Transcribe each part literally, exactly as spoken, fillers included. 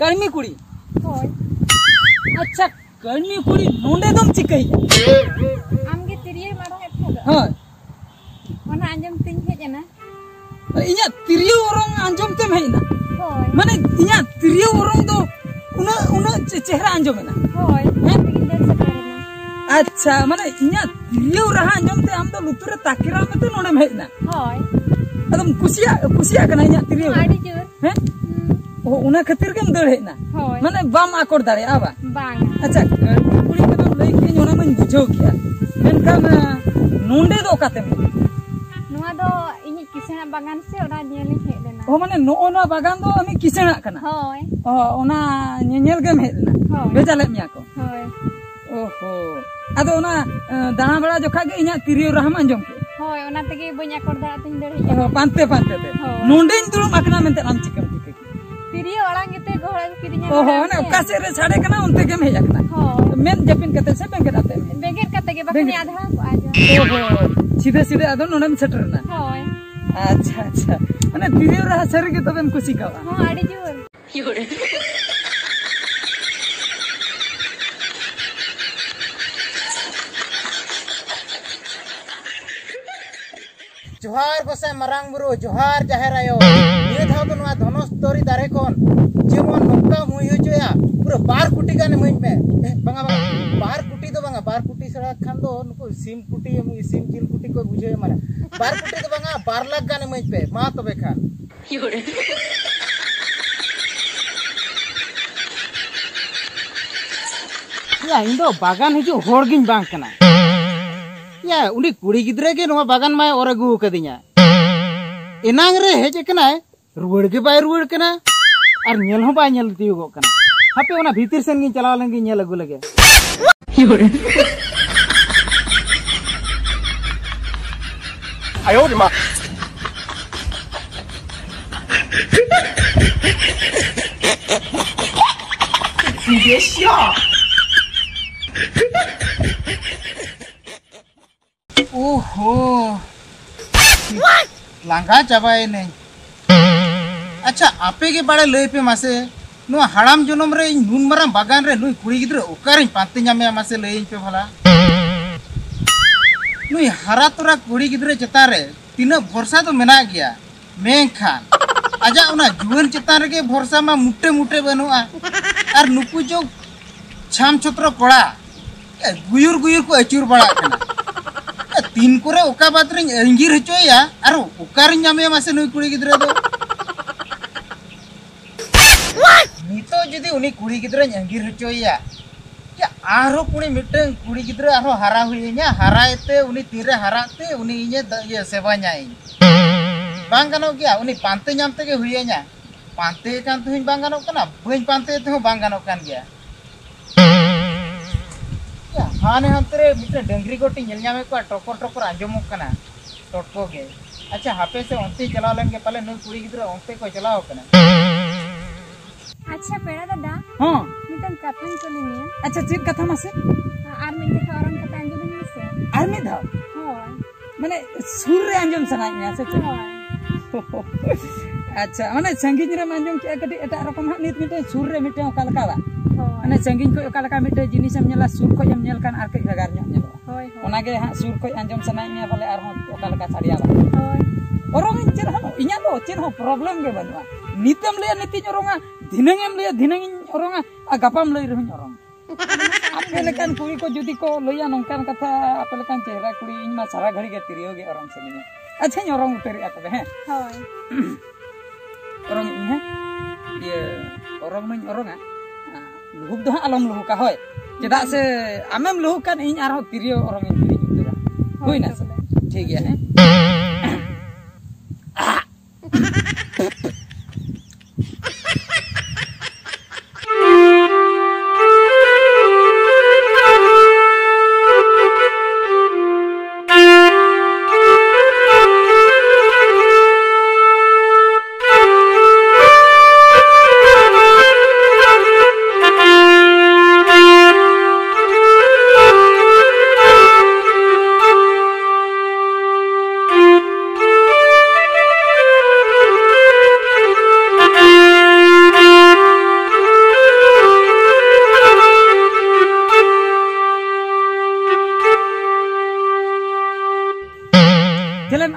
ᱠᱟᱹᱲᱢᱤ ᱠᱩᱲᱤ᱾ ᱦᱳᱭ᱾ ᱟᱪᱪᱷᱟ, ᱠᱟᱹᱲᱢᱤ ᱠᱩᱲᱤ, ᱱᱚᱰᱮ ᱫᱚᱢ ᱪᱤᱠᱟᱹᱭᱮᱫᱟ? ᱟᱢᱜᱮ ᱛᱤᱨᱭᱳᱭ ᱢᱟᱨᱟᱝ ᱮᱫ ᱛᱟᱦᱮᱸᱫ ᱫᱚ᱾ ᱦᱳᱭ᱾ ᱚᱱᱟ ᱟᱸᱡᱚᱢ ᱛᱤᱧ ᱦᱮᱡ ᱮᱱᱟ᱾ ᱤᱧᱟᱹᱜ ᱛᱤᱨᱭᱳ ᱚᱨᱚᱝ ᱟᱸᱡᱚᱢ ᱛᱮᱢ ᱦᱮᱡ ᱮᱱᱟ? ᱦᱳᱭ᱾ ᱢᱟᱱᱮ, ᱤᱧᱟᱹᱜ ᱛᱤᱨᱭᱳ ᱚᱨᱚᱝ ᱫᱚ ᱩᱱᱟᱹᱜ, ᱩᱱᱟᱹᱜ ᱪᱮ-, ᱪᱮᱦᱨᱟ ᱟᱸᱡᱚᱢ ᱮᱱᱟ? ᱦᱳᱭ, ᱦᱮᱸ? ᱚᱱᱟ ᱛᱮᱜᱤᱧ ᱫᱟᱹᱲ ᱥᱮᱴᱮᱨ ᱮᱱᱟ᱾ ᱟᱪᱪᱷᱟ, ᱢᱟᱱᱮ, ᱤᱧᱟᱹᱜ ᱛᱤᱨᱭᱳ ᱨᱟᱦᱟ ᱟᱸᱡᱚᱢ ᱛᱮ ᱟᱢ ᱫᱚ ᱞᱩᱛᱩᱨ ᱨᱮ ᱛᱟᱠᱮᱨ ᱟᱢ ᱛᱮ ᱱᱚᱰᱮᱢ ᱦᱮᱡ ᱮᱱᱟ? ᱦᱳᱭ᱾ ᱟᱫᱚᱢ ᱠᱩᱥᱤᱭᱟᱜ, ᱠᱩᱥᱤᱭᱟᱜ ᱠᱟᱱᱟ ᱤᱧᱟᱹᱜ ᱛᱤᱨᱭᱳ? ᱟᱹᱰᱤ ᱡᱳᱨ᱾ ᱦᱮᱸ? ᱦᱩᱸ᱾ ᱚ, ᱚᱱᱟ ᱠᱷᱟᱹᱛᱤᱨ ᱜᱮᱢ ᱫᱟᱹᱲ ᱦᱮᱡ ᱮᱱᱟ? ᱦᱳᱭ᱾ ᱢᱟᱱᱮ, ᱵᱟᱢ ᱟᱠᱚᱴ ᱫᱟᱲᱮᱭᱟᱜᱼᱟ, ᱵᱟᱝ? ᱵᱟᱝ᱾ ᱟᱪᱪᱷᱟ, ᱠᱟᱹᱲᱢᱤ ᱠᱩᱲᱤ ᱠᱚᱫᱚᱢ ᱞᱟᱹᱭ ᱠᱮᱫᱟᱹᱧ, ᱚᱱᱟ ᱢᱟᱧ ᱵᱩᱡᱷᱟᱹᱣ ᱠᱮᱜᱼᱟ, ᱢᱮᱱᱠᱷᱟᱱ, ᱟ, ᱱᱚᱰᱮ ᱫᱚ ᱚᱠᱟᱛᱮᱢ ᱦᱮᱡ ᱮᱱᱟ? ᱱᱚᱣᱟ ᱫᱚ ᱤᱧᱤᱡ ᱠᱤᱥᱟᱹᱬᱟᱜ ᱵᱟᱜᱟᱱ ᱥᱮ, ᱚᱱᱟ ᱧᱮᱞᱤᱧ ᱦᱮᱡ ᱞᱮᱱᱟ᱾ ᱚ, ᱢᱟᱱᱮ, ᱱᱚᱜᱼᱚ ᱱᱚᱣᱟ ᱵᱟᱜᱟᱱ ᱫᱚ ᱟᱢᱤᱡ ᱠᱤᱥᱟᱹᱬᱟᱜ ᱠᱟᱱᱟ? ᱦᱳᱭ᱾ ᱚ, ᱚᱱᱟ ᱧᱮᱧᱮᱞ ᱜᱮᱢ ᱦᱮᱡ ᱞᱮᱱᱟ? ᱦᱳᱭ᱾ ᱵᱷᱮᱡᱟ ᱞᱮᱫ ᱢᱮᱭᱟ ᱠᱚ? ᱦᱳᱭ᱾ ᱚᱦᱚ᱾ ᱟᱫᱚ ᱚᱱᱟ, ᱮ, ᱫᱟᱬᱟ ᱵᱟᱲᱟ ᱡᱚᱠᱷᱟᱜ ᱜᱮ ᱤᱧᱟᱹᱜ ᱛᱤᱨᱭᱳ ᱨᱟᱦᱟᱢ ᱟᱸᱡᱚᱢ ᱠᱮᱫ? ᱦᱳᱭ, ᱚᱱᱟ ᱛᱮᱜᱮ ᱵᱟᱹᱧ ᱟᱠᱚᱴ ᱫᱟᱲᱮᱭᱟᱜ ᱛᱤᱧ ᱫᱟᱹᱲ ᱦᱮᱡ ᱚᱦᱚ, ᱮᱱᱟ᱾ ᱯᱟᱱᱛᱮ ᱯᱟᱱᱛᱮ ᱛᱮ᱾ ᱦᱳᱭ᱾ ᱱᱚᱰᱮᱧ ᱫᱩᱲᱩᱵ ᱟᱠᱟᱱᱟ ᱢᱮᱱᱛᱮ ᱟᱢ ᱪᱤᱠᱟᱹᱢ ᱴᱷᱤᱠᱟᱹ ᱠᱮᱫᱟ? ᱛᱤᱨᱭᱳ ᱟᱲᱟᱝ ᱜᱮᱛᱮ ᱜᱚᱦᱚᱲ ᱟᱹᱜᱩ ᱠᱤᱫᱤᱧᱟ ᱚᱦᱚ, ᱱᱚᱰᱮ ᱚᱱᱮ ᱜᱮ᱾ ᱚᱠᱟ ᱥᱮᱫ ᱨᱮ ᱥᱟᱰᱮ ᱠᱟᱱᱟ ᱚᱱᱛᱮ ᱜᱮᱢ ᱦᱮᱡ ᱟᱠᱟᱱᱟ᱾ ᱦᱳᱭ᱾ ᱢᱮᱫ ᱡᱟᱹᱯᱤᱫ ᱠᱟᱛᱮ ᱥᱮ ᱵᱮᱸᱜᱮᱫ ᱟᱛᱮᱢ ᱦᱮᱡ ᱮᱱᱟ? ᱵᱮᱸᱜᱮᱫ ᱠᱟᱛᱮ ᱜᱮ, ᱵᱟᱠᱷᱟᱱ ᱵᱮᱸᱜᱮᱫ᱾ ᱟᱫᱷᱲᱟ ᱠᱚᱜᱼᱟ ᱡᱚ᱾ ᱚᱦᱚ, ᱥᱤᱫᱷᱟᱹ ᱥᱤᱫᱷᱟᱹ ᱟᱫᱚ ᱱᱚᱰᱮᱢ ᱥᱮᱴᱮᱨ ᱮᱱᱟ᱾ ᱦᱳᱭ᱾ ᱟᱪᱪᱷᱟ, ᱟᱪᱪᱷᱟ᱾ ᱢᱟᱱᱮ ᱛᱤᱨᱭᱳ ᱨᱟᱦᱟ ᱥᱟᱹᱨᱤ ᱜᱮ ᱛᱚᱵᱮᱢ ᱠᱩᱥᱤ ᱠᱟᱣᱟ? ᱦᱚᱸ, ᱟᱹᱰᱤ ᱡᱳᱨ᱾ ᱡᱚᱦᱟᱨ ᱜᱚᱸᱥᱟᱭ ᱢᱟᱨᱟᱝ ᱵᱩᱨᱩ, ᱡᱚᱦᱟᱨ ᱡᱟᱦᱮᱨ ᱟᱭᱳ᱾ ᱱᱤᱭᱟᱹ ᱫᱷᱟᱣ ᱫᱚ ᱱᱚᱣᱟ ᱫᱷᱚᱱᱚᱥᱛᱚᱨᱤ ᱫᱟᱨᱮ ᱠᱷᱚᱱ ᱡᱮᱢᱚᱱ ᱱᱚᱝᱠᱟᱢ ᱦᱩᱭ ᱦᱚᱪᱚᱭᱟ, ᱯᱩᱨᱟᱹ ᱵᱟᱨ ᱠᱳᱴᱤ ᱜᱟᱱ ᱤᱢᱟᱹᱧ ᱢᱮ᱾ ᱮ, ᱵᱟᱝᱟ, ᱵᱟᱝᱟ, ᱵᱟᱨ ᱠᱳᱴᱤ ᱫᱚ ᱵᱟᱝᱟ, ᱵᱟᱨ ᱠᱳᱴᱤ ᱥᱮᱬᱟ ᱠᱷᱟᱱ ᱫᱚ ᱱᱩᱠᱩ ᱥᱤᱢ ᱠᱩᱴᱤ, ᱥᱤᱢ ᱡᱤᱞ ᱠᱩᱴᱤ ᱠᱚ ᱵᱩᱡᱷᱟᱹᱣ ᱮᱢᱟᱱᱟ᱾ ᱵᱟᱨ ᱠᱳᱴᱤ ᱫᱚ ᱵᱟᱝᱟ, ᱵᱟᱨ ᱞᱟᱠᱷ ᱜᱟᱱ ᱤᱢᱟᱹᱧ ᱯᱮ, ᱢᱟ ᱛᱚᱵᱮ ᱠᱷᱟᱱ᱾ ᱭᱟ, ᱤᱧ ᱫᱚ ᱵᱟᱜᱟᱱ ᱦᱤᱡᱩᱜ ᱦᱚᱲ ᱜᱤᱧ ᱵᱟᱝ ᱠᱟᱱᱟ᱾ ᱭᱟ, ᱩᱱᱤ ᱠᱩᱲᱤ ᱜᱤᱫᱽᱨᱟᱹ ᱜᱮ ᱱᱚᱣᱟ ᱵᱟᱜᱟᱱ ᱢᱟᱭ ᱚᱨ ᱟᱹᱜᱩ ᱟᱠᱟᱫᱤᱧᱟ᱾ ᱮᱱᱟᱝ ᱨᱮ ᱦᱮᱡ ᱟᱠᱟᱱᱟᱭ, ᱨᱩᱣᱟᱹᱲ ᱜᱮ ᱵᱟᱭ ᱨᱩᱣᱟᱹᱲ ᱠᱟᱱᱟ, ᱟᱨ ᱧᱮᱞ ᱦᱚᱸ ᱵᱟᱭ ᱧᱮᱞ ᱛᱤᱭᱳᱜᱚᱜ ᱠᱟᱱᱟ᱾ ᱦᱟᱯᱮ, ᱚᱱᱟ ᱵᱷᱤᱛᱤᱨ ᱥᱮᱱ ᱜᱤᱧ ᱪᱟᱞᱟᱣ ᱞᱮᱱ ᱜᱤᱧ ᱧᱮᱞ ᱟᱹᱜᱩ ᱞᱮᱜᱮ᱾ ᱳᱦᱳ, ᱞᱟᱸᱜᱟ ᱪᱟᱵᱟᱭᱮᱱᱟᱹᱧ᱾ ᱟᱪᱪᱷᱟ, ᱟᱯᱮ ᱜᱮ ᱵᱟᱲᱮ ᱞᱟᱹᱭ ᱯᱮ ᱢᱟᱥᱮ, ᱱᱚᱣᱟ ᱦᱟᱲᱟᱢ ᱡᱚᱱᱚᱢ ᱨᱮ ᱤᱧ ᱱᱩᱱ ᱢᱟᱨᱟᱝ ᱵᱟᱜᱟᱱ ᱨᱮ ᱱᱩᱭ ᱠᱩᱲᱤ ᱜᱤᱫᱽᱨᱟᱹ ᱚᱠᱟᱨᱮᱧ ᱯᱟᱱᱛᱮ ᱧᱟᱢᱮᱭᱟ, ᱢᱟᱥᱮ ᱞᱟᱹᱭᱟᱹᱧ ᱯᱮ ᱵᱷᱟᱞᱟ᱾ ᱱᱩᱭ ᱦᱟᱨᱟ ᱛᱚᱨᱟ ᱠᱩᱲᱤ ᱜᱤᱫᱽᱨᱟᱹ ᱪᱮᱛᱟᱱ ᱨᱮ ᱛᱤᱱᱟᱹᱜ ᱵᱷᱚᱨᱥᱟ ᱫᱚ ᱢᱮᱱᱟᱜ ᱜᱮᱭᱟ, ᱢᱮᱱᱠᱷᱟᱱ ᱟᱡᱟᱜ ᱚᱱᱟ ᱡᱩᱣᱟᱹᱱ ᱪᱮᱛᱟᱱ ᱨᱮᱜᱮ ᱵᱷᱚᱨᱥᱟ ᱢᱟ ᱢᱩᱴᱮ ᱢᱩᱴᱮ ᱵᱟᱹᱱᱩᱜᱼᱟ᱾ ᱟᱨ ᱱᱩᱠᱩ ᱡᱚ ᱪᱷᱟᱢ ᱪᱷᱚᱛᱨᱚ ᱠᱚᱲᱟ, ᱮ, ᱜᱩᱭᱩᱨ ᱜᱩᱭᱩᱨ ᱠᱚ ᱟᱹᱪᱩᱨ ᱵᱟᱲᱟᱜ ᱠᱟᱱᱟ᱾ ᱮ, ᱛᱤᱱ ᱠᱚᱨᱮ ᱚᱠᱟ ᱵᱟᱫᱽ ᱨᱤᱧ ᱟᱹᱜᱤᱨ ᱦᱚᱪᱚᱭᱮᱭᱟ ᱟᱨ ᱚᱠᱟᱨᱤᱧ ᱧᱟᱢᱮᱭᱟ, ᱢᱟᱥᱮ ᱱᱩᱭ ᱠᱩᱲᱤ ᱜᱤᱫᱽᱨᱟᱹ ᱫᱚ? ᱱᱤᱛᱚᱜ ᱡᱩᱫᱤ ᱩᱱᱤ ᱠᱩᱲᱤ ᱜᱤᱫᱽᱨᱟᱹᱧ ᱟᱹᱜᱤᱨ ᱦᱚᱪᱚᱭᱮᱭᱟ, ᱭᱟ, ᱟᱨᱦᱚᱸ ᱠᱩᱲᱤ, ᱢᱤᱫᱴᱟᱝ ᱠᱩᱲᱤ ᱜᱤᱫᱽᱨᱟᱹ ᱟᱨᱦᱚᱸ ᱦᱟᱨᱟ ᱦᱩᱭᱟᱹᱧᱟ, ᱦᱟᱨᱟᱭ ᱛᱮ ᱩᱱᱤ ᱛᱤᱨᱮ ᱦᱟᱨᱟᱜ ᱛᱮ ᱩᱱᱤ ᱤᱧᱮ ᱫ-, ᱤᱭᱟᱹ, ᱥᱮᱵᱟ ᱧᱟᱭ ᱤᱧ᱾ ᱵᱟᱝ ᱜᱟᱱᱚᱜ ᱜᱮᱭᱟ, ᱩᱱᱤ ᱯᱟᱱᱛᱮ ᱧᱟᱢ ᱛᱮᱜᱮ ᱦᱩᱭᱟᱹᱧᱟ᱾ ᱯᱟᱱᱛᱮ ᱠᱟᱱ ᱛᱮᱦᱚᱸᱧ ᱵᱟᱝ ᱜᱟᱱᱚᱜ ᱠᱟᱱᱟ, ᱵᱟᱹᱧ ᱯᱟᱱᱛᱮ ᱛᱮᱦᱚᱸ ᱵᱟᱝ ᱜᱟᱱᱚᱜ ᱠᱟᱱ ᱜᱮᱭᱟ᱾ ᱭᱟ, ᱦᱟᱱᱮ ᱦᱟᱱᱛᱮ ᱨᱮ ᱢᱤᱫᱴᱮᱱ ᱰᱟᱹᱝᱨᱤ ᱜᱚᱴᱤᱧ ᱧᱮᱞ ᱧᱟᱢᱮᱫ ᱠᱚᱣᱟ, ᱴᱚᱠᱚᱨ ᱴᱚᱠᱚᱨ ᱟᱸᱡᱚᱢᱚᱜ ᱠᱟᱱᱟ, ᱴᱚᱴᱠᱚ ᱜᱮ᱾ ᱟᱪᱪᱷᱟ, ᱦᱟᱯᱮ ᱥᱮ, ᱚᱱᱛᱮᱧ ᱪᱟᱞᱟᱣ ᱞᱮᱱ ᱜᱮ, ᱯᱟᱞᱮ ᱱᱩᱭ ᱠᱩᱲᱤ ᱜᱤᱫᱽᱨᱟᱹ ᱚᱱᱛᱮ ᱠᱚ ᱪᱟᱞᱟᱣ ᱠᱟᱱᱟ᱾ ᱟᱪᱪᱷᱟ ᱯᱮᱲᱟ ᱫᱟᱫᱟ, ᱦᱚᱸ᱾ ᱢᱤᱫᱴᱟᱝ ᱠᱟᱛᱷᱟᱧ ᱠᱩᱞᱤ ᱢᱮᱭᱟ᱾ ᱟᱪᱪᱷᱟ, ᱪᱮᱫ ᱠᱟᱛᱷᱟ ᱢᱟᱥᱮ? ᱟᱨ ᱢᱤᱫ ᱫᱷᱟᱣ ᱚᱨᱚᱝ ᱠᱟᱛᱮ ᱟᱸᱡᱚᱢᱟᱹᱧ ᱢᱮᱥᱮ᱾ ᱟᱨ ᱢᱤᱫ ᱫᱷᱟᱣ? ᱦᱳᱭ᱾ ᱢᱟᱱᱮ, ᱥᱩᱨ ᱨᱮ ᱟᱸᱡᱚᱢ ᱥᱟᱱᱟᱭᱮᱫ ᱢᱮᱭᱟ ᱥᱮ ᱪᱮᱫ? ᱦᱳᱭ᱾ ᱟᱪᱪᱷᱟ, ᱢᱟᱱᱮ ᱥᱟᱺᱜᱤᱧ ᱨᱮᱢ ᱟᱸᱡᱚᱢ ᱠᱮᱜᱼᱟ ᱠᱟᱹᱴᱤᱡ ᱮᱴᱟᱜ ᱨᱚᱠᱚᱢ ᱦᱟᱸᱜ, ᱱᱤᱛ ᱢᱤᱫᱴᱮᱱ ᱥᱩᱨ ᱨᱮ ᱢᱤᱫᱴᱮᱱ ᱚᱠᱟ ᱞᱮᱠᱟ ᱵᱟᱝ? ᱦᱳᱭ᱾ ᱢᱟᱱᱮ ᱥᱟᱺᱜᱤᱧ ᱠᱷᱚᱱ ᱚᱠᱟ ᱞᱮᱠᱟ ᱢᱤᱫᱴᱮᱱ ᱡᱤᱱᱤᱥᱮᱢ ᱧᱮᱞᱟ, ᱥᱩᱨ ᱠᱷᱚᱱ ᱮᱢ ᱧᱮᱞ ᱠᱷᱟᱱ ᱟᱨ ᱠᱟᱹᱡ ᱵᱷᱮᱜᱟᱨ ᱧᱚᱜ ᱧᱮᱞᱚᱜᱼᱟ᱾ ᱦᱳᱭ, ᱦᱳᱭ᱾ ᱚᱱᱟᱜᱮ ᱦᱟᱸᱜ ᱥᱩᱨ ᱠᱷᱚᱱ ᱟᱸᱡᱚᱢ ᱥᱟᱱᱟᱭᱮᱫ ᱢᱮᱭᱟ ᱯᱟᱞᱮ ᱟᱨᱦᱚᱸ ᱚᱠᱟ ᱞᱮᱠᱟ ᱥᱟᱰᱮᱭᱟ ᱵᱟᱝ? ᱦᱳᱭ᱾ ᱚᱨᱚᱝ ᱤᱧ ᱪᱮᱫ ᱦᱚᱸ, ᱤᱧᱟᱹᱜ ᱫᱚ ᱪᱮᱫ ᱦᱚᱸ problem ᱜᱮ ᱵᱟᱹᱱᱩᱜᱼᱟ᱾ ᱱᱤᱛᱮᱢ ᱞᱟᱹᱭᱟ ᱱᱤᱛᱤᱧ ᱚᱨᱚᱝᱟ, ᱫᱷᱤᱱᱟᱹᱝ ᱮᱢ ᱞᱟᱹᱭᱟ ᱫᱷᱤᱱᱟᱹᱝ ᱤᱧ ᱚᱨᱚᱝᱟ, ᱟᱨ ᱜᱟᱯᱟᱢ ᱞᱟᱹᱭ ᱨᱮᱦᱚᱸᱧ ᱚᱨᱚᱝᱟ᱾ ᱟᱯᱮ ᱞᱮᱠᱟᱱ ᱠᱩᱲᱤ ᱠᱚ ᱡᱩᱫᱤ ᱠᱚ ᱞᱟᱹᱭᱟ ᱱᱚᱝᱠᱟᱱ ᱠᱟᱛᱷᱟ, ᱟᱯᱮ ᱞᱮᱠᱟᱱ ᱪᱮᱦᱨᱟ ᱠᱩᱲᱤ, ᱤᱧ ᱢᱟ ᱥᱟᱨᱟ ᱜᱷᱟᱹᱲᱤ ᱜᱮ ᱛᱤᱨᱭᱳ ᱜᱮ ᱚᱨᱚᱝ ᱥᱟᱱᱟᱧᱟ᱾ ᱟᱪᱪᱷᱟᱧ ᱚᱨᱚᱝ ᱩᱛᱟᱹᱨᱮᱜᱼᱟ ᱛᱚᱵᱮ, ᱦᱮᱸ? ᱦᱳᱭ᱾ ᱚᱨᱚᱝ ᱤᱧ, ᱦᱮᱸ? ᱤᱭᱟᱹ, ᱚᱨᱚᱝ ᱢᱟᱧ ᱚᱨᱚᱝᱟ᱾ ᱞᱩᱦᱩᱠ ᱫᱚ ᱦᱟᱸᱜ ᱟᱞᱚᱢ ᱞᱩᱦᱩᱠᱟ, ᱦᱳᱭ? ᱪᱮᱫᱟᱜ ᱥᱮ ᱟᱢᱮᱢ ᱞᱩᱦᱩᱠ ᱠᱷᱟᱱ ᱤᱧ ᱟᱨᱦᱚᱸ ᱛᱤᱨᱭᱳ ᱚᱨᱚᱝ ᱤᱧ ᱦᱤᱲᱤᱧ ᱩᱛᱟᱹᱨᱟ᱾ ᱦᱳᱭ, ᱦᱩᱭᱱᱟ ᱥᱮ? ᱛᱚᱵᱮ᱾ ᱴᱷᱤᱠ ᱜᱮᱭᱟ, ᱦᱮᱸ?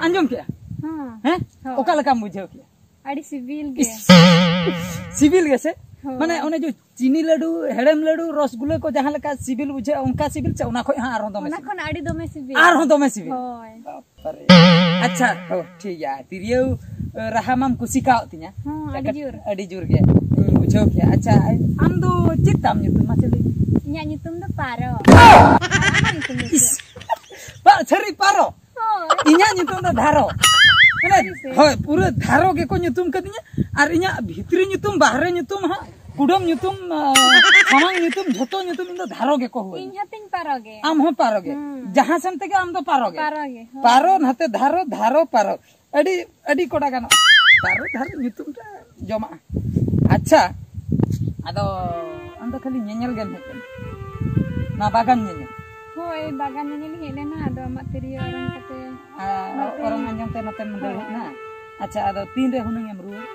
ᱟᱸᱡᱚᱢ ᱠᱮᱜᱼᱟ? ᱦᱮᱸ᱾ ᱦᱮᱸ? ᱦᱳᱭ᱾ ᱚᱠᱟ ᱞᱮᱠᱟᱢ ᱵᱩᱡᱷᱟᱹᱣ ᱠᱮᱜᱼᱟ? ᱟᱹᱰᱤ ᱥᱤᱵᱤᱞ ᱜᱮ᱾ ᱤᱥ, ᱥᱤᱵᱤᱞ ᱜᱮᱥᱮ? ᱦᱳᱭ᱾ ᱢᱟᱱᱮ ᱚᱱᱮ ᱡᱮ ᱪᱤᱱᱤ ᱞᱟᱹᱰᱩ, ᱦᱮᱲᱮᱢ ᱞᱟᱹᱰᱩ, ᱨᱚᱥᱜᱩᱞᱟᱹ ᱠᱚ ᱡᱟᱦᱟᱸ ᱞᱮᱠᱟ ᱥᱤᱵᱤᱞ ᱵᱩᱡᱷᱟᱹᱜᱼᱟ, ᱚᱱᱠᱟ ᱥᱤᱵᱤᱞ ᱪᱮ ᱚᱱᱟ ᱠᱷᱚᱡ ᱦᱚᱸ ᱟᱨᱦᱚᱸ ᱫᱚᱢᱮ ᱚᱱᱟ ᱥᱤᱵᱤᱞ? ᱠᱷᱚᱱ ᱟᱹᱰᱤ ᱫᱚᱢᱮ ᱥᱤᱵᱤᱞ᱾ ᱟᱨᱦᱚᱸ ᱫᱚᱢᱮ ᱥᱤᱵᱤᱞ? ᱦᱳᱭ᱾ ᱵᱟᱯᱨᱮ᱾ ᱟᱪᱪᱷᱟ, ᱦᱳ, ᱴᱷᱤᱠ ᱜᱮᱭᱟ᱾ ᱛᱤᱨᱭᱳ, ᱮ, ᱨᱟᱦᱟ ᱢᱟᱢ ᱠᱩᱥᱤ ᱠᱟᱣᱫ ᱛᱤᱧᱟ᱾ ᱦᱚᱸ, ᱟᱹᱰᱤ ᱡᱚᱨ᱾ ᱟᱹᱰᱤ ᱡᱳᱨ ᱜᱮ᱾ ᱤᱧ ᱵᱩᱡᱷᱟᱹᱣ ᱠᱮᱜᱼᱟ᱾ ᱟᱪᱪᱷᱟ, ᱟᱢ ᱫᱚ ᱪᱮᱫ ᱛᱟᱢ ᱧᱩᱛᱩᱢ? ᱢᱟᱥᱮ ᱞᱟᱹᱭ ᱢᱮ᱾ ᱤᱧᱟᱹᱜ ᱧᱩᱛᱩᱢ ᱫᱚ ᱯᱟᱨᱚ᱾ ᱟᱢᱟᱜ ᱧᱩᱛᱩᱢ ᱫᱚ ᱪᱮᱫ? ᱤᱥ! ᱵᱟ, ᱥᱟᱹᱨᱤ ᱯᱟᱨᱚ? ᱦᱳᱭ᱾ ᱤᱧᱟᱹᱜ ᱧᱩᱛᱩᱢ ᱫᱚ ᱫᱷᱟᱨᱚ᱾ ᱢᱟᱱᱮ, ᱥᱟᱹᱨᱤ ᱥᱮ? ᱦᱳᱭ, ᱯᱩᱨᱟᱹ ᱫᱷᱟᱨᱚ ᱜᱮᱠᱚ ᱧᱩᱛᱩᱢ ᱠᱟᱫᱤᱧᱟ᱾ ᱟᱨ ᱤᱧᱟᱹᱜ ᱵᱷᱤᱛᱨᱤ ᱧᱩᱛᱩᱢ, ᱵᱟᱦᱨᱮ ᱧᱩᱛᱩᱢ ᱦᱟᱸᱜ, ᱠᱩᱰᱟᱹᱢ ᱧᱩᱛᱩᱢ, ᱟ, ᱥᱟᱢᱟᱝ ᱧᱩᱛᱩᱢ, ᱡᱷᱚᱛᱚ ᱧᱩᱛᱩᱢ ᱤᱧ ᱫᱚ ᱫᱷᱟᱨᱚ ᱜᱮᱠᱚ ᱦᱩᱭ᱾ ᱤᱧ ᱦᱚᱸᱛᱤᱧ ᱯᱟᱨᱚ ᱜᱮ᱾ ᱟᱢ ᱦᱚᱸ ᱯᱟᱨᱚ ᱜᱮ᱾ ᱦᱩᱸ᱾ ᱡᱟᱦᱟᱸ ᱥᱮᱱ ᱛᱮᱜᱮ ᱟᱢ ᱫᱚ ᱯᱟᱨᱚ ᱜᱮ᱾ ᱯᱟᱨᱚ ᱜᱮ, ᱦᱳᱭ᱾ ᱯᱟᱨᱚ ᱱᱟᱛᱮ ᱫᱷᱟᱨᱚ, ᱫᱷᱟᱨᱚ ᱯᱟᱨᱚ᱾ ᱟᱹᱰᱤ, ᱟᱹᱰᱤ ᱠᱚᱰᱟ ᱜᱟᱱᱚᱜᱼᱟ᱾ ᱫᱷᱟᱨᱚ, ᱫᱷᱟᱨᱚ ᱧᱩᱛᱩᱢ ᱨᱮ ᱡᱚᱢᱟᱜᱼᱟ᱾ ᱟᱪᱪᱷᱟ, ᱟᱫᱚ ᱟᱢ ᱫᱚ ᱠᱷᱟᱹᱞᱤ ᱧᱮᱧᱮᱞ ᱜᱮᱢ ᱦᱮᱡ ᱠᱟᱱᱟ? ᱱᱚᱣᱟ ᱵᱟᱜᱟᱱ ᱧᱮᱧᱮᱞ? ᱦᱳᱭ, ᱵᱟᱜᱟᱱ ᱧᱮᱧᱮᱞ ᱤᱧ ᱦᱮᱡ ᱞᱮᱱᱟ, ᱟᱫᱚ ᱟᱢᱟᱜ ᱛᱤᱨᱭᱳ ᱚᱨᱚᱝ ᱠᱟᱛᱮ᱾ ᱟᱨ ᱱᱚᱛᱮ ᱚᱨᱚᱝ ᱟᱸᱡᱚᱢ ᱛᱮ ᱱᱚᱛᱮᱢ ᱫᱟᱹᱲ ᱦᱮᱡ ᱮᱱᱟ? ᱦᱳᱭ᱾ ᱟᱪᱪᱷᱟ, ᱟᱫᱚ ᱛᱤᱱᱨᱮ ᱦᱩᱱᱟᱹᱝ ᱮᱢ ᱨᱩᱣᱟᱹᱲ?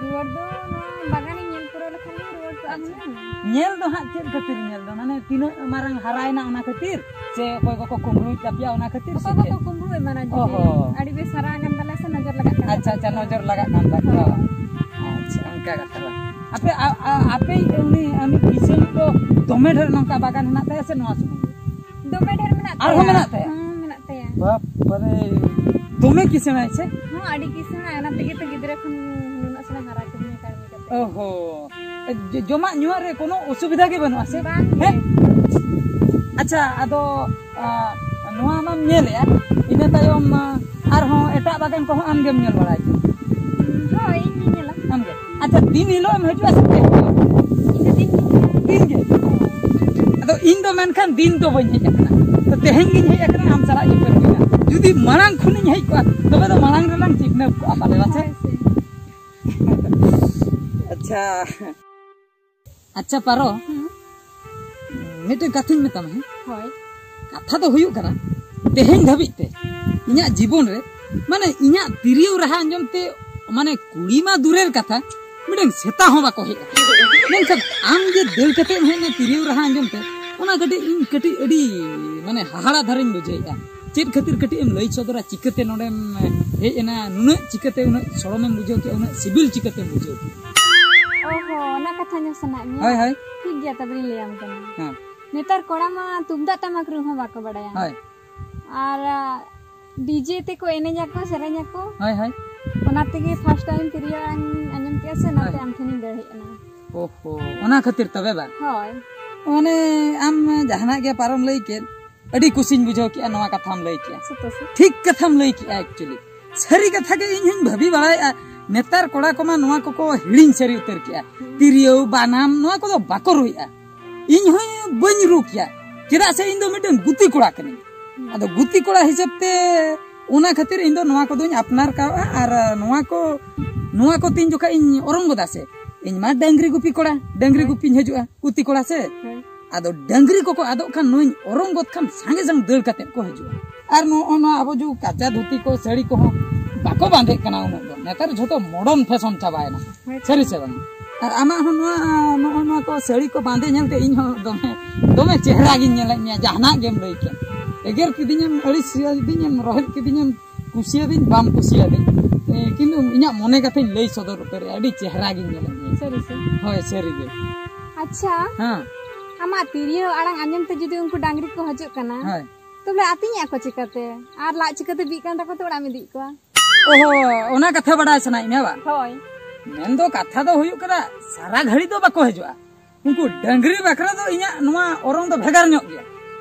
ᱨᱩᱣᱟᱹᱲ ᱫᱚ ᱱᱚᱣᱟ ᱵᱟᱜᱟᱱᱤᱧ ᱧᱮᱞ ᱯᱩᱨᱟᱹᱣ ᱞᱮᱠᱷᱟᱱ ᱜᱤᱧ ᱨᱩᱣᱟᱹᱲ ᱠᱚᱜᱼᱟ ᱦᱩᱱᱟᱹᱝ᱾ ᱧᱮᱞ ᱫᱚ ᱦᱟᱸᱜ ᱪᱮᱫ ᱠᱷᱟᱹᱛᱤᱨ ᱧᱮᱞ ᱫᱚ? ᱢᱟᱱᱮ ᱛᱤᱱᱟᱹᱜ ᱢᱟᱨᱟᱝ ᱦᱟᱨᱟᱭᱮᱱᱟ ᱚᱱᱟ ᱠᱷᱟᱹᱛᱤᱨ? ᱥᱮ ᱚᱠᱚᱭ ᱠᱚᱠᱚ ᱠᱩᱢᱵᱽᱲᱩᱭᱮᱫ ᱛᱟᱯᱮᱭᱟ ᱚᱱᱟ ᱠᱷᱟᱹᱛᱤᱨ ᱥᱮ ᱚᱠᱚᱭ ᱠᱚᱠᱚ ᱪᱮᱫ? ᱠᱩᱢᱵᱽᱲᱩ ᱮᱢᱟᱱᱟ ᱡᱩᱫᱤ ᱚᱦᱚ᱾ ᱟᱹᱰᱤ ᱵᱮᱥ ᱦᱟᱨᱟ ᱟᱠᱟᱱ ᱛᱟᱞᱮᱭᱟ ᱥᱮ, ᱱᱚᱡᱚᱨ ᱞᱟᱜᱟᱜ ᱠᱟᱱ ᱟᱪᱪᱷᱟ, ᱛᱟᱞᱮᱭᱟ᱾ ᱟᱪᱪᱷᱟ, ᱱᱚᱡᱚᱨ ᱞᱟᱜᱟᱜ ᱠᱟᱱ ᱛᱟᱠᱚᱣᱟ᱾ ᱦᱳᱭ᱾ ᱟᱪᱪᱷᱟ, ᱚᱱᱠᱟ ᱠᱟᱛᱷᱟ ᱵᱟᱝ᱾ ᱟᱯᱮ, ᱟ-, ᱟ-, ᱟᱯᱮ ᱩᱱᱤ, ᱩᱱᱤ ᱠᱤᱥᱟᱹᱬ ᱫᱚ ᱫᱚᱢᱮ ᱰᱷᱮᱨ ᱱᱚᱝᱠᱟ ᱵᱟᱜᱟᱱ ᱦᱮᱱᱟᱜ ᱛᱟᱭᱟ ᱥᱮ ᱱᱚᱣᱟ ᱥᱩᱢᱩᱝ ᱜᱮ? ᱫᱚᱢᱮ ᱰᱷᱮᱨ ᱢᱮᱱᱟᱜ ᱛᱟᱭᱟ᱾ ᱟᱨᱦᱚᱸ ᱢᱮᱱᱟᱜ ᱛᱟᱭᱟ? ᱦᱚᱸ, ᱢᱮᱱᱟᱜ ᱛᱟᱭᱟ᱾ ᱵᱟᱯ ᱨᱮ, ᱫᱚᱢᱮ ᱠᱤᱥᱟᱹᱬᱟᱭ ᱥᱮ? ᱦᱚᱸ, ᱟᱹᱰᱤ ᱠᱤᱥᱟᱹᱬᱟ᱾ ᱚᱱᱟ ᱛᱮᱜᱮ ᱛᱚ ᱜᱤᱫᱽᱨᱟᱹ ᱠᱷᱚᱱ ᱱᱩᱱᱟᱹᱜ ᱥᱮᱬᱟ ᱦᱟᱨᱟ ᱠᱟᱹᱫᱤᱧᱟ ᱠᱟᱹᱢᱤ ᱠᱟᱛᱮ᱾ ᱚᱦᱚ, ᱡᱚ-, ᱡᱚᱢᱟᱜ ᱧᱩᱣᱟᱜ ᱨᱮ ᱠᱳᱱᱳ ᱚᱥᱩᱵᱤᱫᱷᱟ ᱜᱮ ᱵᱟᱹᱱᱩᱜᱼᱟ ᱥᱮ? ᱵᱟᱝ ᱜᱮ᱾ ᱦᱮᱸ? ᱟᱪᱪᱷᱟ, ᱟᱫᱚ, ᱟ, ᱱᱚᱣᱟ ᱢᱟᱢ ᱧᱮᱞᱮᱜᱼᱟ, ᱤᱱᱟᱹ ᱛᱟᱭᱚᱢ, ᱟ, ᱟᱨᱦᱚᱸ ᱮᱴᱟᱜ ᱵᱟᱜᱟᱱ ᱠᱚᱦᱚᱸ ᱟᱢ ᱜᱮᱢ ᱧᱮᱞ ᱵᱟᱲᱟᱭ ᱜᱮᱭᱟ? ᱦᱳᱭ, ᱤᱧ ᱜᱤᱧ ᱧᱮᱞᱟ᱾ ᱟᱢ ᱜᱮ? ᱟᱪᱪᱷᱟ, ᱫᱤᱱ ᱦᱤᱞᱳᱜ ᱮᱢ ᱦᱤᱡᱩᱜᱼᱟ ᱥᱮ ᱪᱮᱫ? ᱤᱧ ᱫᱚ ᱫᱤᱱ ᱜᱤᱧ ᱦᱤᱡᱩᱜᱼᱟ᱾ ᱫᱤᱱ ᱜᱮ? ᱟᱫᱚ ᱤᱧ ᱫᱚ ᱢᱮᱱᱠᱷᱟᱱ ᱫᱤᱱ ᱫᱚ ᱵᱟᱹᱧ ᱦᱮᱡ ᱟᱠᱟᱱᱟ, ᱛᱚ ᱛᱮᱦᱮᱧ ᱜᱤᱧ ᱦᱮᱡ ᱟᱠᱟᱱᱟ ᱟᱢ ᱥᱟᱞᱟᱜ ᱧᱮᱯᱮᱞ ᱦᱩᱭᱱᱟ᱾ ᱡᱩᱫᱤ ᱢᱟᱲᱟᱝ ᱠᱷᱚᱱᱤᱧ ᱦᱮᱡ ᱠᱚᱜᱼᱟ, ᱛᱚᱵᱮ ᱫᱚ ᱢᱟᱲᱟᱝ ᱨᱮᱞᱟᱝ ᱪᱤᱱᱦᱟᱹᱯ ᱠᱚᱜᱼᱟ ᱯᱟᱞᱮ, ᱵᱟᱥᱮ? ᱦᱳᱭ ᱥᱮ᱾ ᱟᱪᱪᱷᱟ, ᱟᱪᱪᱷᱟ ᱯᱟᱨᱚ, ᱦᱩᱸ᱾ ᱢᱤᱫᱴᱮᱱ ᱠᱟᱛᱷᱟᱧ ᱢᱮᱛᱟᱢᱟ, ᱦᱮᱸ? ᱦᱳᱭ᱾ ᱠᱟᱛᱷᱟ ᱫᱚ ᱦᱩᱭᱩᱜ ᱠᱟᱱᱟ, ᱛᱮᱦᱮᱧ ᱫᱷᱟᱹᱵᱤᱡ ᱛᱮ ᱤᱧᱟᱹᱜ ᱡᱤᱵᱚᱱ ᱨᱮ, ᱢᱟᱱᱮ, ᱤᱧᱟᱹᱜ ᱛᱤᱨᱭᱳ ᱨᱟᱦᱟ ᱟᱸᱡᱚᱢ ᱛᱮ, ᱢᱟᱱᱮ, ᱠᱩᱲᱤ ᱢᱟ ᱫᱩᱨᱮᱨ ᱠᱟᱛᱷᱟ, ᱢᱤᱫᱴᱮᱱ ᱥᱮᱛᱟ ᱦᱚᱸ ᱵᱟᱠᱚ ᱦᱮᱡ ᱟᱠᱟᱱᱟ᱾ ᱢᱮᱱᱠᱷᱟᱱ ᱟᱢ ᱡᱮ ᱫᱟᱹᱲ ᱠᱟᱛᱮ ᱮᱢ ᱦᱮᱡ ᱮᱱᱟ ᱛᱤᱨᱭᱳ ᱨᱟᱦᱟ ᱟᱸᱡᱚᱢ ᱛᱮ, ᱚᱱᱟ ᱠᱟᱹᱴᱤᱡ ᱤᱧ ᱠᱟᱹᱴᱤᱡ ᱟᱹᱰᱤ, ᱢᱟᱱᱮ, ᱦᱟᱦᱟᱲᱟ ᱫᱷᱟᱨᱟᱧ ᱵᱩᱡᱷᱟᱹᱣᱮᱫᱼᱟ᱾ ᱪᱮᱫ ᱠᱷᱟᱹᱛᱤᱨ ᱠᱟᱹᱴᱤᱡ ᱮᱢ ᱞᱟᱹᱭ ᱥᱚᱫᱚᱨᱟ? ᱪᱤᱠᱟᱹᱛᱮ ᱱᱚᱰᱮᱢ ᱦᱮᱡ ᱮᱱᱟ? ᱱᱩᱱᱟᱹᱜ ᱪᱤᱠᱟᱹᱛᱮ ᱩᱱᱟᱹᱜ ᱥᱚᱲᱚᱢᱮᱢ ᱵᱩᱡᱷᱟᱹᱣ ᱠᱮᱜᱼᱟ? ᱩᱱᱟᱹᱜ ᱥᱤᱵᱤᱞ ᱪᱤᱠᱟᱹᱛᱮᱢ ᱵᱩᱡᱷᱟᱹᱣ ᱠᱮᱜᱼᱟ? ᱚ ᱦᱚᱸ, ᱚᱱᱟ ᱠᱟᱛᱷᱟ ᱧᱚᱜ ᱥᱟᱱᱟᱭᱮᱫ ᱢᱮᱭᱟ? ᱦᱳᱭ, ᱦᱳᱭ᱾ ᱴᱷᱤᱠ ᱜᱮᱭᱟ, ᱛᱚᱵᱮᱧ ᱞᱟᱹᱭᱟᱢ ᱠᱟᱱᱟ᱾ ᱦᱮᱸ᱾ ᱱᱮᱛᱟᱨ ᱠᱚᱲᱟ ᱢᱟ ᱛᱩᱢᱫᱟᱜ ᱴᱟᱢᱟᱠ ᱨᱩ ᱦᱚᱸ ᱵᱟᱠᱚ ᱵᱟᱲᱟᱭᱟ᱾ ᱦᱳᱭ᱾ ᱟᱨ, ᱟ, ᱰᱤᱡᱮ ᱛᱮᱠᱚ ᱮᱱᱮᱡ ᱟᱠᱚ, ᱥᱮᱨᱮᱧ ᱟᱠᱚ᱾ ᱦᱳᱭ, ᱦᱳᱭ᱾ ᱚᱱᱟ ᱛᱮᱜᱮ first time ᱛᱤᱨᱭᱳ ᱟᱲᱟᱝ ᱤᱧ ᱟᱸᱡᱚᱢ ᱠᱮᱜᱼᱟ ᱥᱮ, ᱚᱱᱟᱛᱮ ᱦᱳᱭ᱾ ᱟᱢ ᱴᱷᱮᱱᱤᱧ ᱫᱟᱹᱲ ᱦᱮᱡ ᱮᱱᱟ᱾ ᱳᱦᱳ, ᱚᱱᱟ ᱠᱷᱟᱹᱛᱤᱨ ᱛᱚᱵᱮ ᱵᱟᱝ? ᱦᱳᱭ᱾ ᱢᱟᱱᱮ, ᱟᱢ ᱡᱟᱦᱟᱱᱟᱜ ᱜᱮ ᱯᱟᱨᱚᱢ ᱞᱟᱹᱭ ᱠᱮᱫ, ᱟᱹᱰᱤ ᱠᱩᱥᱤᱧ ᱵᱩᱡᱷᱟᱹᱣ ᱠᱮᱜᱼᱟ ᱱᱚᱣᱟ ᱠᱟᱛᱷᱟᱢ ᱞᱟᱹᱭ ᱠᱮᱜᱼᱟ᱾ ᱥᱚᱛᱚ ᱥᱮ? ᱴᱷᱤᱠ ᱠᱟᱛᱷᱟᱢ ᱞᱟᱹᱭ ᱠᱮᱜᱼᱟ actually᱾ ᱥᱟᱹᱨᱤ ᱠᱟᱛᱷᱟ ᱜᱮ ᱤᱧ ᱦᱚᱧ ᱵᱷᱟᱹᱵᱤ ᱵᱟᱲᱟᱭᱮᱜᱼᱟ, ᱱᱮᱛᱟᱨ ᱠᱚᱲᱟ ᱠᱚᱢᱟ ᱱᱚᱣᱟ ᱠᱚᱠᱚ ᱦᱤᱲᱤᱧ ᱥᱟᱹᱨᱤ ᱩᱛᱟᱹᱨ ᱠᱮᱜᱼᱟ᱾ ᱛᱤᱨᱭᱳ, ᱵᱟᱱᱟᱢ, ᱱᱚᱣᱟ ᱠᱚᱫᱚ ᱵᱟᱠᱚ ᱨᱩᱭᱮᱜᱼᱟ᱾ ᱤᱧ ᱦᱚᱸ ᱵᱟᱹᱧ ᱨᱩ ᱠᱮᱭᱟ, ᱪᱮᱫᱟᱜ ᱥᱮ ᱤᱧ ᱫᱚ ᱢᱤᱫᱴᱮᱱ ᱜᱩᱛᱤ ᱠᱚᱲᱟ ᱠᱟᱹᱱᱟᱹᱧ᱾ ᱟᱫᱚ ᱜᱩᱛᱤ ᱠᱚᱲᱟ ᱦᱤᱥᱟᱹᱵ ᱛᱮ ᱚᱱᱟ ᱠᱷᱟᱹᱛᱤᱨ ᱤᱧ ᱫᱚ ᱱᱚᱣᱟ ᱠᱚᱫᱚᱧ ᱟᱯᱱᱟᱨ ᱠᱟᱣᱟ᱾ ᱟᱨ ᱱᱚᱣᱟ ᱠᱚ, ᱱᱚᱣᱟ ᱠᱚ ᱛᱤᱱ ᱡᱚᱠᱷᱟᱡ ᱤᱧ ᱚᱨᱚᱝ ᱜᱚᱫᱟ ᱥᱮ, ᱤᱧ ᱢᱟ ᱰᱟᱹᱝᱨᱤ ᱜᱩᱯᱤ ᱠᱚᱲᱟ, ᱰᱟᱹᱝᱨᱤ ᱜᱩᱯᱤᱧ ᱦᱤᱡᱩᱜᱼᱟ, ᱜᱩᱛᱤ ᱠᱚᱲᱟ ᱥᱮ᱾ ᱦᱮᱸ᱾ ᱟᱫᱚ ᱰᱟᱹᱝᱨᱤ ᱠᱚᱠᱚ ᱟᱫᱚᱜ ᱠᱷᱟᱱ ᱱᱚᱣᱟᱧ ᱚᱨᱚᱝ ᱜᱚᱫ ᱠᱷᱟᱱ ᱥᱟᱸᱜᱮ ᱥᱟᱝ ᱫᱟᱹᱲ ᱠᱟᱛᱮᱫ ᱠᱚ ᱦᱤᱡᱩᱜᱼᱟ᱾ ᱟᱨ ᱱᱚᱜᱼᱚ ᱱᱚᱣᱟ ᱟᱵᱚ ᱡᱩᱜᱽ ᱠᱟᱪᱟ ᱫᱷᱩᱛᱤ ᱠᱚ, ᱥᱟᱹᱲᱤ ᱠᱚᱦᱚᱸ ᱵᱟᱠᱚ ᱵᱟᱸᱫᱮᱜ ᱠᱟᱱᱟ ᱩᱱᱟᱹᱜ ᱫᱚ᱾ ᱱᱮᱛᱟᱨ ᱡᱷᱚᱛᱚ modern fashion ᱪᱟᱵᱟᱭᱮᱱᱟ᱾ ᱦᱳᱭ᱾ ᱥᱟᱹᱨᱤ ᱥᱮ ᱵᱟᱝ? ᱟᱨ ᱟᱢᱟᱜ ᱦᱚᱸ ᱱᱚᱣᱟ, ᱱᱚᱜᱼᱚ ᱱᱚᱣᱟ ᱠᱚ ᱥᱟᱹᱲᱤ ᱠᱚ ᱵᱟᱸᱫᱮ ᱧᱮᱞᱛᱮ ᱤᱧ ᱦᱚᱸ ᱫᱚᱢᱮ, ᱫᱚᱢᱮ ᱪᱮᱦᱨᱟ ᱜᱤᱧ ᱧᱮᱞᱮᱫ ᱢᱮᱭᱟ᱾ ᱡᱟᱦᱟᱱᱟᱜ ᱜᱮᱢ ᱞᱟᱹᱭ ᱠᱮᱫ, ᱮᱜᱮᱨ ᱠᱤᱫᱤᱧᱮᱢ, ᱟᱹᱲᱤᱥ ᱠᱤᱫᱤᱧᱮᱢ, ᱨᱚᱦᱮᱫ ᱠᱤᱫᱤᱧᱮᱢ, ᱠᱩᱥᱤᱭᱟᱫᱤᱧ ᱵᱟᱢ ᱠᱩᱥᱤᱭᱟᱫᱤᱧ, ᱮ, ᱠᱤᱱᱛᱩ ᱤᱧᱟᱹᱜ ᱢᱚᱱᱮ ᱠᱟᱛᱷᱟᱧ ᱞᱟᱹᱭ ᱥᱚᱫᱚᱨ ᱩᱛᱟᱹᱨᱮᱜᱼᱟ, ᱟᱹᱰᱤ ᱪᱮᱦᱨᱟ ᱜᱤᱧ ᱧᱮᱞᱮᱫ ᱢᱮᱭᱟ᱾ ᱥᱟᱹᱨᱤ ᱥᱮ? ᱦᱳᱭ, ᱥᱟᱹᱨᱤ ᱜᱮ᱾ ᱟᱪᱪᱷᱟ, ᱦᱮᱸ᱾ ᱟᱢᱟᱜ ᱛᱤᱨᱭᱳ ᱟᱲᱟᱝ ᱟᱸᱡᱚᱢ ᱛᱮ ᱡᱩᱫᱤ ᱩᱱᱠᱩ ᱰᱟᱝᱨᱤ ᱠᱚ ᱦᱤᱡᱩᱜ ᱠᱟᱱᱟ, ᱦᱳᱭ᱾ ᱛᱚᱵᱮ ᱟᱹᱛᱤᱧᱮᱜᱼᱟ ᱠᱚ ᱪᱤᱠᱟᱹᱛᱮ? ᱟᱨ ᱞᱟᱡ ᱪᱤᱠᱟᱹᱛᱮ ᱵᱤᱜ ᱠᱟᱱ ᱛᱟᱠᱚ ᱛᱮ ᱚᱲᱟᱜ ᱮᱢ ᱤᱫᱤᱭᱮᱫ ᱠᱚᱣᱟ? ᱚᱦᱚ, ᱚᱱᱟ ᱠᱟᱛᱷᱟ ᱵᱟᱰᱟᱭ ᱥᱟᱱᱟᱭᱮᱫ ᱢᱮᱭᱟ ᱵᱟᱝ? ᱦᱳᱭ᱾ ᱢᱮᱱᱫᱚ ᱠᱟᱛᱷᱟ ᱫᱚ ᱦᱩᱭᱩᱜ ᱠᱟᱱᱟ, ᱥᱟᱨᱟ ᱜᱷᱟᱹᱲᱤ ᱫᱚ ᱵᱟᱠᱚ ᱦᱤᱡᱩᱜᱼᱟ᱾ ᱩᱱᱠᱩ ᱰᱟᱹᱝᱨᱤ ᱵᱟᱠᱷᱨᱟ ᱫᱚ ᱤᱧᱟᱹᱜ ᱱᱚᱣᱟ ᱚᱨᱚᱝ ᱫᱚ ᱵᱷᱮᱜᱟᱨ ᱧᱚᱜ ᱜᱮᱭᱟ᱾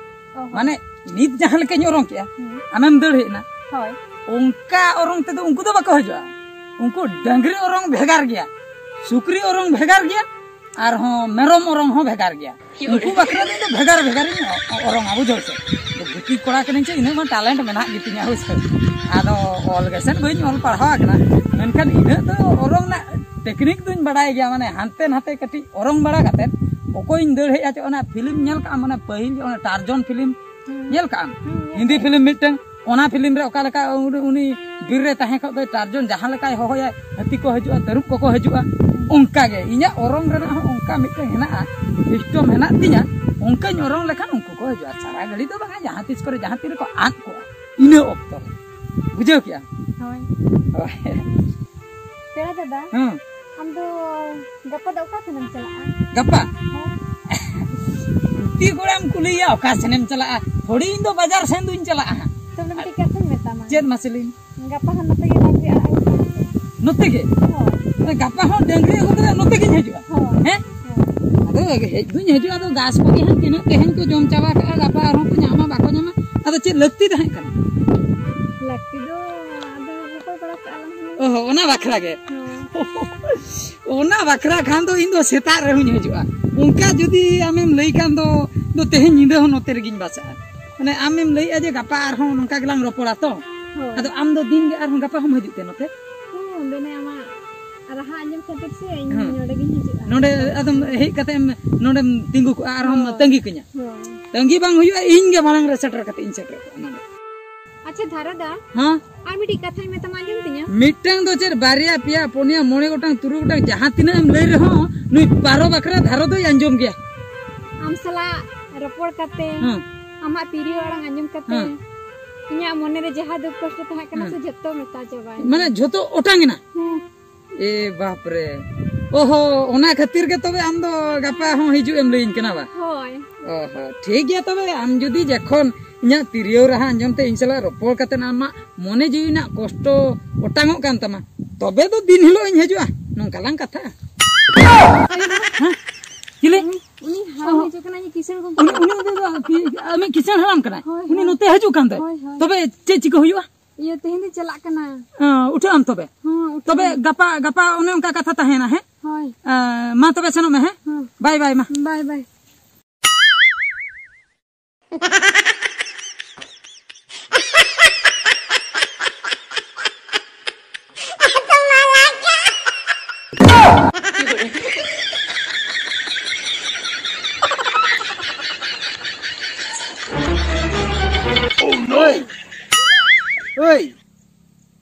ᱚᱦᱚ᱾ ᱢᱟᱱᱮ, ᱱᱤᱛ ᱡᱟᱦᱟᱸ ᱞᱮᱠᱟᱧ ᱚᱨᱚᱝ ᱠᱮᱜᱼᱟ, ᱦᱩᱸ᱾ ᱟᱢᱮᱢ ᱫᱟᱹᱲ ᱦᱮᱡ ᱮᱱᱟ, ᱦᱳᱭ᱾ ᱚᱱᱠᱟ ᱚᱨᱚᱝ ᱛᱮᱫᱚ ᱩᱱᱠᱩ ᱫᱚ ᱵᱟᱠᱚ ᱦᱤᱡᱩᱜᱼᱟ᱾ ᱩᱱᱠᱩ ᱰᱟᱹᱝᱨᱤ ᱚᱨᱚᱝ ᱵᱷᱮᱜᱟᱨ ᱜᱮᱭᱟ, ᱥᱩᱠᱨᱤ ᱚᱨᱚᱝ ᱵᱷᱮᱜᱟᱨ ᱜᱮᱭᱟ, ᱟᱨᱦᱚᱸ ᱢᱮᱨᱚᱢ ᱚᱨᱚᱝ ᱦᱚᱸ ᱵᱷᱮᱜᱟᱨ ᱜᱮᱭᱟ᱾ ᱩᱱᱠᱩ ᱵᱟᱠᱷᱨᱟ ᱫᱚ ᱤᱧ ᱫᱚ ᱵᱷᱮᱜᱟᱨ ᱵᱷᱮᱜᱟᱨᱤᱧ ᱚ-, ᱚᱨᱚᱝᱟ, ᱵᱩᱡᱷᱟᱹᱣ ᱥᱮ᱾ ᱜᱩᱛᱤ ᱠᱚᱲᱟ ᱠᱟᱹᱱᱟᱹᱧ ᱪᱮ, ᱤᱱᱟᱹᱜ ᱢᱟ talent ᱢᱮᱱᱟᱜ ᱜᱮᱛᱤᱧᱟ, ᱦᱳᱭ ᱥᱮ᱾ ᱟᱫᱚ ᱚᱞ ᱜᱮᱥᱮ ᱵᱟᱹᱧ ᱚᱞ ᱯᱟᱲᱦᱟᱣ ᱟᱠᱟᱱᱟ, ᱢᱮᱱᱠᱷᱟᱱ ᱤᱱᱟᱹᱜ ᱫᱚ ᱚᱨᱚᱝ ᱨᱮᱱᱟᱜ technique ᱫᱚᱧ ᱵᱟᱰᱟᱭ ᱜᱮᱭᱟ, ᱢᱟᱱᱮ ᱦᱟᱱᱛᱮ ᱱᱟᱛᱮ ᱠᱟᱹᱴᱤᱡ ᱚᱨᱚᱝ ᱵᱟᱲᱟ ᱠᱟᱛᱮᱫ ᱚᱠᱚᱭᱤᱧ ᱫᱟᱹᱲ ᱦᱮᱡ ᱟᱪᱚ, ᱚᱱᱟ film ᱧᱮᱞ ᱠᱟᱜᱼᱟᱢ, ᱢᱟᱱᱮ ᱯᱟᱹᱦᱤᱞ ᱚᱱᱟ ᱴᱟᱨᱡᱚᱱ film ᱦᱩᱸ᱾ ᱧᱮᱞ ᱠᱟᱜᱼᱟᱢ? ᱦᱩᱸ, ᱧᱮᱞ ᱦᱤᱱᱫᱤ ᱠᱟᱜᱼᱟᱹᱧ᱾ Film ᱢᱤᱫᱴᱟᱝ, ᱚᱱᱟ film ᱨᱮ ᱚᱠᱟ ᱞᱮᱠᱟ ᱩᱱᱤ, ᱩᱱᱤ ᱵᱤᱨ ᱨᱮ ᱛᱟᱦᱮᱸ ᱠᱷᱚᱡ ᱫᱚ ᱴᱟᱨᱡᱚᱱ ᱡᱟᱦᱟᱸ ᱞᱮᱠᱟᱭ ᱦᱚᱦᱚᱭᱟ, ᱦᱟᱹᱛᱤ ᱠᱚ ᱦᱤᱡᱩᱜᱼᱟ, ᱛᱟᱹᱨᱩᱵ ᱠᱚᱠᱚ ᱦᱤᱡᱩᱜᱼᱟ, ᱚᱱᱠᱟ ᱜᱮ ᱤᱧᱟᱹᱜ ᱚᱨᱚᱝ ᱨᱮᱱᱟᱜ ᱦᱚᱸ ᱚᱱᱠᱟ ᱢᱤᱫᱴᱟᱝ ᱦᱮᱱᱟᱜᱼᱟ, system ᱦᱮᱱᱟᱜ ᱛᱤᱧᱟ, ᱚᱱᱠᱟᱧ ᱚᱨᱚᱝ ᱞᱮᱠᱷᱟᱱ ᱩᱱᱠᱩ ᱠᱚ ᱦᱤᱡᱩᱜᱼᱟ᱾ ᱥᱟᱨᱟ ᱜᱷᱟᱹᱲᱤ ᱫᱚ ᱵᱟᱝᱟ, ᱡᱟᱦᱟᱸ ᱛᱤᱥ ᱠᱚᱨᱮ ᱡᱟᱦᱟᱸ ᱛᱤ ᱨᱮᱠᱚ ᱟᱫ ᱠᱚᱜᱼᱟ, ᱤᱱᱟᱹ ᱚᱠᱛᱚ ᱨᱮ᱾ ᱵᱩᱡᱷᱟᱹᱣ ᱠᱮᱜᱼᱟᱢ? ᱦᱳᱭ᱾ ᱦᱳᱭ᱾ ᱯᱮᱲᱟ ᱫᱟᱫᱟ, ᱦᱮᱸ᱾ ᱟᱢ ᱫᱚ ᱜᱟᱯᱟ ᱫᱚ ᱚᱠᱟ ᱥᱮᱱ ᱮᱢ ᱪᱟᱞᱟᱜᱼᱟ? ᱜᱟᱯᱟ? ᱦᱳᱭ᱾ ᱜᱩᱯᱤ ᱠᱚᱲᱟᱢ ᱠᱩᱞᱤᱭᱮᱭᱟ, ᱚᱠᱟ ᱥᱮᱱ ᱮᱢ ᱪᱟᱞᱟᱜᱼᱟ? ᱛᱷᱚᱲᱤ ᱤᱧ ᱫᱚ ᱵᱟᱡᱟᱨ ᱥᱮᱱ ᱫᱩᱧ ᱪᱟᱞᱟᱜᱼᱟ ᱦᱟᱸᱜ᱾ ᱛᱚᱵᱮ ᱢᱤᱫᱴᱤᱡ ᱠᱟᱛᱷᱟᱧ ᱢᱮᱛᱟᱢᱟ᱾ ᱪᱮᱫ ᱢᱟᱥᱮ ᱞᱟᱹᱭ ᱢᱮ? ᱜᱟᱯᱟ ᱦᱚᱸ ᱱᱚᱛᱮ ᱜᱮ ᱰᱟᱝᱨᱤ ᱟᱲᱟᱜ ᱟᱹᱜᱩ ᱠᱟᱜ ᱯᱮ᱾ ᱱᱚᱛᱮ ᱜᱮ? ᱦᱳᱭ᱾ ᱟᱫᱚ ᱜᱟᱯᱟ ᱦᱚᱸ ᱰᱟᱝᱨᱤ ᱟᱹᱜᱩ ᱠᱟᱛᱮ ᱱᱚᱛᱮ ᱜᱤᱧ ᱦᱤᱡᱩᱜᱼᱟ᱾ ᱦᱳᱭ᱾ ᱦᱮᱸ? ᱦᱳᱭ᱾ ᱟᱫᱚ ᱦᱮᱡ ᱫᱩᱧ ᱦᱤᱡᱩᱜᱼᱟ, ᱟᱫᱚ ᱜᱷᱟᱥ ᱠᱚᱜᱮ ᱦᱟᱸᱜ ᱛᱤᱱᱟᱹᱜ ᱛᱮᱦᱮᱧ ᱠᱚ ᱡᱚᱢ ᱪᱟᱵᱟ ᱠᱟᱜᱼᱟ, ᱜᱟᱯᱟ ᱟᱨᱦᱚᱸ ᱠᱚ ᱧᱟᱢᱟ ᱵᱟᱠᱚ ᱧᱟᱢᱟ᱾ ᱟᱫᱚ ᱪᱮᱫ ᱞᱟᱹᱠᱛᱤ ᱛᱟᱦᱮᱸ ᱠᱟᱱᱟ? ᱞᱟᱹᱠᱛᱤ ᱫᱚ ᱟᱫᱚ ᱨᱚᱯᱚᱲ ᱵᱟᱲᱟ ᱠᱟᱜᱼᱟ ᱞᱟᱝ ᱦᱩᱱᱟᱹᱝ᱾ ᱚ ᱦᱚᱸ, ᱚᱱᱟ ᱵᱟᱠᱷᱨᱟ ᱜᱮ᱾ ᱦᱳᱭ᱾ ᱚᱱᱟ ᱵᱟᱠᱷᱨᱟ ᱠᱷᱟᱱ ᱫᱚ ᱤᱧ ᱫᱚ ᱥᱮᱛᱟᱜ ᱨᱮᱦᱚᱸᱧ ᱦᱤᱡᱩᱜᱼᱟ᱾ ᱚᱱᱠᱟ ᱡᱩᱫᱤ ᱟᱢᱮᱢ ᱞᱟᱹᱭ ᱠᱷᱟᱱ ᱫᱚ, ᱫᱚ ᱛᱮᱦᱮᱧ ᱧᱤᱫᱟᱹ ᱦᱚᱸ ᱱᱚᱛᱮ ᱨᱮᱜᱤᱧ ᱵᱟᱥᱟᱜᱼᱟ᱾ ᱢᱟᱱᱮ ᱟᱢᱮᱢ ᱞᱟᱹᱭᱮᱜᱼᱟ ᱡᱮ ᱜᱟᱯᱟ ᱟᱨᱦᱚᱸ ᱱᱚᱝᱠᱟ ᱜᱮᱞᱟᱝ ᱨᱚᱯᱚᱲᱟ ᱛᱚ? ᱦᱳᱭ᱾ ᱟᱫᱚ ᱟᱢ ᱫᱚ ᱫᱤᱱ ᱜᱮ ᱟᱨᱦᱚᱸ ᱜᱟᱯᱟ ᱦᱚᱸᱢ ᱦᱤᱡᱩᱜ ᱛᱮ ᱱᱚᱛᱮ? ᱦᱮᱸ, ᱵᱮᱱᱮ ᱟᱢᱟᱜ ᱨᱟᱦᱟ ᱟᱸᱡᱚᱢ ᱠᱷᱟᱹᱛᱤᱨ ᱥᱮ ᱤᱧ ᱦᱮᱸ᱾ ᱱᱚᱰᱮ ᱜᱤᱧ ᱦᱤᱡᱩᱜᱼᱟ᱾ ᱱᱚᱰᱮ ᱟᱫᱚᱢ ᱦᱮᱡ ᱠᱟᱛᱮ ᱮᱢ, ᱱᱚᱰᱮᱢ ᱛᱤᱸᱜᱩ ᱠᱚᱜᱼᱟ, ᱟᱨᱦᱚᱸᱢ ᱦᱳᱭ᱾ ᱛᱟᱺᱜᱤ ᱠᱟᱹᱧᱟ᱾ ᱦᱳᱭ᱾ ᱛᱟᱺᱜᱤ ᱵᱟᱝ ᱦᱩᱭᱩᱜᱼᱟ, ᱤᱧ ᱜᱮ ᱢᱟᱲᱟᱝ ᱨᱮ ᱥᱮᱴᱮᱨ ᱠᱟᱛᱮ ᱤᱧ ᱥᱮᱴᱮᱨ ᱠᱚᱜᱼᱟ ᱱᱚᱰᱮ᱾ ᱟᱪᱪᱷᱟ ᱫᱷᱟᱨᱟ ᱫᱟ, ᱦᱮᱸ? ᱟᱨ ᱢᱤᱫᱴᱤᱡ ᱠᱟᱛᱷᱟᱧ ᱢᱮᱛᱟᱢᱟ, ᱟᱸᱡᱚᱢ ᱛᱤᱧᱟᱹ? ᱢᱤᱫᱴᱟᱝ ᱫᱚ ᱪᱮᱫ, ᱵᱟᱨᱭᱟ, ᱯᱮᱭᱟ, ᱯᱩᱱᱭᱟ, ᱢᱚᱬᱮ ᱜᱚᱴᱟᱝ, ᱛᱩᱨᱩᱭ ᱜᱚᱴᱟᱝ, ᱡᱟᱦᱟᱸ ᱛᱤᱱᱟᱹᱜ ᱮᱢ ᱞᱟᱹᱭ ᱨᱮᱦᱚᱸ, ᱱᱩᱭ ᱯᱟᱨᱚ ᱵᱟᱠᱷᱨᱟ ᱫᱷᱟᱨᱚ ᱫᱚᱭ ᱟᱸᱡᱚᱢ ᱜᱮᱭᱟ᱾ ᱟᱢ ᱥᱟᱞᱟᱜ ᱨᱚᱯᱚᱲ ᱠᱟᱛᱮ, ᱦᱮᱸ᱾ ᱟᱢᱟᱜ ᱛᱤᱨᱭᱳ ᱟᱲᱟᱝ ᱟᱸᱡᱚᱢ ᱠᱟᱛᱮ, ᱦᱮᱸ᱾ ᱤᱧᱟᱹᱜ ᱢᱚᱱᱮ ᱨᱮ ᱡᱟᱦᱟᱸ ᱫᱩᱠ ᱠᱚᱥᱴᱚ ᱛᱟᱦᱮᱸ ᱠᱟᱱᱟ ᱦᱮᱸ᱾ ᱥᱮ, ᱡᱷᱚᱛᱚ ᱢᱮᱴᱟᱣ ᱪᱟᱵᱟᱭᱮᱱᱟ᱾ ᱢᱟᱱᱮ ᱡᱷᱚᱛᱚ ᱚᱴᱟᱝ ᱮᱱᱟ? ᱦᱮᱸ᱾ ᱮ ᱵᱟᱯ ᱨᱮ᱾ ᱚᱦᱚ, ᱚᱱᱟ ᱠᱷᱟᱹᱛᱤᱨ ᱜᱮ ᱛᱚᱵᱮ ᱟᱢ ᱫᱚ ᱜᱟᱯᱟ ᱦᱚᱸ ᱦᱤᱡᱩᱜ ᱮᱢ ᱞᱟᱹᱭᱟᱹᱧ ᱠᱟᱱᱟ ᱵᱟ? ᱦᱳᱭ᱾ ᱚᱦᱚ, ᱴᱷᱤᱠ ᱜᱮᱭᱟ ᱛᱚᱵᱮ, ᱟᱢ ᱡᱩᱫᱤ ᱡᱚᱠᱷᱚᱱ ᱤᱧᱟᱹᱜ ᱛᱤᱨᱭᱳ ᱨᱟᱦᱟ ᱟᱸᱡᱚᱢ ᱛᱮ ᱤᱧ ᱥᱟᱞᱟᱜ ᱨᱚᱯᱚᱲ ᱠᱟᱛᱮ ᱟᱢᱟᱜ ᱢᱚᱱᱮ ᱡᱤᱣᱤ ᱨᱮᱱᱟᱜ ᱠᱚᱥᱴᱚ ᱚᱴᱟᱝᱚᱜ ᱠᱟᱱ ᱛᱟᱢᱟ, ᱛᱚᱵᱮ ᱫᱚ ᱫᱤᱱ ᱦᱤᱞᱳᱜ ᱤᱧ ᱦᱤᱡᱩᱜᱼᱟ, ᱱᱚᱝᱠᱟ ᱞᱟᱝ ᱠᱟᱛᱷᱟᱜᱼᱟ᱾ ᱦᱮᱸ? ᱪᱤᱞᱤ? ᱩᱱᱤ, ᱩᱱᱤ ᱦᱟᱲᱟᱢ ᱚᱦᱚ᱾ ᱦᱤᱡᱩᱜ ᱠᱟᱱᱟ, ᱤᱧ ᱠᱤᱥᱟᱹᱬ ᱜᱚᱢᱠᱮ᱾ ᱩᱱᱤ, ᱩᱱᱤ, ᱩᱱᱤ ᱫᱚ ᱠᱤ-, ᱟᱢᱤᱡ ᱠᱤᱥᱟᱹᱬ ᱦᱟᱲᱟᱢ ᱠᱟᱱᱟᱭ? ᱦᱳᱭ, ᱩᱱᱤ ᱦᱳᱭ᱾ ᱱᱚᱛᱮ ᱦᱤᱡᱩᱜ ᱠᱟᱱ ᱫᱚᱭ? ᱦᱳᱭ, ᱦᱳᱭ᱾ ᱛᱚᱵᱮ ᱪᱮᱫ ᱪᱤᱠᱟᱹ ᱦᱩᱭᱩᱜᱼᱟ? ᱤᱭᱟᱹ, ᱛᱮᱦᱮᱧ ᱫᱚᱧ ᱪᱟᱞᱟᱜ ᱠᱟᱱᱟ᱾ ᱦᱮᱸ, ᱩᱴᱷᱟᱹᱜ ᱟᱢ ᱛᱚᱵᱮ? ᱦᱮᱸ, ᱩᱴᱷᱟᱹᱜ ᱛᱚᱵᱮ ᱟᱹᱧ᱾ ᱜᱟᱯᱟ, ᱜᱟᱯᱟ ᱚᱱᱮ ᱚᱱᱠᱟ ᱠᱟᱛᱷᱟ ᱛᱟᱦᱮᱸᱭᱮᱱᱟ, ᱦᱮᱸ? ᱦᱳᱭ᱾ ᱮᱸ, ᱢᱟ ᱛᱚᱵᱮ ᱥᱮᱱᱚᱜ ᱢᱮ, ᱦᱮᱸ? ᱦᱮᱸ᱾ ᱵᱟᱭ ᱵᱟᱭ, ᱢᱟ᱾ ᱵᱟᱭ ᱵᱟᱭ᱾ ᱳᱭ, ᱳᱭ,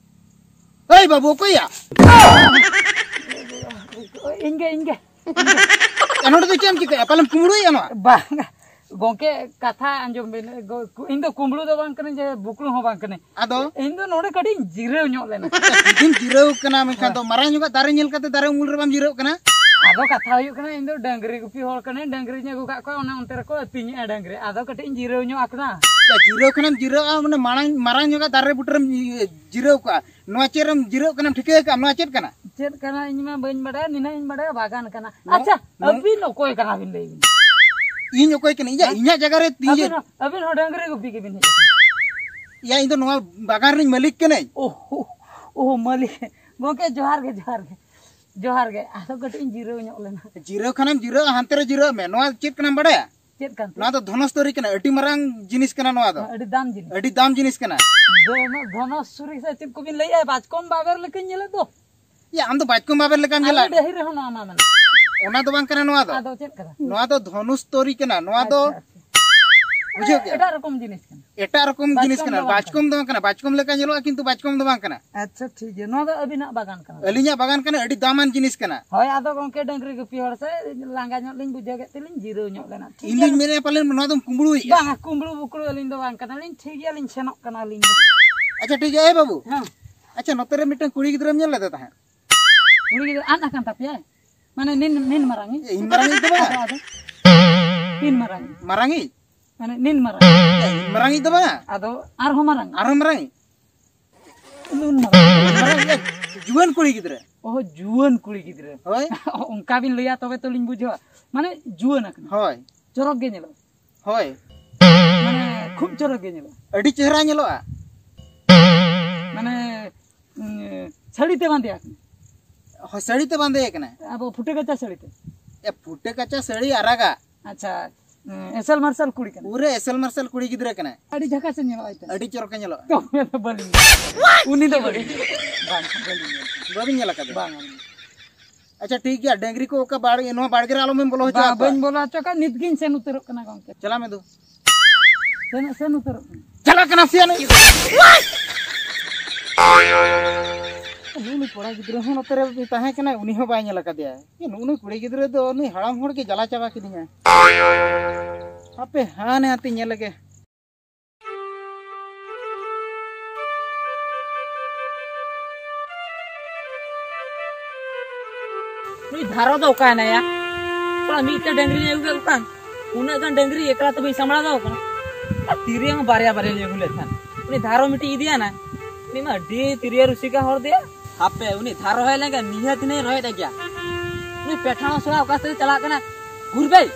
ᱳᱭ ᱵᱟᱹᱵᱩ, ᱚᱠᱚᱭᱭᱟ? ᱤᱧ ᱜᱮ, ᱤᱧ ᱜᱮ᱾ ᱮ, ᱱᱚᱰᱮ ᱫᱚ ᱪᱮᱫ ᱮᱢ ᱪᱤᱠᱟᱹᱭᱟ? ᱯᱟᱞᱮᱢ ᱠᱩᱢᱵᱽᱲᱩᱭᱮᱫᱼᱟ ᱱᱚᱣᱟ? ᱵᱟᱝ᱾ ᱜᱚᱝᱠᱮ, ᱠᱟᱛᱷᱟ ᱟᱸᱡᱚᱢ ᱵᱤᱱ, ᱜᱚ-, ᱠᱩ-, ᱤᱧ ᱫᱚ ᱠᱩᱢᱵᱽᱲᱩ ᱫᱚ ᱵᱟᱝ ᱠᱟᱹᱱᱟᱹᱧ, ᱡᱮ ᱵᱩᱠᱲᱩ ᱦᱚᱸ ᱵᱟᱝ ᱠᱟᱹᱱᱟᱹᱧ᱾ ᱟᱫᱚ? ᱤᱧ ᱫᱚ ᱱᱚᱰᱮ ᱠᱟᱹᱴᱤᱡ ᱤᱧ ᱡᱤᱨᱟᱹᱣ ᱧᱚᱜ ᱞᱮᱱᱟ᱾ ᱡᱩᱫᱤᱢ ᱡᱤᱨᱟᱹᱣ ᱠᱟᱱᱟ, ᱢᱮᱱᱠᱷᱟᱱ ᱫᱚ ᱢᱟᱨᱟᱝ ᱧᱚᱜᱟᱜ ᱫᱟᱨᱮ ᱧᱮᱞ ᱠᱟᱛᱮ ᱫᱟᱨᱮ ᱩᱢᱩᱞ ᱨᱮ ᱵᱟᱢ ᱡᱤᱨᱟᱹᱜ ᱠᱟᱱᱟ? ᱟᱫᱚ ᱠᱟᱛᱷᱟ ᱦᱩᱭᱩᱜ ᱠᱟᱱᱟ, ᱤᱧ ᱫᱚ ᱰᱟᱹᱝᱨᱤ ᱜᱩᱯᱤ ᱦᱚᱲ ᱠᱟᱹᱱᱟᱹᱧ, ᱰᱟᱹᱝᱨᱤᱧ ᱟᱹᱜᱩ ᱠᱟᱜ ᱠᱚᱣᱟ, ᱚᱱᱟ ᱚᱱᱛᱮ ᱨᱮᱠᱚ ᱟᱹᱛᱤᱧᱮᱜᱼᱟ ᱰᱟᱹᱝᱨᱤ, ᱟᱫᱚ ᱠᱟᱹᱴᱤᱡ ᱤᱧ ᱡᱤᱨᱟᱹᱣ ᱧᱚᱜ ᱟᱠᱟᱱᱟ᱾ ᱡᱤᱨᱟᱹᱣ ᱠᱷᱟᱱᱮᱢ ᱡᱤᱨᱟᱹᱜᱼᱟ, ᱢᱟᱱᱮ ᱢᱟᱲᱟᱝ, ᱢᱟᱨᱟᱝ ᱧᱚᱜᱟᱜ ᱫᱟᱨᱮ ᱵᱩᱴᱟᱹᱨᱮᱢ ᱡᱤᱨᱟᱹᱣ ᱠᱚᱜᱼᱟ᱾ ᱱᱚᱣᱟ ᱪᱮᱫ ᱮᱢ ᱡᱤᱨᱟᱹᱜ ᱠᱟᱱᱟᱢ, ᱴᱷᱤᱠᱟᱹ ᱟᱠᱟᱫ ᱱᱚᱣᱟ ᱪᱮᱫ ᱠᱟᱱᱟ? ᱪᱮᱫ ᱠᱟᱱᱟ ᱤᱧ ᱢᱟ ᱵᱟᱹᱧ ᱵᱟᱰᱟᱭᱟ, ᱱᱤᱱᱟᱹᱜ ᱤᱧ ᱵᱟᱰᱟᱭᱟ ᱵᱟᱜᱟᱱ ᱠᱟᱱᱟ᱾ ᱱᱚᱣᱟ ᱟᱪᱪᱷᱟ, ᱱᱚᱣᱟ ᱟᱹᱵᱤᱱ ᱚᱠᱚᱭ ᱠᱟᱱᱟ ᱵᱤᱱ ᱞᱟᱹᱭ ᱵᱤᱱ? ᱤᱧ ᱚᱠᱚᱭ ᱠᱟᱹᱱᱟᱹᱧ? ᱤᱧᱟᱹᱜ, ᱦᱮᱸ? ᱤᱧᱟᱹᱜ ᱡᱟᱭᱜᱟ ᱨᱮ ᱛᱤᱧ ᱟᱹᱵᱤᱱ ᱦᱚᱸ, ᱟᱹᱵᱤᱱ ᱦᱚᱸ ᱰᱟᱹᱝᱨᱤ ᱜᱩᱯᱤ ᱜᱮᱵᱤᱱ ᱦᱮᱡ ᱟᱠᱟᱱᱟ? ᱭᱟ, ᱤᱧ ᱫᱚ ᱱᱚᱣᱟ ᱵᱟᱜᱟᱱ ᱨᱤᱧ ᱢᱟᱹᱞᱤᱠ ᱠᱟᱹᱱᱟᱹᱧ᱾ ᱳᱦᱳ, ᱳᱦᱳ, ᱢᱟᱹᱞᱤᱠ᱾ ᱜᱚᱝᱠᱮ, ᱡᱚᱦᱟᱨ ᱜᱮ, ᱡᱚᱦᱟᱨ ᱜᱮ, ᱡᱚᱦᱟᱨ ᱜᱮ᱾ ᱟᱫᱚ ᱠᱟᱹᱴᱤᱡ ᱤᱧ ᱡᱤᱨᱟᱹᱣ ᱧᱚᱜ ᱞᱮᱱᱟ᱾ ᱡᱤᱨᱟᱹᱣ ᱠᱷᱟᱱᱮᱢ ᱡᱤᱨᱟᱹᱜᱼᱟ, ᱦᱟᱱᱛᱮ ᱨᱮ ᱡᱤᱨᱟᱹᱜ ᱢᱮ᱾ ᱱᱚᱣᱟ ᱪᱮᱫ ᱠᱟᱱᱟᱢ ᱵᱟᱲᱟᱭᱟ? ᱪᱮᱫ ᱠᱟᱱ ᱛᱮ? ᱱᱚᱣᱟ ᱫᱚ ᱫᱷᱚᱱᱚᱥᱛᱚᱨᱤ ᱠᱟᱱᱟ, ᱟᱹᱰᱤ ᱢᱟᱨᱟᱝ ᱡᱤᱱᱤᱥ ᱠᱟᱱᱟ ᱱᱚᱣᱟ ᱫᱚ᱾ ᱟᱹᱰᱤ ᱫᱟᱢ ᱡᱤᱱᱤᱥ᱾ ᱟᱹᱰᱤ ᱫᱟᱢ ᱡᱤᱱᱤᱥ ᱠᱟᱱᱟ᱾ ᱫᱷᱚᱱᱚᱥᱥᱩᱨᱤ ᱥᱮ ᱪᱮᱫ ᱠᱚᱵᱤᱱ ᱞᱟᱹᱭᱮᱜᱼᱟ? ᱵᱟᱪᱠᱚᱢ ᱵᱟᱵᱮᱨ ᱞᱮᱠᱟᱧ ᱧᱮᱞᱮᱫ ᱫᱚ᱾ ᱭᱟ, ᱟᱢ ᱫᱚ ᱵᱟᱪᱠᱚᱢ ᱵᱟᱵᱮᱨ ᱞᱮᱠᱟᱢ ᱧᱮᱞᱟ᱾ ᱟᱞᱮ ᱰᱟᱹᱦᱤ ᱨᱮᱦᱚᱸ ᱱᱚᱣᱟ ᱢᱟ ᱢᱮᱱᱟᱜᱼᱟ᱾ ᱚᱱᱟ ᱫᱚ ᱵᱟᱝ ᱠᱟᱱᱟ ᱱᱚᱣᱟ ᱫᱚ᱾ ᱟᱫᱚ ᱪᱮᱫ ᱠᱟᱱᱟ? ᱱᱚᱣᱟ ᱫᱚ ᱫᱷᱚᱱᱩᱥᱛᱚᱨᱤ ᱠᱟᱱᱟ᱾ ᱱᱚᱣᱟ ᱫᱚ ᱟᱪᱪᱷᱟ, ᱟᱪᱪᱷᱟ᱾ ᱵᱩᱡᱷᱟᱹᱣ ᱠᱮᱜᱼᱟ? ᱮᱴᱟᱜ ᱨᱚᱠᱚᱢ ᱡᱤᱱᱤᱥ ᱠᱟᱱᱟ᱾ ᱮᱴᱟᱜ ᱨᱚᱠᱚᱢ ᱡᱤᱱᱤᱥ ᱵᱟᱪᱠᱚᱢ ᱠᱟᱱᱟ᱾ ᱫᱚ ᱵᱟᱝ ᱠᱟᱱᱟ᱾ ᱵᱟᱪᱠᱚᱢ ᱫᱚ ᱵᱟᱝ ᱠᱟᱱᱟ, ᱵᱟᱪᱠᱚᱢ ᱞᱮᱠᱟ ᱧᱮᱞᱚᱜᱼᱟ, ᱠᱤᱱᱛᱩ ᱵᱟᱪᱠᱚᱢ ᱫᱚ ᱵᱟᱝ ᱠᱟᱱᱟ᱾ ᱟᱪᱪᱷᱟ, ᱴᱷᱤᱠ ᱜᱮᱭᱟ, ᱱᱚᱣᱟ ᱫᱚ ᱟᱹᱵᱤᱱᱟᱜ ᱵᱟᱜᱟᱱ ᱠᱟᱱᱟ᱾ ᱟᱹᱞᱤᱧᱟᱜ ᱵᱟᱜᱟᱱ ᱠᱟᱱᱟ, ᱟᱹᱰᱤ ᱫᱟᱢᱟᱱ ᱡᱤᱱᱤᱥ ᱠᱟᱱᱟ᱾ ᱦᱳᱭ, ᱟᱫᱚ ᱜᱚᱝᱠᱮ, ᱰᱟᱹᱝᱨᱤ ᱜᱩᱯᱤ ᱦᱚᱲ ᱥᱮ ᱞᱟᱸᱜᱟ ᱧᱚᱜ ᱞᱤᱧ ᱵᱩᱡᱷᱟᱹᱣ ᱠᱮᱫ ᱛᱮᱞᱤᱧ ᱡᱤᱨᱟᱹᱣ ᱧᱚᱜ ᱞᱮᱱᱟ᱾ ᱴᱷᱤᱠ ᱤᱧ ᱜᱮᱭᱟ᱾ ᱫᱩᱧ ᱢᱮᱱᱮᱫᱼᱟ, ᱯᱟᱞᱮᱱ ᱱᱚᱣᱟ ᱫᱚᱢ ᱠᱩᱢᱵᱽᱲᱩᱭᱮᱫᱼᱟ᱾ ᱵᱟᱝᱟ, ᱠᱩᱢᱵᱽᱲᱩ ᱵᱩᱠᱲᱩ ᱟᱹᱞᱤᱧ ᱫᱚ ᱵᱟᱝ ᱠᱟᱱᱟᱞᱤᱧ᱾ ᱴᱷᱤᱠ ᱜᱮᱭᱟ, ᱞᱤᱧ ᱥᱮᱱᱚᱜ ᱠᱟᱱᱟ ᱟᱹᱞᱤᱧ ᱫᱚ᱾ ᱟᱪᱪᱷᱟ, ᱴᱷᱤᱠ ᱜᱮᱭᱟ᱾ ᱮ ᱵᱟᱹᱵᱩ᱾ ᱦᱮᱸ᱾ ᱟᱪᱪᱷᱟ, ᱱᱚᱛᱮ ᱨᱮ ᱢᱤᱫᱴᱟᱝ ᱠᱩᱲᱤ ᱜᱤᱫᱽᱨᱟᱹᱢ ᱧᱮᱞ ᱞᱮᱫᱮ ᱛᱟᱦᱮᱸᱫ? ᱠᱩᱲᱤ ᱜᱤᱫᱽᱨᱟᱹ ᱟᱫ ᱟᱠᱟᱱ ᱛᱟᱯᱮᱭᱟᱭ? ᱢᱟᱱᱮ ᱱᱤᱱ, ᱱᱤᱱ ᱢᱟᱨᱟᱝᱤᱡ? ᱮ, ᱤᱧ ᱢᱟᱨᱟᱝᱤᱡ ᱫᱚ ᱵᱟᱝᱟ᱾ ᱟᱫᱚ, ᱟᱫᱚ? ᱛᱤᱱ ᱢᱟᱨᱟᱝᱤᱡ? ᱢᱟᱨᱟᱝᱤᱡ? ᱢᱟᱱᱮ ᱱᱤᱱ ᱢᱟᱨᱟᱝ? ᱮ, ᱤᱧ ᱢᱟᱨᱟᱝᱤᱡ ᱫᱚ ᱵᱟᱝᱟ᱾ ᱟᱫᱚ ᱟᱨᱦᱚᱸ ᱢᱟᱨᱟᱝ? ᱟᱨᱦᱚᱸ ᱢᱟᱨᱟᱝᱤᱡ? ᱱᱩᱱ ᱢᱟᱨᱟᱝ? ᱢᱟᱨᱟᱝᱤᱡ, ᱮ, ᱡᱩᱣᱟᱹᱱ ᱠᱩᱲᱤ ᱜᱤᱫᱽᱨᱟᱹ᱾ ᱚᱦᱚ, ᱡᱩᱣᱟᱹᱱ ᱠᱩᱲᱤ ᱜᱤᱫᱽᱨᱟᱹ? ᱦᱳᱭ᱾ ᱚᱱᱠᱟ ᱵᱤᱱ ᱞᱟᱹᱭᱟ ᱛᱚᱵᱮ ᱛᱚᱞᱤᱧ ᱵᱩᱡᱷᱟᱹᱣᱟ᱾ ᱢᱟᱱᱮ ᱡᱩᱣᱟᱹᱱ ᱟᱠᱟᱱᱟ᱾ ᱦᱳᱭ᱾ ᱪᱚᱨᱚᱠ ᱜᱮ ᱧᱮᱞᱚᱜᱼᱟ᱾ ᱦᱳᱭ᱾ ᱢᱟᱱᱮ ᱠᱷᱩᱵ ᱪᱚᱨᱚᱠ ᱜᱮ ᱧᱮᱞᱚᱜᱼᱟ᱾ ᱟᱹᱰᱤ ᱪᱮᱦᱨᱟ ᱧᱮᱞᱚᱜᱼᱟ᱾ ᱢᱟᱱᱮ, ᱩᱸ, ᱥᱟᱹᱲᱤ ᱛᱮ ᱵᱟᱸᱫᱮ ᱟᱠᱟᱱᱟ᱾ ᱦᱳᱭ, ᱥᱟᱹᱲᱤ ᱛᱮ ᱵᱟᱸᱫᱮ ᱟᱠᱟᱱᱟ᱾ ᱟᱵᱚ ᱯᱷᱩᱴᱟᱹ ᱠᱟᱪᱟ ᱥᱟᱹᱲᱤ ᱛᱮ᱾ ᱮ, ᱯᱷᱩᱴᱟᱹ ᱠᱟᱪᱟ ᱥᱟᱹᱲᱤ ᱟᱨᱟᱜᱟ᱾ ᱟᱪᱪᱷᱟ, ᱮᱸ, ᱮᱥᱮᱞ ᱢᱟᱨᱥᱟᱞ ᱠᱩᱲᱤ ᱠᱟᱱᱟ᱾ ᱯᱩᱨᱟᱹ ᱮᱥᱮᱞ ᱢᱟᱨᱥᱟᱞ ᱠᱩᱲᱤ ᱜᱤᱫᱽᱨᱟᱹ ᱠᱟᱱᱟᱭ᱾ ᱟᱹᱰᱤ ᱡᱷᱟᱠᱟᱥ ᱮ ᱧᱮᱞᱚᱜᱼᱟ ᱟᱡ ᱛᱮ᱾ ᱟᱹᱰᱤ ᱪᱚᱨᱚᱠ ᱮ ᱧᱮᱞᱚᱜᱼᱟ᱾ ᱛᱚ, ᱩᱱᱤ ᱫᱚ ᱵᱟᱹᱞᱤᱧ ᱧᱮᱞ ᱠᱟᱫᱮᱭᱟ᱾ ᱵᱟᱝ, ᱵᱟᱹᱞᱤᱧ ᱧᱮᱞ ᱠᱟᱫᱮᱭᱟ᱾ ᱵᱟᱹᱵᱤᱱ ᱧᱮᱞ ᱟᱠᱟᱫᱮᱭᱟ? ᱵᱟᱝ, ᱵᱟᱝ᱾ ᱟᱪᱪᱷᱟ, ᱴᱷᱤᱠ ᱜᱮᱭᱟ, ᱰᱟᱹᱝᱨᱤ ᱠᱚ ᱚᱠᱟ ᱵᱟᱲᱜᱮ, ᱱᱚᱣᱟ ᱵᱟᱲᱜᱮ ᱨᱮ ᱟᱞᱚᱢ ᱵᱚᱞᱚ ᱦᱚᱪᱚ ᱵᱟ-, ᱟᱠᱚᱣᱟ᱾ ᱵᱟᱹᱧ ᱵᱚᱞᱚ ᱦᱚᱪᱚ ᱠᱟᱜ, ᱱᱤᱛ ᱜᱤᱧ ᱥᱮᱱ ᱩᱛᱟᱹᱨᱚᱜ ᱠᱟᱱᱟ ᱜᱚᱝᱠᱮ᱾ ᱪᱟᱞᱟᱜ ᱢᱮ ᱫᱩ᱾ ᱥᱮᱱ, ᱥᱮᱱ ᱩᱛᱟᱹᱨᱚᱜ ᱠᱟᱱᱟ᱾ ᱪᱟᱞᱟᱜ ᱠᱟᱱᱟ ᱥᱮᱭᱟᱱ᱾ ᱱᱩᱜᱼᱩ ᱱᱩᱭ ᱠᱚᱲᱟ ᱜᱤᱫᱽᱨᱟᱹ ᱦᱚᱸ ᱱᱚᱛᱮ ᱨᱮ ᱛᱟᱦᱮᱸ ᱠᱟᱱᱟᱭ, ᱩᱱᱤ ᱦᱚᱸ ᱵᱟᱭ ᱧᱮᱞ ᱟᱠᱟᱫᱮᱭᱟ᱾ ᱱᱩᱜᱼᱩ ᱱᱩᱭ ᱠᱩᱲᱤ ᱜᱤᱫᱽᱨᱟᱹ ᱫᱚ ᱱᱩᱭ ᱦᱟᱲᱟᱢ ᱦᱚᱲ ᱜᱮ ᱡᱟᱞᱟ ᱪᱟᱵᱟ ᱠᱤᱫᱤᱧᱟ᱾ ᱦᱟᱯᱮ, ᱦᱟᱱᱮ ᱦᱟᱱᱛᱮ ᱧᱮᱞ ᱞᱮᱜᱮ᱾ ᱱᱩᱭ ᱫᱷᱟᱨᱚ ᱫᱚ ᱚᱠᱟᱭᱮᱱᱟᱭᱟ? ᱛᱷᱚᱲᱟ ᱢᱤᱫᱴᱮᱱ ᱰᱟᱹᱝᱨᱤᱧ ᱟᱹᱜᱩ ᱠᱮᱫ ᱠᱚ ᱠᱷᱟᱱ, ᱩᱱᱟᱹᱜ ᱜᱟᱱ ᱰᱟᱹᱝᱨᱤ ᱮᱠᱞᱟ ᱛᱮ ᱵᱟᱹᱧ ᱥᱟᱢᱵᱲᱟᱣ ᱫᱟᱲᱮᱭᱟᱜ ᱠᱟᱱᱟ᱾ ᱟᱨ ᱛᱤᱨᱭᱳ ᱦᱚᱸ ᱵᱟᱨᱭᱟ ᱵᱟᱨᱭᱟᱧ ᱟᱹᱜᱩ ᱞᱮᱫ ᱠᱷᱟᱱ, ᱩᱱᱤ ᱫᱷᱟᱨᱚ ᱢᱤᱫᱴᱤᱡ ᱤᱫᱤᱭᱟᱱᱟ᱾ ᱩᱱᱤ ᱢᱟ ᱟᱹᱰᱤ ᱛᱤᱨᱭᱳ ᱨᱩᱥᱤᱠᱟ ᱦᱚᱲ ᱫᱚᱭᱟ᱾ ᱦᱟᱯᱮ, ᱩᱱᱤ ᱫᱷᱟᱨᱚ ᱦᱮᱡ ᱞᱮᱱᱠᱷᱟᱱ ᱱᱤᱦᱟᱹᱛ ᱤᱧ ᱨᱚᱦᱮᱫ ᱜᱮᱭᱟ᱾ ᱩᱱᱤ ᱯᱮᱴᱷᱟᱬ ᱥᱚᱲᱟ ᱚᱠᱟ ᱥᱮᱫ ᱪᱟᱞᱟᱜ ᱠᱟᱱᱟ? ᱜᱩᱨ ᱵᱮᱭ,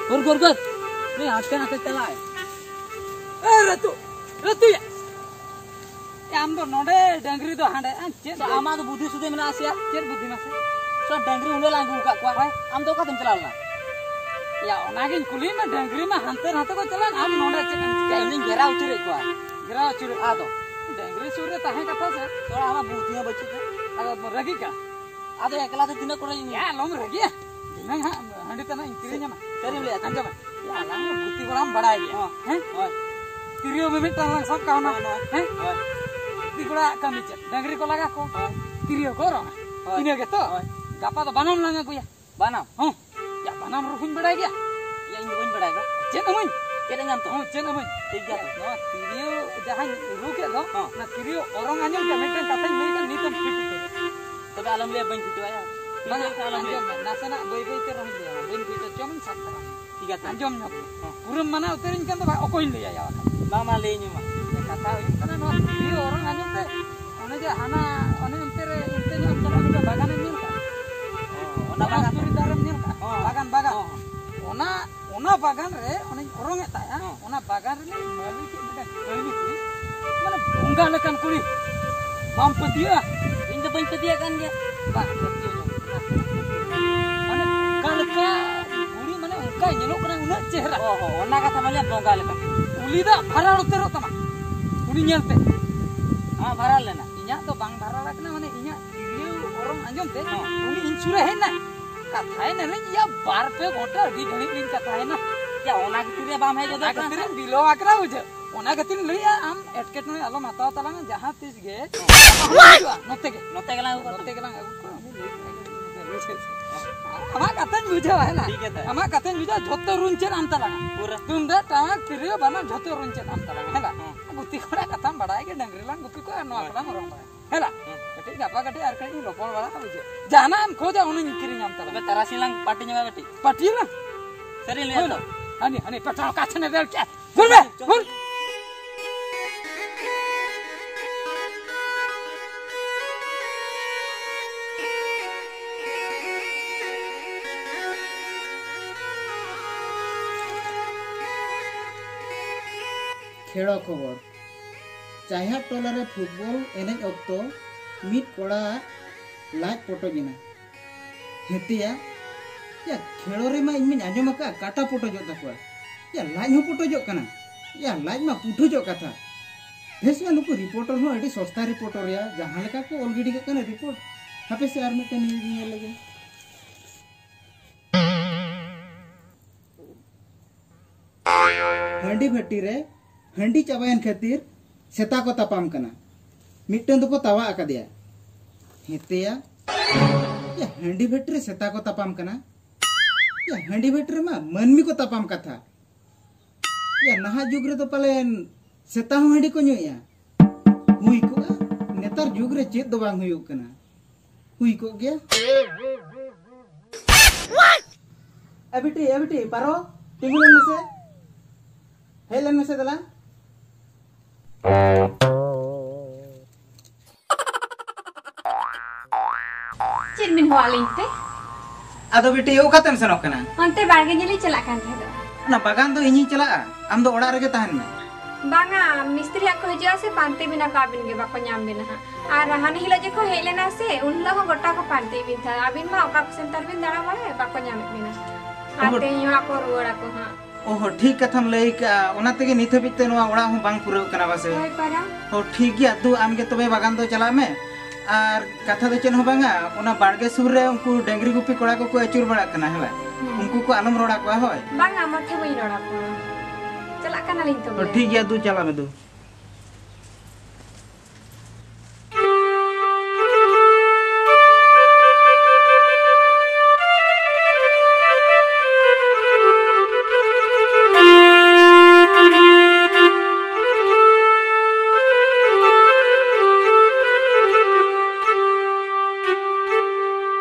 ᱜᱩᱨ, ᱜᱩᱨ, ᱜᱩᱨ᱾ ᱩᱱᱤ ᱦᱟᱱᱛᱮ ᱱᱟᱛᱮ ᱪᱟᱞᱟᱜ᱾ ᱮ, ᱨᱟᱹᱛᱩ, ᱨᱟᱹᱛᱩᱭᱟ᱾ ᱮ, ᱟᱢ ᱫᱚ ᱱᱚᱰᱮ, ᱰᱟᱹᱝᱨᱤ ᱫᱚ ᱦᱟᱸᱰᱮ᱾ ᱟ, ᱪᱮᱫ ᱛᱚ ᱟᱢᱟᱜ ᱫᱚ ᱵᱩᱫᱷᱤ ᱥᱩᱫᱷᱤ ᱢᱮᱱᱟᱜᱼᱟ ᱥᱮ? ᱪᱮᱫ ᱵᱩᱫᱷᱤ ᱢᱟᱥᱮ? ᱛᱚ ᱰᱟᱹᱝᱨᱤ ᱚᱸᱰᱮ ᱞᱟᱝ ᱟᱹᱜᱩ ᱟᱠᱟᱫ ᱠᱚᱣᱟ᱾ ᱦᱳᱭ᱾ ᱟᱢ ᱫᱚ ᱚᱠᱟᱛᱮᱢ ᱪᱟᱞᱟᱣ ᱞᱮᱱᱟ? ᱭᱟ, ᱚᱱᱟᱜᱤᱧ ᱠᱩᱞᱤᱭᱮᱫ ᱢᱮ, ᱰᱟᱹᱝᱨᱤ ᱢᱟ ᱦᱟᱱᱛᱮ ᱱᱟᱛᱮ ᱠᱚ ᱪᱟᱞᱟᱜ, ᱟᱢ ᱱᱚᱰᱮ ᱪᱮᱫ ᱮᱢ ᱪᱤᱠᱟᱹᱭᱟ? ᱤᱧᱤᱧ ᱜᱷᱮᱨᱟᱣ ᱟᱹᱪᱩᱨᱮᱫ ᱠᱚᱣᱟ᱾ ᱜᱷᱮᱨᱟᱣ ᱟᱹᱪᱩᱨᱮᱫ ᱠᱚᱣᱟ᱾ ᱟᱫᱚ? ᱰᱟᱹᱝᱨᱤ ᱥᱩᱨ ᱨᱮ ᱛᱟᱦᱮᱸ ᱠᱟᱛᱷᱟ ᱥᱮ? ᱛᱚ ᱟᱢᱟᱜ ᱵᱩᱫᱷᱤ ᱦᱚᱸ ᱵᱟᱹᱪᱩᱜ ᱛᱮ᱾ ᱟᱫᱚ ᱨᱟᱹᱜᱤ ᱠᱟᱱᱟ᱾ ᱟᱫᱚ ᱮᱠᱞᱟ ᱛᱮ ᱛᱤᱱᱟᱹᱜ ᱠᱚᱨᱮ ᱤᱧ ᱭᱟ, ᱟᱞᱚᱢ ᱨᱟᱹᱜᱤᱭᱟ᱾ ᱫᱷᱤᱱᱟᱹᱝ ᱦᱟᱸᱜ ᱦᱟᱺᱰᱤ ᱛᱟᱱᱟᱜ ᱤᱧ ᱠᱤᱨᱤᱧ ᱟᱢᱟ᱾ ᱥᱟᱹᱨᱤᱢ ᱞᱟᱹᱭᱮᱫᱼᱟ? ᱟᱸᱡᱚᱢ ᱢᱮ᱾ ᱭᱟ, ᱟᱞᱟᱝ ᱢᱟ ᱜᱩᱛᱤ ᱠᱚᱲᱟᱢ ᱵᱟᱲᱟᱭ ᱜᱮᱭᱟ᱾ ᱦᱚᱸ᱾ ᱦᱮᱸ? ᱦᱳᱭ᱾ ᱛᱤᱨᱭᱳ ᱢᱤᱢᱤᱫᱴᱟᱝ ᱞᱟᱝ ᱥᱟᱵ ᱠᱟᱜᱼᱟ ᱦᱩᱱᱟᱹᱝ᱾ ᱦᱳᱭ, ᱦᱳᱭ᱾ ᱦᱮᱸ? ᱦᱳᱭ᱾ ᱜᱩᱛᱤ ᱠᱚᱲᱟᱣᱟᱜ ᱠᱟᱹᱢᱤ ᱪᱮᱫ? ᱰᱟᱹᱝᱨᱤ ᱠᱚ ᱞᱟᱜᱟ ᱠᱚ᱾ ᱦᱳᱭ᱾ ᱛᱤᱨᱭᱳ ᱠᱚ ᱚᱨᱚᱝᱟ᱾ ᱦᱳᱭ᱾ ᱤᱱᱟᱹ ᱜᱮᱛᱚ? ᱦᱳᱭ᱾ ᱜᱟᱯᱟ ᱫᱚ ᱵᱟᱱᱟᱢ ᱞᱟᱝ ᱟᱹᱜᱩᱭᱟ᱾ ᱵᱟᱱᱟᱢ? ᱦᱚᱸ᱾ ᱭᱟ, ᱵᱟᱱᱟᱢ ᱨᱩ ᱦᱚᱸᱧ ᱵᱟᱲᱟᱭ ᱜᱮᱭᱟ᱾ ᱭᱟ, ᱤᱧ ᱫᱚ ᱵᱟᱹᱧ ᱵᱟᱲᱟᱭ ᱫᱚ᱾ ᱪᱮᱫ ᱟᱹᱢᱟᱹᱧ? ᱪᱮᱫ ᱟᱹᱧᱟᱢ ᱛᱚ? ᱦᱚᱸ, ᱪᱮᱫ ᱟᱹᱢᱟᱹᱧ? ᱴᱷᱤᱠ ᱜᱮᱭᱟ ᱛᱚ᱾ ᱱᱚᱣᱟ ᱛᱤᱨᱭᱳ ᱡᱟᱦᱟᱸᱧ ᱨᱩ ᱠᱮᱫ ᱫᱚ, ᱦᱚᱸ᱾ ᱚᱱᱟ ᱛᱤᱨᱭᱳ ᱚᱨᱚᱝ ᱟᱸᱡᱚᱢ ᱛᱮ ᱢᱤᱫᱴᱮᱱ ᱠᱟᱛᱷᱟᱧ ᱞᱟᱹᱭ ᱠᱷᱟᱱ ᱱᱤᱛᱮᱢ ᱯᱷᱤᱴ ᱩᱛᱟᱹᱨᱚᱜᱼᱟ᱾ ᱛᱚᱵᱮ ᱟᱞᱚᱢ ᱞᱟᱹᱭᱟ, ᱵᱟᱹᱧ ᱯᱷᱤᱴᱚᱜᱼᱟ ᱭᱟ᱾ ᱴᱷᱤᱠ ᱵᱟᱝᱟ, ᱜᱮᱭᱟ, ᱟᱞᱚᱢ ᱞᱟᱹᱭᱟ᱾ ᱟᱸᱡᱚᱢ ᱢᱮ, ᱱᱟᱥᱮᱱᱟᱜ ᱵᱟᱹᱭ ᱵᱟᱹᱭ ᱛᱮ ᱨᱚᱦᱚᱧ ᱞᱟᱹᱭᱟ, ᱵᱟᱹᱧ ᱯᱷᱤᱴᱚᱜ ᱪᱚᱝ ᱥᱟᱵ ᱠᱟᱜᱼᱟ᱾ ᱴᱷᱤᱠ ᱜᱮᱭᱟ ᱛᱚ᱾ ᱟᱸᱡᱚᱢ ᱧᱚᱜ ᱢᱮ᱾ ᱦᱚᱸ᱾ ᱯᱩᱨᱟᱹᱢ ᱢᱟᱱᱟ ᱩᱛᱟᱹᱨᱤᱧ ᱠᱷᱟᱱ ᱫᱚ ᱵᱟ-, ᱚᱠᱚᱭᱤᱧ ᱞᱟᱹᱭᱟ ᱭᱟ ᱵᱟᱠᱷᱟᱱ? ᱵᱟᱝ, ᱢᱟ ᱞᱟᱹᱭᱟᱹᱧ ᱢᱮ ᱢᱟ᱾ ᱠᱟᱛᱷᱟ ᱦᱩᱭᱩᱜ ᱠᱟᱱᱟ, ᱱᱚᱣᱟ ᱛᱤᱨᱭᱳ ᱚᱨᱚᱝ ᱟᱸᱡᱚᱢ ᱛᱮ ᱚᱱᱮ ᱡᱮ ᱦᱟᱱᱟ, ᱚᱱᱮ ᱚᱱᱛᱮ ᱨᱮ ᱚᱱᱛᱮ ᱧᱚᱜ ᱮᱢ ᱪᱟᱞᱟᱜᱼᱟ, ᱢᱤᱫᱴᱮᱱ ᱵᱟᱜᱟᱱᱮᱢ ᱧᱮᱞ ᱠᱟᱜᱼᱟ? ᱚ, ᱚᱱᱟ ᱵᱟᱜᱟᱱ? ᱛᱩᱨᱤ ᱫᱟᱨᱮᱢ ᱧᱮᱞ ᱠᱟᱜᱼᱟ? ᱦᱚᱸ᱾ ᱵᱟᱜᱟᱱ, ᱵᱟᱜᱟᱱ᱾ ᱦᱚᱸ, ᱦᱚᱸ᱾ ᱚᱱᱟ, ᱚᱱᱟ ᱵᱟᱜᱟᱱ ᱨᱮ ᱚᱱᱮᱧ ᱚᱨᱚᱝ ᱮᱫ ᱛᱟᱦᱮᱸᱜᱼᱟ, ᱦᱚᱸ᱾ ᱚᱱᱟ ᱵᱟᱜᱟᱱ ᱨᱤᱱᱤᱡ ᱢᱟᱹᱞᱤᱠ ᱤᱡ ᱢᱤᱫᱴᱮᱱ ᱠᱟᱹᱲᱢᱤ ᱠᱩᱲᱤ, ᱢᱟᱱᱮ ᱵᱚᱸᱜᱟ ᱞᱮᱠᱟᱱ ᱠᱩᱲᱤ, ᱵᱟᱢ ᱯᱟᱹᱛᱭᱟᱹᱜᱼᱟ? ᱤᱧ ᱫᱚ ᱵᱟᱹᱧ ᱯᱟᱹᱛᱭᱟᱹᱜ ᱠᱟᱱ ᱜᱮᱭᱟ᱾ ᱵᱟᱝ, ᱯᱟᱹᱛᱭᱟᱹᱣ ᱧᱚᱜ ᱢᱮ᱾ ᱢᱟᱱᱮ ᱵᱚᱸᱜᱟ ᱞᱮᱠᱟ ᱠᱩᱲᱤ, ᱢᱟᱱᱮ ᱚᱱᱠᱟᱭ ᱧᱮᱞᱚᱜ ᱠᱟᱱᱟ, ᱩᱱᱟᱹᱜ ᱪᱮᱦᱨᱟ᱾ ᱚ ᱦᱚᱸ, ᱚᱱᱟ ᱠᱟᱛᱷᱟ ᱢᱟ ᱞᱟᱹᱭᱟ, ᱵᱚᱸᱜᱟ ᱞᱮᱠᱟ᱾ ᱩᱞᱤ ᱫᱟᱜ ᱵᱷᱟᱨᱟᱲ ᱩᱛᱟᱹᱨᱚᱜ ᱛᱟᱢᱟ ᱩᱱᱤ ᱧᱮᱞᱛᱮ᱾ ᱟᱢᱟᱜ ᱵᱷᱟᱨᱟᱲ ᱞᱮᱱᱟ? ᱤᱧᱟᱹᱜ ᱫᱚ ᱵᱟᱝ ᱵᱷᱟᱨᱟᱲ ᱟᱠᱟᱱᱟ, ᱢᱟᱱᱮ ᱤᱧᱟᱹᱜ ᱛᱤᱨᱭᱳ ᱚᱨᱚᱝ ᱟᱸᱡᱚᱢ ᱛᱮ ᱦᱚᱸ᱾ ᱩᱱᱤ ᱤᱧ ᱥᱩᱨ ᱨᱮ ᱦᱮᱡ ᱮᱱᱟᱭ᱾ ᱠᱟᱛᱷᱟᱭᱮᱱᱟᱞᱤᱧ ᱭᱟ, ᱵᱟᱨ ᱯᱮ ᱜᱷᱚᱱᱴᱟ ᱟᱹᱰᱤ ᱜᱷᱟᱹᱲᱤᱡ ᱞᱤᱧ ᱠᱟᱛᱷᱟᱭᱮᱱᱟ᱾ ᱭᱟ, ᱚᱱᱟ ᱠᱷᱟᱹᱛᱤᱨ ᱨᱮ ᱵᱟᱢ ᱦᱮᱡ ᱚᱱᱟ ᱜᱚᱫᱚᱜ ᱠᱟᱱᱟ᱾ ᱠᱷᱟᱹᱛᱤᱨ ᱤᱧ ᱵᱤᱞᱚᱢ ᱟᱠᱟᱱᱟ ᱵᱩᱡᱷᱟᱹᱣ᱾ ᱚᱱᱟ ᱠᱷᱟᱹᱛᱤᱨ ᱤᱧ ᱞᱟᱹᱭᱮᱫᱼᱟ, ᱟᱢ ᱮᱴᱠᱮᱴᱚᱬᱮ ᱟᱞᱚᱢ ᱦᱟᱛᱟᱣ ᱛᱟᱞᱟᱝᱟ, ᱡᱟᱦᱟᱸ ᱛᱤᱥ ᱜᱮ ᱦᱤᱡᱩᱜᱼᱟ, ᱱᱚᱛᱮ ᱜᱮ᱾ ᱱᱚᱛᱮ ᱜᱮᱞᱟᱝ ᱟᱹᱜᱩ ᱠᱚᱣᱟ᱾ ᱱᱚᱛᱮ ᱜᱮᱞᱟᱝ ᱟᱹᱜᱩ ᱠᱚᱣᱟ, ᱩᱱᱤ ᱞᱟᱹᱭ ᱠᱮᱫᱟᱭ ᱡᱮ ᱵᱩᱡᱷᱟᱹᱣ᱾ ᱟᱢᱟᱜ ᱠᱟᱛᱷᱟᱧ ᱵᱩᱡᱷᱟᱹᱣᱟ, ᱦᱮᱸ ᱞᱟ? ᱴᱷᱤᱠ ᱜᱮᱭᱟ ᱛᱟᱦᱞᱮ᱾ ᱟᱢᱟᱜ ᱠᱟᱛᱷᱟᱧ ᱵᱩᱡᱷᱟᱹᱣᱟ, ᱡᱷᱚᱛᱚ ᱨᱩᱧ ᱪᱮᱫ ᱟᱢ ᱛᱟᱞᱟᱝᱟ᱾ ᱯᱩᱨᱟᱹ᱾ ᱛᱩᱢᱫᱟᱜ, ᱴᱟᱢᱟᱠ, ᱛᱤᱨᱭᱳ, ᱵᱟᱱᱟᱢ ᱡᱷᱚᱛᱚ ᱨᱩᱧ ᱪᱮᱫ ᱟᱢ ᱛᱟᱞᱟᱝᱟ, ᱦᱮᱸ ᱞᱟ? ᱦᱮᱸ᱾ ᱜᱩᱛᱤ ᱠᱚᱲᱟ ᱠᱟᱛᱷᱟᱢ ᱵᱟᱲᱟᱭ ᱜᱮ, ᱰᱟᱹᱝᱨᱤ ᱞᱟᱝ ᱜᱩᱯᱤ ᱠᱚᱣᱟ ᱟᱨ ᱱᱚᱣᱟ ᱦᱳᱭ᱾ ᱠᱚᱞᱟᱝ ᱚᱨᱚᱝ ᱵᱟᱲᱟᱭᱟ, ᱦᱮᱸ ᱞᱟ? ᱦᱮᱸ᱾ ᱠᱟᱹᱴᱤᱡ ᱜᱟᱯᱟ ᱠᱟᱹᱴᱤᱡ ᱟᱨ ᱠᱟᱹᱴᱤᱡ ᱤᱧ ᱨᱚᱯᱚᱲ ᱵᱟᱲᱟ ᱠᱟᱜ ᱵᱩᱡᱷᱟᱹᱣ᱾ ᱡᱟᱦᱟᱱᱟᱜ ᱮᱢ ᱠᱷᱚᱡᱟ, ᱚᱱᱟᱧ ᱠᱤᱨᱤᱧ ᱟᱢ ᱛᱟᱞᱟᱝᱟ᱾ ᱛᱚᱵᱮ ᱛᱟᱨᱟᱥᱤᱧ ᱞᱟᱝ ᱯᱟᱨᱴᱤ ᱧᱚᱜᱟ ᱠᱟᱹᱴᱤᱡ᱾ ᱯᱟᱨᱴᱤ ᱞᱟᱝ᱾ ᱦᱳᱭ᱾ ᱦᱟᱹᱱᱤ, ᱦᱟᱹᱱᱤ, ᱯᱮᱴᱨᱳᱞ ᱠᱟᱪᱷᱮ ᱱᱮ ᱫᱮᱞ ᱪᱮ᱾ ᱜᱩᱞ ᱢᱮ, ᱜᱩᱞ᱾ ᱠᱷᱮᱲᱚ ᱠᱷᱚᱵᱚᱨ᱾ ᱪᱟᱭᱦᱟᱴ ᱴᱚᱞᱟ ᱨᱮ ᱯᱷᱩᱴᱵᱚᱞ ᱮᱱᱮᱡ ᱚᱠᱛᱚ ᱢᱤᱫ ᱠᱚᱲᱟᱣᱟᱜ ᱞᱟᱡ ᱯᱚᱴᱚᱡ ᱮᱱᱟ᱾ ᱦᱮᱸᱛᱮᱭᱟ, ᱭᱟ, ᱠᱷᱮᱲᱚ ᱨᱮᱢᱟ ᱤᱧ ᱢᱟᱧ ᱟᱸᱡᱚᱢ ᱟᱠᱟᱫᱼᱟ ᱠᱟᱴᱟ ᱯᱚᱴᱚᱡᱚᱜ ᱛᱟᱠᱚᱣᱟ᱾ ᱭᱟ, ᱞᱟᱡ ᱦᱚᱸ ᱯᱚᱴᱚᱡᱚᱜ ᱠᱟᱱᱟ᱾ ᱭᱟ, ᱞᱟᱡ ᱢᱟ ᱯᱩᱴᱷᱩᱡᱚᱜ ᱠᱟᱛᱷᱟ᱾ ᱵᱮᱥ ᱢᱟ, ᱱᱩᱠᱩ ᱨᱤᱯᱳᱨᱴᱟᱨ ᱦᱚᱸ ᱟᱹᱰᱤ ᱥᱚᱥᱛᱟ ᱨᱤᱯᱳᱨᱴᱟᱨ ᱭᱟ, ᱡᱟᱦᱟᱸ ᱞᱮᱠᱟ ᱠᱚ ᱚᱞ ᱜᱤᱰᱤ ᱠᱟᱜ ᱠᱟᱱᱟ ᱨᱤᱯᱳᱨᱴ᱾ ᱦᱟᱯᱮ ᱥᱮ ᱟᱨ ᱢᱤᱫᱴᱮᱱ ᱱᱤᱭᱩᱡᱽ ᱧᱮᱞ ᱞᱮᱜᱮ᱾ ᱦᱟᱺᱰᱤ ᱵᱷᱟᱹᱴᱤ ᱨᱮ ᱦᱟᱺᱰᱤ ᱪᱟᱵᱟᱭᱮᱱ ᱠᱷᱟᱹᱛᱤᱨ ᱥᱮᱛᱟ ᱠᱚ ᱛᱟᱯᱟᱢ ᱠᱟᱱᱟ᱾ ᱢᱤᱫᱴᱟᱹᱝ ᱫᱚᱠᱚ ᱛᱟᱣᱟ ᱟᱠᱟᱫᱮᱭᱟ᱾ ᱦᱮᱸᱛᱮᱭᱟ, ᱭᱟ, ᱦᱟᱺᱰᱤ ᱵᱷᱟᱹᱴᱤ ᱨᱮ ᱥᱮᱛᱟ ᱠᱚ ᱛᱟᱯᱟᱢ ᱠᱟᱱᱟ᱾ ᱭᱟ, ᱦᱟᱺᱰᱤ ᱵᱷᱟᱹᱴᱤ ᱨᱮᱢᱟ ᱢᱟᱹᱱᱢᱤ ᱠᱚ ᱛᱟᱯᱟᱢ ᱠᱟᱛᱷᱟ᱾ ᱭᱟ, ᱱᱟᱦᱟᱜ ᱡᱩᱜᱽ ᱨᱮᱫᱚ ᱯᱟᱞᱮᱱ ᱥᱮᱛᱟ ᱦᱚᱸ ᱦᱟᱺᱰᱤ ᱠᱚ ᱧᱩᱭᱮᱫᱼᱟ᱾ ᱦᱩᱭ ᱠᱚᱜᱼᱟ, ᱱᱮᱛᱟᱨ ᱡᱩᱜᱽ ᱨᱮ ᱪᱮᱫ ᱫᱚ ᱵᱟᱝ ᱦᱩᱭᱩᱜ ᱠᱟᱱᱟ᱾ ᱦᱩᱭ ᱠᱚᱜ ᱜᱮᱭᱟ᱾ ᱮ ᱵᱤᱴᱤ, ᱮ ᱵᱤᱴᱤ, ᱯᱟᱨᱚ, ᱛᱤᱸᱜᱩ ᱞᱮᱱ ᱢᱮᱥᱮ᱾ ᱦᱮᱡ ᱞᱮᱱ ᱢᱮᱥᱮ ᱫᱮᱞᱟ᱾ ᱪᱮᱫ ᱵᱤᱱ ᱦᱚᱦᱚᱣᱟᱜ ᱞᱤᱧ ᱛᱮ? ᱟᱫᱚ ᱵᱤᱴᱤ, ᱚᱠᱟᱛᱮᱢ ᱥᱮᱱᱚᱜ ᱠᱟᱱᱟ? ᱚᱱᱛᱮ ᱵᱟᱲᱜᱮ ᱧᱮᱞᱤᱧ ᱪᱟᱞᱟᱜ ᱠᱟᱱ ᱛᱟᱦᱮᱸᱫ᱾ ᱚᱱᱟ ᱵᱟᱜᱟᱱ ᱫᱚ ᱤᱧᱤᱧ ᱪᱟᱞᱟᱜᱼᱟ, ᱟᱢ ᱫᱚ ᱚᱲᱟᱜ ᱨᱮᱜᱮ ᱛᱟᱦᱮᱱ ᱢᱮ᱾ ᱵᱟᱝᱟ, ᱢᱤᱥᱛᱨᱤ ᱦᱟᱸᱜ ᱠᱚ ᱦᱤᱡᱩᱜᱼᱟ ᱥᱮ, ᱯᱟᱱᱛᱮ ᱵᱤᱱᱟ ᱠᱚ, ᱟᱹᱵᱤᱱ ᱜᱮ ᱵᱟᱠᱚ ᱧᱟᱢ ᱵᱤᱱᱟ ᱦᱟᱸᱜ᱾ ᱟᱨ ᱦᱟᱱᱮ ᱦᱤᱞᱳᱜ ᱡᱮ ᱠᱚ ᱦᱮᱡ ᱞᱮᱱᱟ ᱥᱮ, ᱩᱱ ᱦᱤᱞᱳᱜ ᱦᱚᱸ ᱜᱚᱴᱟ ᱠᱚ ᱯᱟᱱᱛᱮ ᱵᱤᱱ ᱛᱟᱦᱮᱸᱫ᱾ ᱟᱹᱵᱤᱱ ᱢᱟ ᱚᱠᱟ ᱠᱚ ᱥᱮᱱ ᱛᱟᱨ ᱵᱤᱱ ᱫᱟᱬᱟ ᱵᱟᱲᱟᱭᱟ, ᱵᱟᱠᱚ ᱧᱟᱢᱮᱫ ᱵᱤᱱᱟ᱾ ᱟᱨ ᱚᱦᱚ᱾ ᱛᱮᱦᱮᱧ ᱦᱚᱸ ᱦᱟᱸᱜ ᱠᱚ ᱨᱩᱣᱟᱹᱲ ᱟᱠᱚ ᱦᱟᱸᱜ᱾ ᱚᱦᱚ, ᱴᱷᱤᱠ ᱠᱟᱛᱷᱟᱢ ᱞᱟᱹᱭ ᱠᱟᱜᱼᱟ, ᱚᱱᱟ ᱛᱮᱜᱮ ᱱᱤᱛ ᱦᱟᱹᱵᱤᱡ ᱛᱮ ᱱᱚᱣᱟ ᱚᱲᱟᱜ ᱦᱚᱸ ᱵᱟᱝ ᱯᱩᱨᱟᱹᱣ ᱠᱟᱱᱟ ᱵᱟᱥᱮ? ᱦᱳᱭ ᱯᱟᱨᱟ᱾ ᱦᱚ, ᱴᱷᱤᱠ ᱜᱮᱭᱟ, ᱫᱩ, ᱟᱢ ᱜᱮ ᱛᱚᱵᱮ ᱵᱟᱜᱟᱱ ᱫᱚ ᱪᱟᱞᱟᱜ ᱢᱮ᱾ ᱟᱨ ᱠᱟᱛᱷᱟ ᱫᱚ ᱪᱮᱫ ᱦᱚᱸ ᱵᱟᱝᱟ, ᱚᱱᱟ ᱵᱟᱲᱜᱮ ᱥᱩᱨ ᱨᱮ ᱩᱱᱠᱩ ᱰᱟᱹᱝᱨᱤ ᱜᱩᱯᱤ ᱠᱚᱲᱟ ᱠᱚᱠᱚ ᱟᱹᱪᱩᱨ ᱵᱟᱲᱟᱜ ᱠᱟᱱᱟ, ᱦᱮᱸ ᱵᱟᱝ? ᱦᱩᱸ᱾ ᱩᱱᱠᱩ ᱠᱚ ᱟᱞᱚᱢ ᱨᱚᱲ ᱟᱠᱚᱣᱟ, ᱦᱳᱭ? ᱵᱟᱝᱟ, ᱢᱚᱴᱷᱮ ᱵᱟᱹᱧ ᱨᱚᱲ ᱟᱠᱚᱣᱟ᱾ ᱪᱟᱞᱟᱜ ᱠᱟᱱᱟᱞᱤᱧ ᱛᱚᱵᱮ᱾ ᱦᱚ, ᱴᱷᱤᱠ ᱜᱮᱭᱟ, ᱫᱩ, ᱪᱟᱞᱟᱜ ᱢᱮ, ᱫᱩ᱾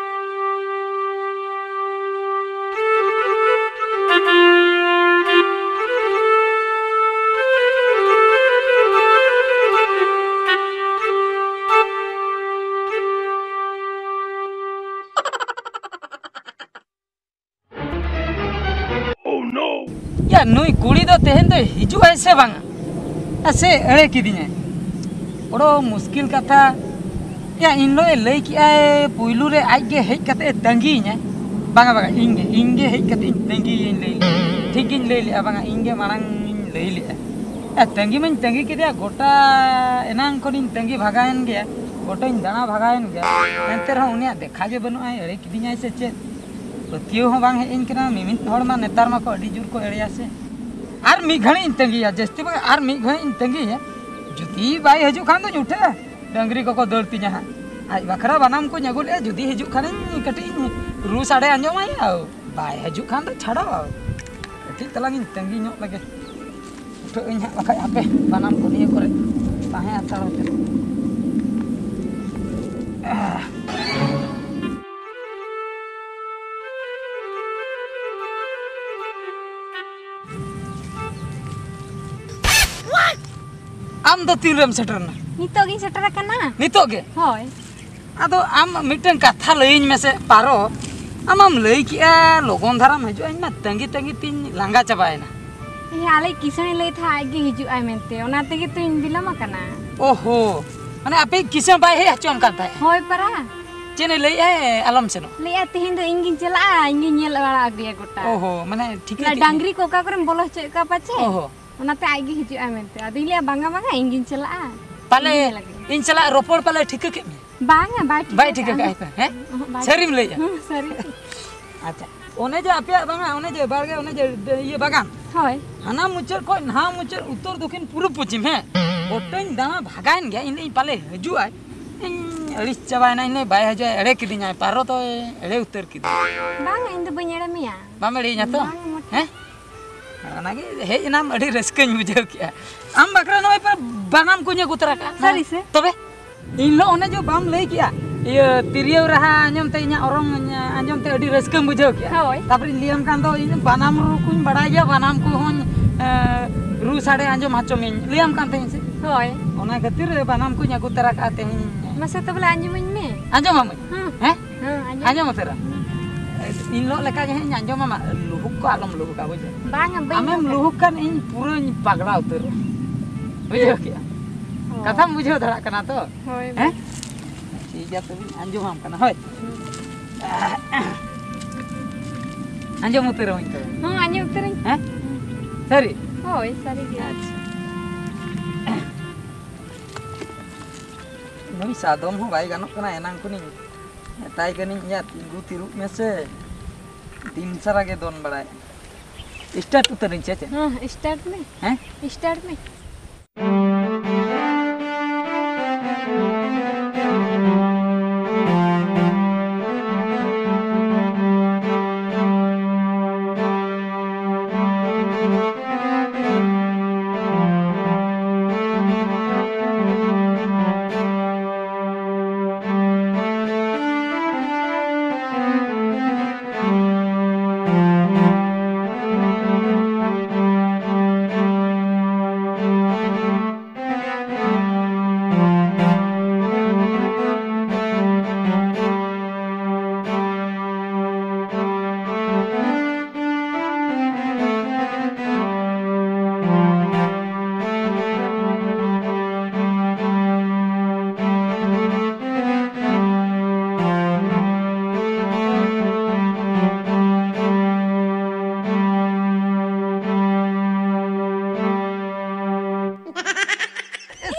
ᱦᱤᱡᱩᱜ ᱟᱭ ᱥᱮ ᱵᱟᱝᱟ? ᱥᱮ ᱮᱲᱮ ᱠᱤᱫᱤᱧᱟᱭ? ᱵᱚᱲᱚ ᱢᱩᱥᱠᱤᱞ ᱠᱟᱛᱷᱟ᱾ ᱭᱟ, ᱤᱧ ᱞᱚᱜ ᱮ ᱞᱟᱹᱭ ᱠᱮᱜᱼᱟᱭ, ᱯᱩᱭᱞᱩ ᱨᱮ ᱟᱡ ᱜᱮ ᱦᱮᱡ ᱠᱟᱛᱮ ᱮ ᱛᱟᱺᱜᱤᱭᱤᱧᱟᱭ᱾ ᱵᱟᱝᱟ, ᱵᱟᱝᱟ, ᱤᱧ ᱜᱮ, ᱤᱧ ᱜᱮ ᱦᱮᱡ ᱠᱟᱛᱮ ᱤᱧ ᱛᱟᱺᱜᱤᱭᱮᱭᱟᱹᱧ ᱞᱟᱹᱭ ᱞᱮᱜᱼᱟ᱾ ᱴᱷᱤᱠ ᱜᱤᱧ ᱞᱟᱹᱭ ᱞᱮᱜᱼᱟ, ᱵᱟᱝᱟ, ᱤᱧ ᱜᱮ ᱢᱟᱲᱟᱝ ᱤᱧ ᱞᱟᱹᱭ ᱞᱮᱜᱼᱟ᱾ ᱮ, ᱛᱟᱺᱜᱤ ᱢᱟᱧ ᱛᱟᱺᱜᱤ ᱠᱮᱫᱮᱭᱟ, ᱜᱚᱴᱟ ᱮᱱᱟᱝ ᱠᱷᱚᱱᱤᱧ ᱛᱟᱺᱜᱤ ᱵᱷᱟᱜᱟᱣᱮᱱ ᱜᱮᱭᱟ, ᱜᱚᱴᱟᱧ ᱫᱟᱬᱟ ᱵᱷᱟᱜᱟᱣᱮᱱ ᱜᱮᱭᱟ, ᱮᱱᱛᱮ ᱨᱮᱦᱚᱸ ᱩᱱᱤᱭᱟᱜ ᱫᱮᱠᱷᱟ ᱜᱮ ᱵᱟᱹᱱᱩᱜᱼᱟ᱾ ᱮᱲᱮ ᱠᱤᱫᱤᱧᱟᱭ ᱥᱮ ᱪᱮᱫ? ᱯᱟᱹᱛᱭᱟᱹᱣ ᱦᱚᱸ ᱵᱟᱝ ᱦᱮᱡ ᱟᱹᱧ ᱠᱟᱱᱟ᱾ ᱢᱤᱢᱤᱫ ᱦᱚᱲ ᱢᱟ ᱱᱮᱛᱟᱨ ᱢᱟᱠᱚ ᱟᱹᱰᱤ ᱡᱳᱨ ᱠᱚ ᱮᱲᱮᱭᱟ ᱥᱮ᱾ ᱟᱨ ᱢᱤᱫ ᱜᱷᱟᱹᱲᱤᱡ ᱤᱧ ᱛᱟᱺᱜᱤᱭᱟ, ᱡᱟᱹᱥᱛᱤ ᱵᱟᱝ, ᱟᱨ ᱢᱤᱫ ᱜᱷᱟᱹᱲᱤᱡ ᱤᱧ ᱛᱟᱺᱜᱤᱭᱟ᱾ ᱡᱩᱫᱤ ᱵᱟᱭ ᱦᱤᱡᱩᱜ ᱠᱷᱟᱱ ᱫᱚᱧ ᱩᱴᱷᱟᱹᱜᱼᱟ, ᱰᱟᱹᱝᱨᱤ ᱠᱚᱠᱚ ᱫᱟᱹᱲ ᱛᱤᱧᱟ ᱦᱟᱸᱜ᱾ ᱟᱡ ᱵᱟᱠᱷᱨᱟ ᱵᱟᱱᱟᱢ ᱠᱚᱧ ᱟᱹᱜᱩ ᱞᱮᱜᱼᱟ, ᱡᱩᱫᱤ ᱦᱤᱡᱩᱜ ᱠᱷᱟᱱᱤᱧ ᱠᱟᱹᱴᱤᱡ ᱤᱧ ᱨᱩ ᱥᱟᱰᱮ ᱟᱸᱡᱚᱢᱟᱭᱟ᱾ ᱵᱟᱭ ᱦᱤᱡᱩᱜ ᱠᱷᱟᱱ ᱫᱚ ᱪᱷᱟᱲᱚ, ᱠᱟᱹᱴᱤᱡ ᱛᱟᱞᱟᱝ ᱤᱧ ᱛᱟᱺᱜᱤ ᱧᱚᱜ ᱞᱮᱜᱮ᱾ ᱩᱴᱷᱟᱹᱜ ᱟᱹᱧ ᱦᱟᱸᱜ ᱵᱟᱠᱷᱟᱡ ᱦᱟᱯᱮ ᱵᱟᱱᱟᱢ ᱠᱚ ᱱᱤᱭᱟᱹ ᱠᱚᱨᱮ ᱛᱟᱦᱮᱸ ᱦᱟᱛᱟᱲ ᱦᱚᱪᱚ᱾ ᱟᱢ ᱫᱚ ᱛᱤᱱ ᱨᱮᱢ ᱥᱮᱴᱮᱨ ᱮᱱᱟ? ᱱᱤᱛᱚᱜ ᱜᱤᱧ ᱥᱮᱴᱮᱨ ᱟᱠᱟᱱᱟ᱾ ᱱᱤᱛᱚᱜ ᱜᱮ? ᱦᱳᱭ᱾ ᱟᱫᱚ ᱟᱢ ᱢᱤᱫᱴᱟᱝ ᱠᱟᱛᱷᱟ ᱞᱟᱹᱭᱟᱹᱧ ᱢᱮᱥᱮ ᱯᱟᱨᱚ, ᱟᱢ ᱢᱟᱢ ᱞᱟᱹᱭ ᱠᱮᱜᱼᱟ ᱞᱚᱜᱚᱱ ᱫᱷᱟᱨᱟᱢ ᱦᱤᱡᱩᱜᱼᱟ, ᱤᱧ ᱢᱟ ᱛᱟᱺᱜᱤ ᱛᱟᱺᱜᱤ ᱛᱤᱧ ᱞᱟᱸᱜᱟ ᱪᱟᱵᱟᱭᱮᱱᱟ᱾ ᱦᱮᱸ, ᱟᱞᱮ ᱠᱤᱥᱟᱹᱬᱮ ᱞᱟᱹᱭ ᱛᱟᱦᱮᱸᱫ ᱟᱡ ᱜᱮ ᱦᱤᱡᱩᱜ ᱟᱭ ᱢᱮᱱᱛᱮ, ᱚᱱᱟ ᱛᱮᱜᱮ ᱛᱚᱧ ᱵᱤᱞᱚᱢ ᱟᱠᱟᱱᱟ᱾ ᱳᱦᱳ, ᱢᱟᱱᱮ ᱟᱯᱮ ᱠᱤᱥᱟᱹᱬ ᱵᱟᱭ ᱦᱮᱡ ᱦᱚᱪᱚᱣᱟᱢ ᱠᱟᱱ ᱛᱟᱦᱮᱸᱫ? ᱦᱳᱭ ᱯᱟᱨᱟ᱾ ᱪᱮᱫ ᱮ ᱞᱟᱹᱭᱮᱫᱼᱟᱭ ᱟᱞᱚᱢ ᱥᱮᱱᱚᱜ? ᱞᱟᱹᱭᱮᱫᱼᱟ ᱛᱮᱦᱮᱧ ᱫᱚ ᱤᱧ ᱜᱤᱧ ᱪᱟᱞᱟᱜᱼᱟ, ᱤᱧ ᱜᱤᱧ ᱧᱮᱞ ᱵᱟᱲᱟ ᱟᱹᱜᱩᱭᱟ ᱜᱚᱴᱟ᱾ ᱳᱦᱳ, ᱢᱟᱱᱮ ᱴᱷᱤᱠᱟᱹ ᱚᱱᱟ ᱠᱮᱫ ᱢᱮᱭᱟ᱾ ᱰᱟᱝᱨᱤ ᱠᱚ ᱚᱠᱟ ᱠᱚᱨᱮᱢ ᱵᱚᱞᱚ ᱦᱚᱪᱚᱭᱮᱫ ᱠᱚᱣᱟ ᱯᱟᱪᱮ? ᱳᱦᱳ᱾ ᱚᱱᱟᱛᱮ ᱟᱡ ᱜᱮ ᱦᱤᱡᱩᱜᱼᱟᱭ ᱢᱮᱱᱛᱮ᱾ ᱟᱫᱚᱧ ᱞᱟᱹᱭᱟ, "ᱵᱟᱝᱟ, ᱵᱟᱝᱟ, ᱤᱧ ᱜᱤᱧ ᱪᱟᱞᱟᱜᱼᱟ᱾ ᱯᱟᱞᱮ ᱤᱧ ᱜᱤᱧ ᱧᱮᱞ ᱟᱹᱜᱩᱭᱟ᱾" ᱤᱧ ᱥᱟᱞᱟᱜ ᱨᱚᱯᱚᱲ ᱯᱟᱞᱮ ᱴᱷᱤᱠᱟᱹ ᱠᱮᱫ ᱢᱮ? ᱵᱟᱝᱟ, ᱵᱟᱭ ᱴᱷᱤᱠᱟᱹ ᱵᱟᱭ ᱴᱷᱤᱠᱟᱹ ᱠᱟᱜᱼᱟ᱾ ᱠᱟᱜᱼᱟ ᱯᱮ, ᱦᱮᱸ? ᱚᱦᱚᱸ, ᱵᱟᱭ ᱥᱟᱹᱨᱤᱢ ᱴᱷᱤᱠᱟᱹ ᱞᱟᱹᱭᱮᱜᱼᱟ? ᱠᱟᱜᱼᱟ᱾ ᱦᱩᱸ, ᱥᱟᱹᱨᱤ᱾ ᱟᱪᱪᱷᱟ, ᱚᱱᱮ ᱡᱮ ᱟᱯᱮᱭᱟᱜ ᱵᱟᱝᱟ, ᱚᱱᱮ ᱡᱮ ᱵᱟᱲᱜᱮ, ᱚᱱᱮ ᱡᱮ ᱤᱭᱟᱹ ᱵᱟᱜᱟᱱ, ᱦᱳᱭ᱾ ᱦᱟᱱᱟ ᱢᱩᱪᱟᱹᱫ ᱠᱷᱚᱱ ᱱᱟᱦᱟ ᱢᱩᱪᱟᱹᱫ, ᱩᱛᱛᱚᱨ ᱫᱚᱠᱷᱤᱱ ᱯᱩᱨᱩᱵ ᱯᱚᱪᱷᱤᱢ, ᱦᱮᱸ? ᱜᱚᱴᱟᱧ ᱫᱟᱬᱟ ᱵᱷᱟᱜᱟᱭᱮᱱ ᱜᱮᱭᱟ᱾ ᱤᱧ ᱞᱟᱹᱭᱟᱹᱧ ᱯᱟᱞᱮ ᱦᱤᱡᱩᱜᱼᱟᱭ᱾ ᱤᱧ ᱟᱹᱲᱤᱥ ᱪᱟᱵᱟᱭᱮᱱᱟ, ᱤᱧ ᱞᱟᱹᱭᱟᱹᱧ ᱵᱟᱭ ᱦᱤᱡᱩᱜᱼᱟ, ᱮᱲᱮ ᱠᱤᱫᱤᱧᱟᱭ, ᱯᱟᱨᱚ ᱫᱚᱭ ᱮᱲᱮ ᱩᱛᱟᱹᱨ ᱠᱤᱫᱤᱧᱟ᱾ ᱵᱟᱝᱟ, ᱤᱧ ᱫᱚ ᱵᱟᱹᱧ ᱮᱲᱮ ᱢᱮᱭᱟ᱾ ᱵᱟᱢ ᱮᱲᱮᱭᱤᱧᱟ ᱛᱚ? ᱵᱟᱝᱟ, ᱢᱚᱴᱷᱮ᱾ ᱦᱮᱸ? ᱚᱱᱟᱜᱮ ᱦᱮᱡ ᱮᱱᱟᱢ, ᱟᱹᱰᱤ ᱨᱟᱹᱥᱠᱟᱹᱧ ᱵᱩᱡᱷᱟᱹᱣ ᱠᱮᱜᱼᱟ᱾ ᱟᱢ ᱵᱟᱠᱷᱨᱟ ᱱᱚᱜᱼᱚᱭ ᱯᱮ ᱵᱟᱱᱟᱢ ᱠᱚᱧ ᱟᱹᱜᱩ ᱛᱚᱨᱟ ᱠᱟᱜᱼᱟ᱾ ᱥᱟᱹᱨᱤ ᱥᱮ? ᱛᱚᱵᱮ ᱤᱧ ᱦᱤᱞᱳᱜ ᱚᱱᱮ ᱡᱮ ᱵᱟᱢ ᱞᱟᱹᱭ ᱠᱮᱜᱼᱟ, ᱤᱭᱟᱹ, ᱛᱤᱨᱭᱳ ᱨᱟᱦᱟ ᱟᱸᱡᱚᱢ ᱛᱮ, ᱤᱧᱟᱹᱜ ᱚᱨᱚᱝ ᱟᱸᱡᱚᱢ ᱛᱮ ᱟᱹᱰᱤ ᱨᱟᱹᱥᱠᱟᱹᱢ ᱵᱩᱡᱷᱟᱹᱣ ᱠᱮᱜᱼᱟ᱾ ᱦᱳᱭ᱾ ᱛᱟᱨᱯᱚᱨᱮᱧ ᱞᱟᱹᱭᱟᱢ ᱠᱟᱱ ᱫᱚ, ᱤᱧ ᱵᱟᱱᱟᱢ ᱨᱩ ᱠᱚᱧ ᱵᱟᱲᱟᱭ ᱜᱮᱭᱟ, ᱵᱟᱱᱟᱢ ᱠᱚᱦᱚᱸᱧ, ᱮ, ᱨᱩ ᱥᱟᱰᱮ ᱟᱸᱡᱚᱢ ᱦᱚᱪᱚ ᱢᱤᱭᱟᱹᱧ, ᱞᱟᱹᱭᱟᱢ ᱠᱟᱱ ᱛᱟᱦᱮᱸᱧ ᱥᱮ? ᱦᱳᱭ᱾ ᱚᱱᱟ ᱠᱷᱟᱹᱛᱤᱨ ᱵᱟᱱᱟᱢ ᱠᱚᱧ ᱟᱹᱜᱩ ᱛᱚᱨᱟ ᱠᱟᱜᱼᱟ ᱛᱮᱦᱮᱧ᱾ ᱢᱟᱥᱮ ᱛᱚᱵᱮ ᱞᱮ ᱟᱸᱡᱚᱢᱟᱹᱧ ᱢᱮ᱾ ᱟᱸᱡᱚᱢᱟᱢᱟᱹᱧ? ᱦᱮᱸ᱾ ᱦᱮᱸ? ᱦᱮᱸ, ᱟᱸᱡᱚᱢ᱾ ᱟᱸᱡᱚᱢ ᱩᱛᱟᱹᱨᱟ᱾ ᱦᱮᱸ᱾ ᱤᱧ ᱦᱤᱞᱳᱜ ᱞᱮᱠᱟ ᱜᱮ ᱦᱟᱸᱜ ᱤᱧ ᱟᱸᱡᱚᱢᱟᱢᱟ᱾ ᱞᱩᱦᱩᱠ ᱠᱚ ᱟᱞᱚᱢ ᱞᱩᱦᱩᱠᱟ, ᱵᱩᱡᱷᱟᱹᱣ? ᱵᱟᱝᱟ, ᱵᱟᱹᱧ ᱟᱢᱮᱢ ᱞᱩᱦᱩᱠᱟ᱾ ᱞᱩᱦᱩᱠ ᱠᱷᱟᱱ ᱤᱧ ᱯᱩᱨᱟᱹᱧ ᱯᱟᱜᱽᱞᱟ ᱩᱛᱟᱹᱨᱚᱜᱼᱟ᱾ ᱵᱩᱡᱷᱟᱹᱣ ᱠᱮᱜᱼᱟ? ᱚ᱾ ᱠᱟᱛᱷᱟᱢ ᱵᱩᱡᱷᱟᱹᱣ ᱫᱟᱲᱮᱭᱟᱜ ᱠᱟᱱᱟ ᱛᱚ? ᱦᱳᱭ᱾ ᱦᱮᱸ? ᱴᱷᱤᱠ ᱜᱮᱭᱟ, ᱛᱚᱵᱮᱧ ᱟᱸᱡᱚᱢᱟᱢ ᱠᱟᱱᱟ᱾ ᱦᱳᱭ᱾ ᱦᱩᱸ᱾ ᱟᱸᱡᱚᱢ ᱩᱛᱟᱹᱨᱟᱹᱧ ᱛᱚᱵᱮ᱾ ᱦᱚᱸ, ᱟᱸᱡᱚᱢ ᱩᱛᱟᱹᱨᱟᱹᱧ᱾ ᱦᱮᱸ? ᱦᱩᱸ᱾ ᱥᱟᱹᱨᱤ? ᱦᱳᱭ, ᱥᱟᱹᱨᱤ ᱜᱮ᱾ ᱟᱪᱪᱷᱟ᱾ ᱱᱩᱭ ᱥᱟᱫᱚᱢ ᱦᱚᱸ ᱵᱟᱭ ᱜᱟᱱᱚᱜ ᱠᱟᱱᱟ, ᱮᱱᱟᱝ ᱠᱷᱚᱱᱤᱧ ᱢᱮᱛᱟᱭ ᱠᱟᱹᱱᱟᱹᱧ, "ᱭᱟ, ᱛᱤᱸᱜᱩ ᱛᱷᱤᱨᱚᱜ ᱢᱮᱥᱮ, ᱫᱤᱱ ᱥᱟᱨᱟ ᱜᱮ ᱫᱚᱱ ᱵᱟᱲᱟᱭᱮᱫ᱾" ᱥᱴᱟᱨᱴ ᱩᱛᱟᱹᱨᱟᱹᱧ ᱥᱮ ᱪᱮᱫ? ᱦᱮᱸ, ᱥᱴᱟᱨᱴ ᱢᱮ᱾ ᱦᱮᱸ? ᱥᱴᱟᱨᱴ ᱢᱮ᱾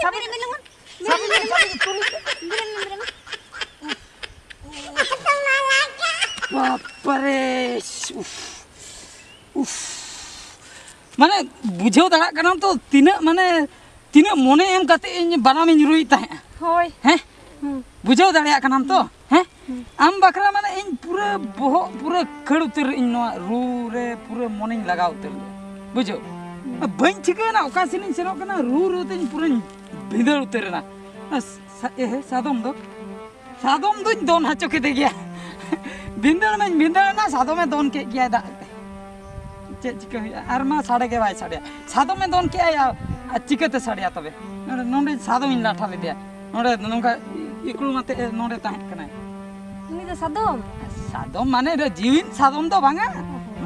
ᱥᱟᱵ ᱢᱮ, ᱢᱮ, ᱢᱮ, ᱢᱮ᱾ ᱥᱟᱵ ᱢᱮ, ᱥᱟᱵ ᱢᱮ, ᱛᱩᱞ ᱢᱮ᱾ ᱵᱮᱨᱮᱫ ᱢᱮ, ᱵᱮᱨᱮᱫ ᱢᱮ᱾ ᱵᱟᱯᱨᱮ! ᱩᱯᱷ, ᱩᱯᱷ᱾ ᱢᱟᱱᱮ, ᱵᱩᱡᱷᱟᱹᱣ ᱫᱟᱲᱮᱭᱟᱜ ᱠᱟᱱᱟᱢ ᱛᱚ, ᱛᱤᱱᱟᱹᱜ, ᱢᱟᱱᱮ, ᱛᱤᱱᱟᱹᱜ ᱢᱚᱱᱮ ᱮᱢ ᱠᱟᱛᱮ ᱤᱧ ᱵᱟᱱᱟᱢᱤᱧ ᱨᱩᱭᱮᱫ ᱛᱟᱦᱮᱸᱜᱼᱟ᱾ ᱦᱳᱭ᱾ ᱦᱮᱸ? ᱦᱩᱸ᱾ ᱵᱩᱡᱷᱟᱹᱣ ᱫᱟᱲᱮᱭᱟᱜ ᱠᱟᱱᱟᱢ ᱛᱚ? ᱦᱮᱸ? ᱦᱩᱸ᱾ ᱟᱢ ᱵᱟᱠᱷᱨᱟ, ᱢᱟᱱᱮ, ᱤᱧ ᱯᱩᱨᱟᱹ ᱵᱚᱦᱚᱜ ᱯᱩᱨᱟᱹ ᱠᱷᱟᱹᱲ ᱩᱛᱟᱹᱨ ᱤᱧ ᱱᱚᱣᱟ ᱨᱩ ᱨᱮ, ᱯᱩᱨᱟᱹ ᱢᱚᱱᱮᱧ ᱞᱟᱜᱟᱣ ᱩᱛᱟᱹᱨ ᱞᱮᱫᱟ᱾ ᱵᱩᱡᱷᱟᱹᱣ? ᱦᱩᱸ᱾ ᱵᱟᱹᱧ ᱴᱷᱤᱠᱟᱹᱭᱮᱱᱟ ᱚᱠᱟ ᱥᱮᱱᱤᱧ ᱥᱮᱱᱚᱜ ᱠᱟᱱᱟ, ᱨᱩ ᱨᱩ ᱛᱮᱧ ᱯᱩᱨᱟᱹᱧ ᱵᱷᱤᱸᱫᱟᱹᱲ ᱩᱛᱟᱹᱨ ᱮᱱᱟ᱾ ᱥᱟ-, ᱮᱦᱮ, ᱥᱟᱫᱚᱢ ᱫᱚ, ᱥᱟᱫᱚᱢ ᱫᱚᱧ ᱫᱚᱱ ᱦᱚᱪᱚ ᱠᱮᱫᱮ ᱜᱮᱭᱟ᱾ ᱵᱷᱤᱸᱫᱟᱹᱲ ᱢᱟᱧ ᱵᱷᱤᱸᱫᱟᱹᱲ ᱮᱱᱟ, ᱥᱟᱫᱚᱢᱮ ᱫᱚᱱ ᱠᱮᱫ ᱜᱮᱭᱟᱭ ᱫᱟᱜ ᱛᱮ᱾ ᱪᱮᱫ ᱪᱤᱠᱟᱹ ᱦᱩᱭᱩᱜᱼᱟ? ᱟᱨ ᱢᱟ ᱥᱟᱰᱮ ᱜᱮ ᱵᱟᱭ ᱥᱟᱰᱮᱭᱟ᱾ ᱥᱟᱫᱚᱢᱮ ᱫᱚᱱ ᱠᱮᱜᱼᱟᱭ, ᱟᱨ, ᱟᱨ ᱪᱤᱠᱟᱹᱛᱮ ᱥᱟᱰᱮᱭᱟ ᱛᱚᱵᱮ? ᱱᱚᱰᱮ, ᱱᱚᱰᱮ ᱥᱟᱫᱚᱢᱤᱧ ᱞᱟᱴᱷᱟ ᱞᱮᱫᱮᱭᱟ᱾ ᱱᱚᱰᱮ ᱱᱚᱝᱠᱟ ᱤᱠᱲᱩᱢ ᱟᱛᱮ ᱱᱚᱰᱮ ᱛᱟᱦᱮᱸ ᱠᱟᱱᱟᱭ᱾ ᱩᱱᱤ ᱫᱚ ᱥᱟᱫᱚᱢ? ᱥᱟᱫᱚᱢ ᱢᱟᱱᱮ ᱨᱮ ᱡᱤᱣᱤᱫ ᱥᱟᱫᱚᱢ ᱫᱚ ᱵᱟᱝᱟ᱾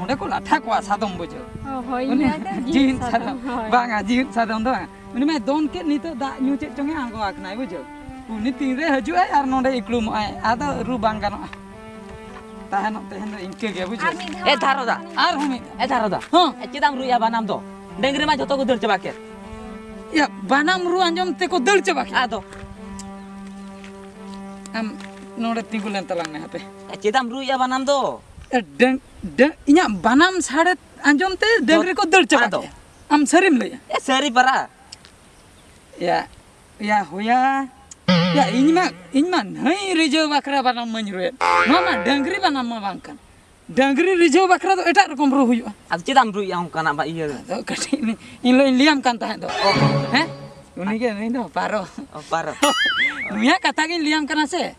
ᱚ᱾ ᱠᱚ ᱞᱟᱴᱷᱟ ᱠᱚᱣᱟ ᱥᱟᱫᱚᱢ, ᱵᱩᱡᱷᱟᱹᱣ᱾ ᱚ, ᱦᱳᱭ, ᱩᱱᱤ ᱤᱧ ᱞᱟᱹᱭᱫᱟ ᱡᱤᱣᱤᱫ ᱡᱤᱣᱤᱫ ᱥᱟᱫᱚᱢ, ᱥᱟᱫᱚᱢ᱾ ᱦᱳᱭ᱾ ᱵᱟᱝᱟ, ᱡᱤᱣᱤᱫ ᱥᱟᱫᱚᱢ ᱫᱚ ᱵᱟᱝ᱾ ᱩᱱᱤ ᱢᱟᱭ ᱫᱚᱱ ᱠᱮᱫ, ᱱᱤᱛᱚᱜ ᱫᱟᱜ ᱧᱩ ᱪᱮᱫ ᱪᱚᱝ ᱮ ᱟᱬᱜᱚ ᱟᱠᱟᱱᱟᱭ, ᱵᱩᱡᱷᱟᱹᱣ᱾ ᱩᱱᱤ ᱛᱤᱱᱨᱮ ᱦᱤᱡᱩᱜ ᱟᱭ ᱟᱨ ᱱᱚᱸᱰᱮ ᱤᱠᱲᱩᱢᱚᱜ ᱟᱭ, ᱟᱫᱚ ᱨᱩ ᱵᱟᱝ ᱜᱟᱱᱚᱜᱼᱟ᱾ ᱛᱟᱦᱮᱱᱚᱜ ᱛᱮᱦᱮᱧ ᱫᱚ ᱤᱱᱠᱟᱹ ᱜᱮ, ᱵᱩᱡᱷᱟᱹᱣ᱾ ᱟᱨ ᱢᱤᱫ ᱫᱷᱟᱣ ᱮ ᱫᱷᱟᱨᱚ ᱫᱟ᱾ ᱟᱨᱦᱚᱸ ᱢᱤᱫ ᱫᱷᱟᱣ᱾ ᱮ ᱫᱷᱟᱨᱚ ᱫᱟ᱾ ᱦᱚᱸ᱾ ᱮ, ᱪᱮᱫᱟᱜ ᱮᱢ ᱨᱩᱭᱮᱫᱼᱟ ᱵᱟᱱᱟᱢ ᱫᱚ? ᱰᱟᱹᱝᱨᱤ ᱢᱟ ᱡᱷᱚᱛᱚ ᱠᱚ ᱫᱟᱹᱲ ᱪᱟᱵᱟ ᱠᱮᱫ᱾ ᱭᱟ, ᱵᱟᱱᱟᱢ ᱨᱩ ᱟᱸᱡᱚᱢ ᱛᱮᱠᱚ ᱫᱟᱹᱲ ᱪᱟᱵᱟ ᱠᱮᱫ᱾ ᱟᱫᱚ? ᱟᱢ ᱱᱚᱰᱮ ᱛᱤᱸᱜᱩ ᱞᱮᱱ ᱛᱟᱞᱟᱝ ᱢᱮ ᱦᱟᱯᱮ᱾ ᱮ, ᱪᱮᱫᱟᱜ ᱮᱢ ᱨᱩᱭᱮᱫᱼᱟ ᱵᱟᱱᱟᱢ ᱫᱚ? ᱮ, ᱰᱟᱹᱝ-, ᱰᱟᱹᱝ-, ᱤᱧᱟᱹᱜ ᱵᱟᱱᱟᱢ ᱥᱟᱰᱮ ᱟᱸᱡᱚᱢ ᱛᱮ ᱰᱟᱹᱝᱨᱤ ᱠᱚ ᱫᱟᱹᱲ ᱪᱟᱵᱟ ᱟᱫᱚ? ᱠᱮᱫᱼᱟ᱾ ᱟᱢ ᱥᱟᱹᱨᱤᱢ ᱞᱟᱹᱭᱟ? ᱮ, ᱥᱟᱹᱨᱤ ᱯᱟᱨᱟ᱾ ᱭᱟ, ᱭᱟ, ᱦᱳᱭᱟ᱾ ᱭᱟ, ᱤᱧ ᱢᱟ, ᱤᱧ ᱢᱟ ᱱᱟᱹᱭ ᱨᱤᱡᱷᱟᱹᱣ ᱵᱟᱠᱷᱨᱟ ᱵᱟᱱᱟᱢ ᱢᱟᱧ ᱨᱩᱭᱮᱫ᱾ ᱱᱚᱣᱟ ᱢᱟ ᱰᱟᱹᱝᱨᱤ ᱵᱟᱱᱟᱢ ᱢᱟ ᱵᱟᱝ ᱠᱟᱱ᱾ ᱰᱟᱹᱝᱨᱤ ᱨᱤᱡᱷᱟᱹᱣ ᱵᱟᱠᱷᱨᱟ ᱫᱚ ᱮᱴᱟᱜ ᱨᱚᱠᱚᱢ ᱨᱩ ᱦᱩᱭᱩᱜᱼᱟ᱾ ᱟᱫᱚ ᱪᱮᱫᱟᱜ ᱮᱢ ᱨᱩᱭᱮᱫᱼᱟ ᱚᱱᱠᱟᱱᱟᱜ ᱢᱟ ᱤᱭᱟᱹ? ᱟᱫᱚ ᱠᱟᱹᱴᱤᱡ ᱤᱧ, ᱤᱧ ᱞᱟᱹᱭᱟᱢ ᱠᱟᱱ ᱛᱟᱦᱮᱸᱫ ᱫᱚ᱾ ᱚ᱾ ᱦᱮᱸ? ᱩᱱᱤ ᱜᱮ ᱱᱩᱭ ᱫᱚ ᱯᱟᱨᱚ᱾ ᱚ, ᱯᱟᱨᱚ᱾ ᱱᱩᱭᱟᱜ ᱠᱟᱛᱷᱟ ᱜᱤᱧ ᱞᱟᱹᱭᱟᱢ ᱠᱟᱱᱟ ᱥᱮ᱾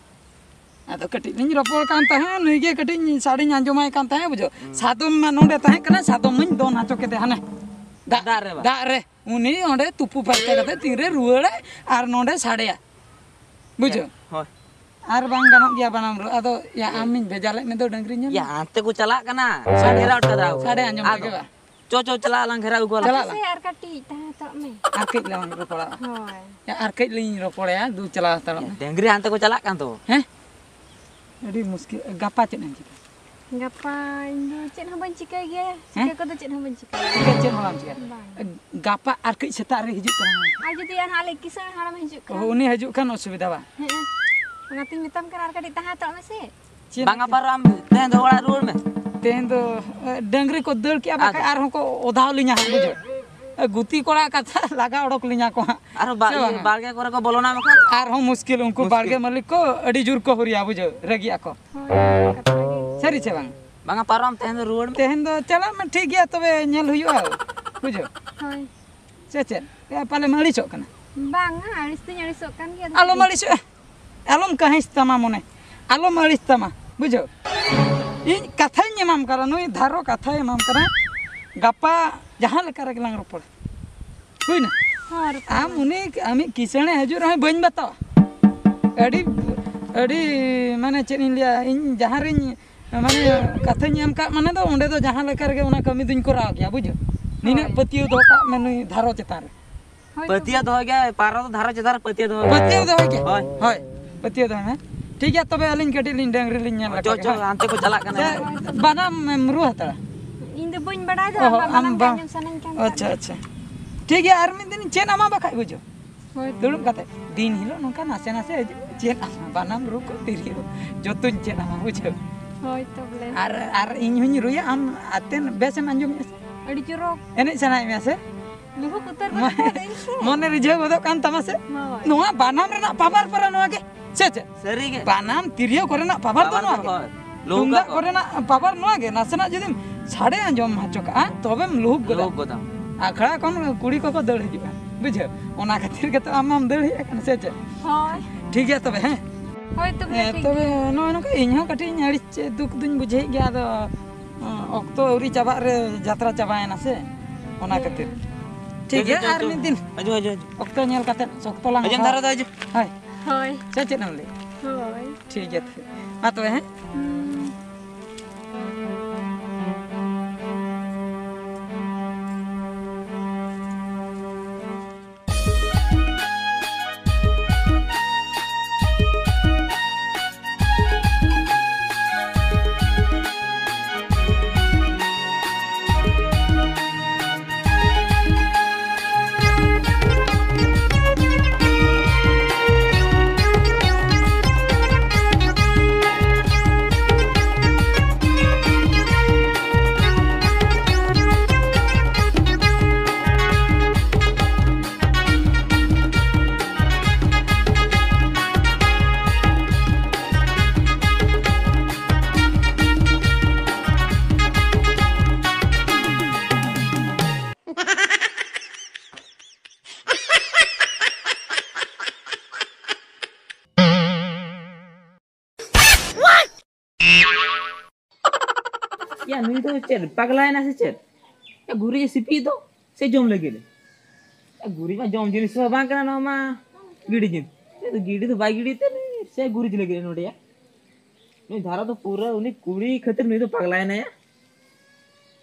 ᱟᱫᱚ ᱠᱟᱹᱴᱤᱡ ᱞᱤᱧ ᱨᱚᱯᱚᱲ ᱠᱟᱱ ᱛᱟᱦᱮᱸᱫ, ᱱᱩᱭ ᱜᱮ ᱠᱟᱹᱴᱤᱡ ᱥᱟᱰᱮᱧ ᱟᱸᱡᱚᱢᱟᱭ ᱠᱟᱱ ᱛᱟᱦᱮᱸᱫ, ᱵᱩᱡᱷᱟᱹᱣ᱾ ᱦᱩᱸ᱾ ᱥᱟᱫᱚᱢ ᱢᱟ ᱱᱚᱰᱮ ᱛᱟᱦᱮᱸ ᱠᱟᱱᱟ, ᱥᱟᱫᱚᱢ ᱢᱟᱧ ᱫᱚᱱ ᱦᱚᱪᱚ ᱠᱮᱫᱮ ᱦᱟᱱᱮ᱾ ᱫᱟᱜ, ᱫᱟᱜ ᱨᱮ ᱵᱟ? ᱫᱟᱜ ᱨᱮ᱾ ᱩᱱᱤ ᱚᱸᱰᱮ ᱛᱩᱯᱩ ᱯᱷᱟᱨᱪᱟ ᱠᱟᱛᱮ ᱛᱤᱱᱨᱮ ᱨᱩᱣᱟᱹᱲᱟᱭ ᱟᱨ ᱱᱚᱰᱮ ᱥᱟᱰᱮᱭᱟ᱾ ᱵᱩᱡᱷᱟᱹᱣ? ᱦᱳᱭ᱾ ᱟᱨ ᱵᱟᱝ ᱜᱟᱱᱚᱜ ᱜᱮᱭᱟ ᱵᱟᱱᱟᱢ ᱨᱩ᱾ ᱟᱫᱚ ᱭᱟ, ᱟᱢᱤᱧ ᱵᱷᱮᱡᱟ ᱞᱮᱫ ᱢᱮ ᱫᱚ ᱰᱟᱹᱝᱨᱤ ᱧᱮᱞ᱾ ᱭᱟ, ᱦᱟᱱᱛᱮ ᱠᱚ ᱪᱟᱞᱟᱜ ᱠᱟᱱᱟ᱾ ᱥᱟᱰᱮ ᱟᱸᱡᱚᱢ ᱟᱫᱚ ᱞᱮᱜᱮ ᱵᱟ? ᱪᱚ, ᱪᱚ, ᱪᱟᱞᱟᱜ ᱟᱞᱟᱝ ᱜᱷᱮᱨᱟᱣ ᱟᱹᱜᱩ ᱟᱞᱟᱝ᱾ ᱪᱟᱞᱟᱜ ᱟᱞᱟᱝ᱾ ᱥᱮ ᱟᱨ ᱠᱟᱹᱴᱤᱡ ᱛᱟᱦᱮᱸ ᱦᱟᱛᱟᱲᱚᱜ ᱢᱮ᱾ ᱟᱨ ᱠᱟᱹᱡ ᱞᱟᱝ ᱨᱚᱯᱚᱲᱟ᱾ ᱦᱳᱭ᱾ ᱭᱟ, ᱟᱨ ᱠᱟᱹᱡ ᱞᱤᱧ ᱨᱚᱯᱚᱲᱟᱭᱟ, ᱫᱩ ᱪᱟᱞᱟᱣ ᱦᱟᱛᱟᱲᱚᱜ ᱢᱮ᱾ ᱰᱟᱹᱝᱨᱤ ᱦᱟᱱᱛᱮ ᱠᱚ ᱪᱟᱞᱟᱜ ᱠᱟᱱ ᱫᱚ᱾ ᱦᱮᱸ? ᱟᱹᱰᱤ ᱢᱩᱥᱠᱤᱞ᱾ ᱜᱟᱯᱟ ᱪᱮᱫ ᱮᱢ ᱪᱤᱠᱟᱹᱭᱟ? ᱜᱟᱯᱟ ᱤᱧ ᱫᱚ ᱪᱮᱫ ᱦᱚᱸ ᱵᱟᱹᱧ ᱪᱤᱠᱟᱹᱭ ᱜᱮᱭᱟ᱾ ᱦᱮᱸ? ᱪᱤᱠᱟᱹ ᱠᱚᱫᱚ ᱪᱮᱫ ᱦᱚᱸ ᱵᱟᱹᱧ ᱪᱤᱠᱟᱹᱭᱟ᱾ ᱪᱤᱠᱟᱹ ᱪᱮᱫ ᱦᱚᱸ ᱵᱟᱢ ᱪᱤᱠᱟᱹᱭᱟ? ᱵᱟᱝ᱾ ᱜᱟᱯᱟ ᱟᱨ ᱠᱟᱹᱡ ᱥᱮᱛᱟᱜ ᱨᱮ ᱦᱤᱡᱩᱜ ᱛᱟᱞᱟᱝ ᱢᱮ᱾ ᱟᱨ ᱡᱩᱫᱤ ᱟᱨᱦᱚᱸ ᱟᱞᱮ ᱠᱤᱥᱟᱹᱬ ᱦᱟᱲᱟᱢᱮ ᱦᱤᱡᱩᱜ ᱠᱷᱟᱱ? ᱚ, ᱩᱱᱤ ᱦᱤᱡᱩᱜ ᱠᱷᱟᱱ ᱚᱥᱩᱵᱤᱫᱷᱟ ᱵᱟᱝ? ᱦᱮᱸ, ᱚᱱᱟᱛᱤᱧ ᱢᱮᱛᱟᱢ ᱠᱟᱱᱟ, ᱟᱨ ᱠᱟᱹᱴᱤᱡ ᱛᱟᱦᱮᱸ ᱦᱟᱛᱟᱲᱚᱜ ᱢᱮᱥᱮ᱾ ᱪᱮᱫ ᱵᱟᱝᱟ ᱮᱢ ᱯᱟᱨᱚ, ᱟᱢ ᱛᱮᱦᱮᱧ ᱫᱚ ᱚᱲᱟᱜ ᱨᱩᱣᱟᱹᱲ ᱢᱮ᱾ ᱛᱮᱦᱮᱧ ᱫᱚ, ᱮ, ᱰᱟᱹᱝᱨᱤ ᱠᱚ ᱫᱟᱹᱲ ᱠᱮᱜᱼᱟ, ᱵᱟᱠᱷᱟᱡ ᱟᱫᱚ? ᱟᱨᱦᱚᱸ ᱠᱚ ᱚᱫᱷᱟᱣ ᱞᱤᱧᱟ ᱦᱟᱸᱜ, ᱵᱩᱡᱷᱟᱹᱣ᱾ ᱮ, ᱜᱩᱛᱤ ᱠᱚᱲᱟ ᱠᱟᱛᱷᱟ ᱞᱟᱜᱟ ᱚᱰᱚᱠ ᱞᱤᱧᱟ ᱠᱚ ᱦᱟᱸᱜ᱾ ᱟᱨᱦᱚᱸ ᱵᱟ-, ᱥᱮ ᱤᱭᱟᱹ, ᱵᱟᱝᱟ? ᱵᱟᱲᱜᱮ ᱠᱚᱨᱮ ᱠᱚ ᱵᱚᱞᱚᱱᱟ ᱵᱟᱠᱷᱟᱱ? ᱟᱨᱦᱚᱸ ᱢᱩᱥᱠᱤᱞ, ᱩᱱᱠᱩ ᱢᱩᱥᱠᱤᱞ᱾ ᱵᱟᱲᱜᱮ ᱢᱟᱹᱞᱤᱠ ᱠᱚ ᱟᱹᱰᱤ ᱡᱳᱨ ᱠᱚ ᱦᱩᱨᱤᱭᱟ, ᱵᱩᱡᱷᱟᱹᱣ, ᱨᱟᱹᱜᱤᱜ ᱟᱠᱚ᱾ ᱦᱳᱭ, ᱠᱟᱛᱷᱟ ᱜᱮ᱾ ᱥᱟᱹᱨᱤ ᱪᱮ ᱵᱟᱝ? ᱵᱟᱝᱟ, ᱯᱟᱨᱚᱢ ᱛᱮᱦᱮᱧ ᱫᱚ ᱨᱩᱣᱟᱹᱲ ᱢᱮ᱾ ᱛᱮᱦᱮᱧ ᱫᱚ ᱪᱟᱞᱟᱜ ᱢᱮ, ᱴᱷᱤᱠ ᱜᱮᱭᱟ, ᱛᱚᱵᱮ ᱧᱮᱞ ᱦᱩᱭᱩᱜᱼᱟ, ᱵᱩᱡᱷᱟᱹᱣ᱾ ᱦᱳᱭ᱾ ᱥᱮ ᱪᱮᱫ? ᱮ, ᱯᱟᱞᱮᱢ ᱟᱹᱲᱤᱥᱚᱜ ᱠᱟᱱᱟ? ᱵᱟᱝᱟ, ᱟᱹᱲᱤᱥ ᱫᱚᱧ ᱟᱹᱲᱤᱥᱚᱜ ᱠᱟᱱ ᱜᱮᱭᱟ, ᱟᱫᱚ ᱟᱞᱚᱢ ᱪᱮᱫ ᱟᱹᱲᱤᱥᱚᱜᱼᱟ, ᱟᱞᱚᱢ ᱠᱟᱹᱦᱤᱥ ᱛᱟᱢᱟ ᱢᱚᱱᱮ, ᱟᱞᱚᱢ ᱟᱹᱲᱤᱥ ᱛᱟᱢᱟ, ᱵᱩᱡᱷᱟᱹᱣ᱾ ᱤᱧ ᱠᱟᱛᱷᱟᱧ ᱮᱢᱟᱢ ᱠᱟᱱᱟ, ᱱᱩᱭ ᱫᱷᱟᱨᱚ ᱠᱟᱛᱷᱟᱭ ᱮᱢᱟᱢ ᱠᱟᱱᱟ, ᱜᱟᱯᱟ ᱡᱟᱦᱟᱸ ᱞᱮᱠᱟ ᱨᱮᱜᱮ ᱞᱟᱝ ᱨᱚᱯᱚᱲᱟ, ᱦᱩᱭᱱᱟ? ᱦᱚᱸ, ᱨᱚᱯᱚᱲ ᱟᱢ ᱟᱞᱟᱝ᱾ ᱩᱱᱤ ᱟᱢᱤᱡ ᱠᱤᱥᱟᱹᱬᱮ ᱦᱤᱡᱩᱜ ᱨᱮᱦᱚᱸ ᱵᱟᱹᱧ ᱵᱟᱛᱟᱣᱟ᱾ ᱟᱹᱰᱤ, ᱟᱹᱰᱤ, ᱢᱟᱱᱮ ᱪᱮᱫ ᱤᱧ ᱞᱟᱹᱭᱟ, ᱤᱧ ᱡᱟᱦᱟᱸ ᱨᱤᱧ ᱢᱟᱱᱮ ᱠᱟᱛᱷᱟᱧ ᱮᱢ ᱠᱟᱜ ᱢᱟᱱᱮ ᱫᱚ ᱚᱸᱰᱮ ᱫᱚ ᱡᱟᱦᱟᱸ ᱞᱮᱠᱟ ᱨᱮᱜᱮ ᱚᱱᱟ ᱠᱟᱹᱢᱤ ᱫᱩᱧ ᱠᱚᱨᱟᱣ ᱜᱮᱭᱟ, ᱵᱩᱡᱷᱟᱹᱣ᱾ ᱱᱤᱱᱟᱹᱜ ᱦᱳᱭ᱾ ᱯᱟᱹᱛᱭᱟᱹᱣ ᱫᱚᱦᱚ ᱠᱟᱜ ᱢᱮ ᱱᱩᱭ ᱫᱷᱟᱨᱚ ᱪᱮᱛᱟᱱ ᱨᱮ᱾ ᱦᱳᱭ ᱛᱚ᱾ ᱯᱟᱹᱛᱭᱟᱹᱣ ᱫᱚᱦᱚ ᱜᱮ, ᱯᱟᱣᱨᱟ ᱫᱚ ᱫᱷᱟᱨᱚ ᱪᱮᱛᱟᱱ ᱨᱮ ᱯᱟᱹᱛᱭᱟᱹᱣ ᱫᱚᱦᱚ ᱜᱮ᱾ ᱯᱟᱹᱛᱭᱟᱹᱣ ᱫᱚᱦᱚᱭ ᱜᱮ? ᱦᱳᱭ᱾ ᱦᱳᱭ, ᱯᱟᱹᱛᱭᱟᱹᱣ ᱫᱚᱦᱚᱭ ᱢᱮ᱾ ᱴᱷᱤᱠ ᱜᱮᱭᱟ, ᱛᱚᱵᱮ ᱟᱹᱞᱤᱧ ᱠᱟᱹᱴᱤᱡ ᱞᱤᱧ ᱰᱟᱹᱝᱨᱤ ᱞᱤᱧ ᱧᱮᱞ ᱪᱚ, ᱞᱮᱠᱚ ᱜᱮ, ᱪᱚ, ᱦᱳᱭ᱾ ᱦᱟᱱᱛᱮ ᱠᱚ ᱪᱟᱞᱟᱜ ᱠᱟᱱᱟ᱾ ᱥᱮ ᱵᱟᱱᱟᱢ ᱮᱢ ᱨᱩ ᱦᱟᱛᱟᱲᱟ? ᱤᱧ ᱫᱚ ᱵᱟᱹᱧ ᱵᱟᱲᱟᱭ ᱫᱚ, ᱚ, ᱟᱢᱟᱜ ᱟᱢ ᱵᱟᱱᱟᱢ ᱜᱮ ᱵᱟᱝ᱾ ᱟᱸᱡᱚᱢ ᱥᱟᱱᱟᱧ ᱠᱟᱱ ᱛᱟᱦᱮᱸᱫ᱾ ᱟᱪᱪᱷᱟ, ᱟᱪᱪᱷᱟ᱾ ᱴᱷᱤᱠ ᱜᱮᱭᱟ, ᱟᱨ ᱢᱤᱫ ᱫᱤᱱ ᱪᱮᱫ ᱟᱢᱟ ᱵᱟᱠᱷᱟᱡ, ᱵᱩᱡᱷᱟᱹᱣ᱾ ᱦᱳᱭ ᱛᱚ᱾ ᱫᱩᱲᱩᱵ ᱠᱟᱛᱮ ᱫᱤᱱ ᱦᱤᱞᱳᱜ ᱱᱚᱝᱠᱟ ᱱᱟᱥᱮ ᱱᱟᱥᱮ ᱦᱤᱡᱩᱜ ᱢᱮ, ᱪᱮᱫ ᱟᱢᱟ, ᱵᱟᱱᱟᱢ ᱨᱩ ᱠᱚ ᱛᱤᱨᱭᱳ ᱡᱚᱛᱚᱧ ᱪᱮᱫ ᱟᱢᱟ, ᱵᱩᱡᱷᱟᱹᱣ᱾ ᱦᱳᱭ ᱛᱚ ᱵᱚᱞᱮ᱾ ᱟᱨ, ᱟᱨ ᱤᱧ ᱦᱚᱧ ᱨᱩᱭᱟ, ᱟᱢ ᱟᱛᱮᱱ ᱵᱮᱥ ᱮᱢ ᱟᱸᱡᱚᱢ ᱢᱮ ᱥᱮ᱾ ᱟᱹᱰᱤ ᱪᱚᱨᱚᱠ᱾ ᱮᱱᱮᱡ ᱥᱟᱱᱟᱭᱮᱫ ᱢᱮᱭᱟ ᱥᱮ? ᱞᱩᱦᱩᱠ ᱩᱛᱟᱹᱨ ᱢᱚ-, ᱜᱚᱫᱚᱜ ᱠᱟᱱ ᱤᱧ ᱥᱮ᱾ ᱢᱚᱱᱮ ᱨᱤᱡᱷᱟᱹᱣ ᱜᱚᱫᱚᱜ ᱠᱟᱱ ᱛᱟᱢᱟ ᱥᱮ? ᱦᱳᱭ᱾ ᱱᱚᱣᱟ ᱵᱟᱱᱟᱢ ᱨᱮᱱᱟᱜ ᱯᱟᱣᱟᱨ ᱯᱟᱨᱟ ᱱᱚᱣᱟ ᱜᱮ, ᱥᱮ ᱪᱮᱫ? ᱥᱟᱹᱨᱤ ᱜᱮ᱾ ᱵᱟᱱᱟᱢ ᱛᱤᱨᱭᱳ ᱠᱚᱨᱮᱱᱟᱜ ᱯᱟᱣᱟᱨ ᱫᱚ ᱯᱟᱣᱟᱨ ᱱᱚᱣᱟ ᱫᱚ ᱜᱮ᱾ ᱦᱳᱭ᱾ ᱞᱩᱦᱩᱠ ᱛᱩᱢᱫᱟᱜ ᱟᱠᱚ᱾ ᱠᱚᱨᱮᱱᱟᱜ ᱯᱟᱣᱟᱨ ᱱᱚᱣᱟ ᱜᱮ, ᱱᱟᱥᱮᱱᱟᱜ ᱡᱩᱫᱤᱢ ᱥᱟᱰᱮ ᱟᱸᱡᱚᱢ ᱦᱚᱪᱚ ᱠᱟᱜᱼᱟ, ᱛᱚᱵᱮᱢ ᱞᱩᱦᱩᱠ ᱜᱚᱫᱟ᱾ ᱞᱩᱦᱩᱠ ᱜᱚᱫᱟᱢ᱾ ᱟᱠᱷᱲᱟ ᱠᱷᱚᱱ ᱠᱩᱲᱤ ᱠᱚᱠᱚ ᱫᱟᱹᱲ ᱦᱤᱡᱩᱜᱼᱟ, ᱵᱩᱡᱷᱟᱹᱣ? ᱚᱱᱟ ᱠᱷᱟᱹᱛᱤᱨ ᱜᱮᱛᱚ ᱟᱢ ᱢᱟᱢ ᱫᱟᱹᱲ ᱦᱮᱡ ᱟᱠᱟᱱᱟ, ᱥᱮ ᱪᱮᱫ? ᱦᱳᱭ᱾ ᱴᱷᱤᱠ ᱜᱮᱭᱟ ᱛᱚᱵᱮ, ᱦᱮᱸ? ᱦᱳᱭ ᱛᱚᱵᱮ, ᱦᱮᱸ, ᱴᱷᱤᱠ ᱛᱚᱵᱮ ᱜᱮᱭᱟ᱾ ᱱᱚᱜᱼᱚᱭ ᱱᱚᱝᱠᱟ ᱤᱧ ᱦᱚᱸ ᱠᱟᱹᱴᱤᱡ ᱤᱧ ᱟᱹᱲᱤᱥ ᱫᱩᱠ ᱫᱩᱧ ᱵᱩᱡᱷᱟᱹᱣᱮᱫ ᱜᱮᱭᱟ, ᱟᱫᱚ, ᱚ, ᱚᱠᱛᱚ ᱟᱹᱣᱨᱤ ᱪᱟᱵᱟᱜ ᱨᱮ ᱡᱟᱛᱨᱟ ᱪᱟᱵᱟᱭᱮᱱᱟ ᱥᱮ, ᱚᱱᱟ ᱦᱮᱸ᱾ ᱠᱷᱟᱹᱛᱤᱨ᱾ ᱴᱷᱤᱠ ᱦᱤᱡᱩᱜ, ᱜᱮᱭᱟ, ᱦᱤᱡᱩᱜ, ᱟᱨ ᱦᱤᱡᱩᱜ᱾ ᱢᱤᱫ ᱫᱤᱱ ᱦᱤᱡᱩᱜ, ᱦᱤᱡᱩᱜ, ᱦᱤᱡᱩᱜ᱾ ᱚᱠᱛᱚ ᱧᱮᱞ ᱠᱟᱛᱮ ᱥᱚᱠᱛᱚ ᱞᱟᱝ ᱦᱤᱡᱩᱜ, ᱨᱚᱯᱚᱲᱟ᱾ ᱫᱷᱟᱨᱟ ᱫᱚ ᱦᱤᱡᱩᱜ᱾ ᱦᱳᱭ᱾ ᱦᱳᱭ᱾ ᱥᱮ ᱪᱮᱫ ᱮᱢ ᱞᱟᱹᱭ? ᱦᱳᱭ᱾ ᱴᱷᱤᱠ ᱜᱮᱭᱟ ᱛᱚᱵᱮ᱾ ᱢᱟ ᱛᱚᱵᱮ, ᱦᱮᱸ? ᱦᱩᱸ᱾ ᱭᱟ, ᱱᱩᱭ ᱫᱚ ᱪᱮᱫ ᱯᱟᱜᱽᱞᱟᱭᱮᱱᱟ ᱥᱮ ᱪᱮᱫ? ᱭᱟ, ᱜᱩᱨᱤᱡ ᱮ ᱥᱤᱯᱤᱭᱮᱫ ᱫᱚ ᱥᱮ ᱡᱚᱢ ᱞᱟᱹᱜᱤᱫ? ᱭᱟ, ᱜᱩᱨᱤᱡ ᱢᱟ ᱡᱚᱢ ᱡᱤᱱᱤᱥ ᱦᱚᱸ ᱵᱟᱝ ᱠᱟᱱᱟ, ᱱᱚᱣᱟ ᱢᱟ ᱜᱤᱰᱤ ᱡᱤᱱᱤᱥ᱾ ᱭᱟ, ᱜᱤᱰᱤ ᱫᱚ ᱵᱟᱭ ᱜᱤᱰᱤ ᱛᱮ, ᱥᱮ ᱜᱩᱨᱤᱡ ᱞᱟᱹᱜᱤᱫ ᱱᱚᱰᱮ ᱭᱟ? ᱱᱩᱭ ᱫᱷᱟᱨᱚ ᱫᱚ ᱯᱩᱨᱟᱹ ᱩᱱᱤ ᱠᱩᱲᱤ ᱠᱷᱟᱹᱛᱤᱨ ᱱᱩᱭ ᱫᱚ ᱯᱟᱜᱽᱞᱟᱭᱮᱱᱟᱭᱟ᱾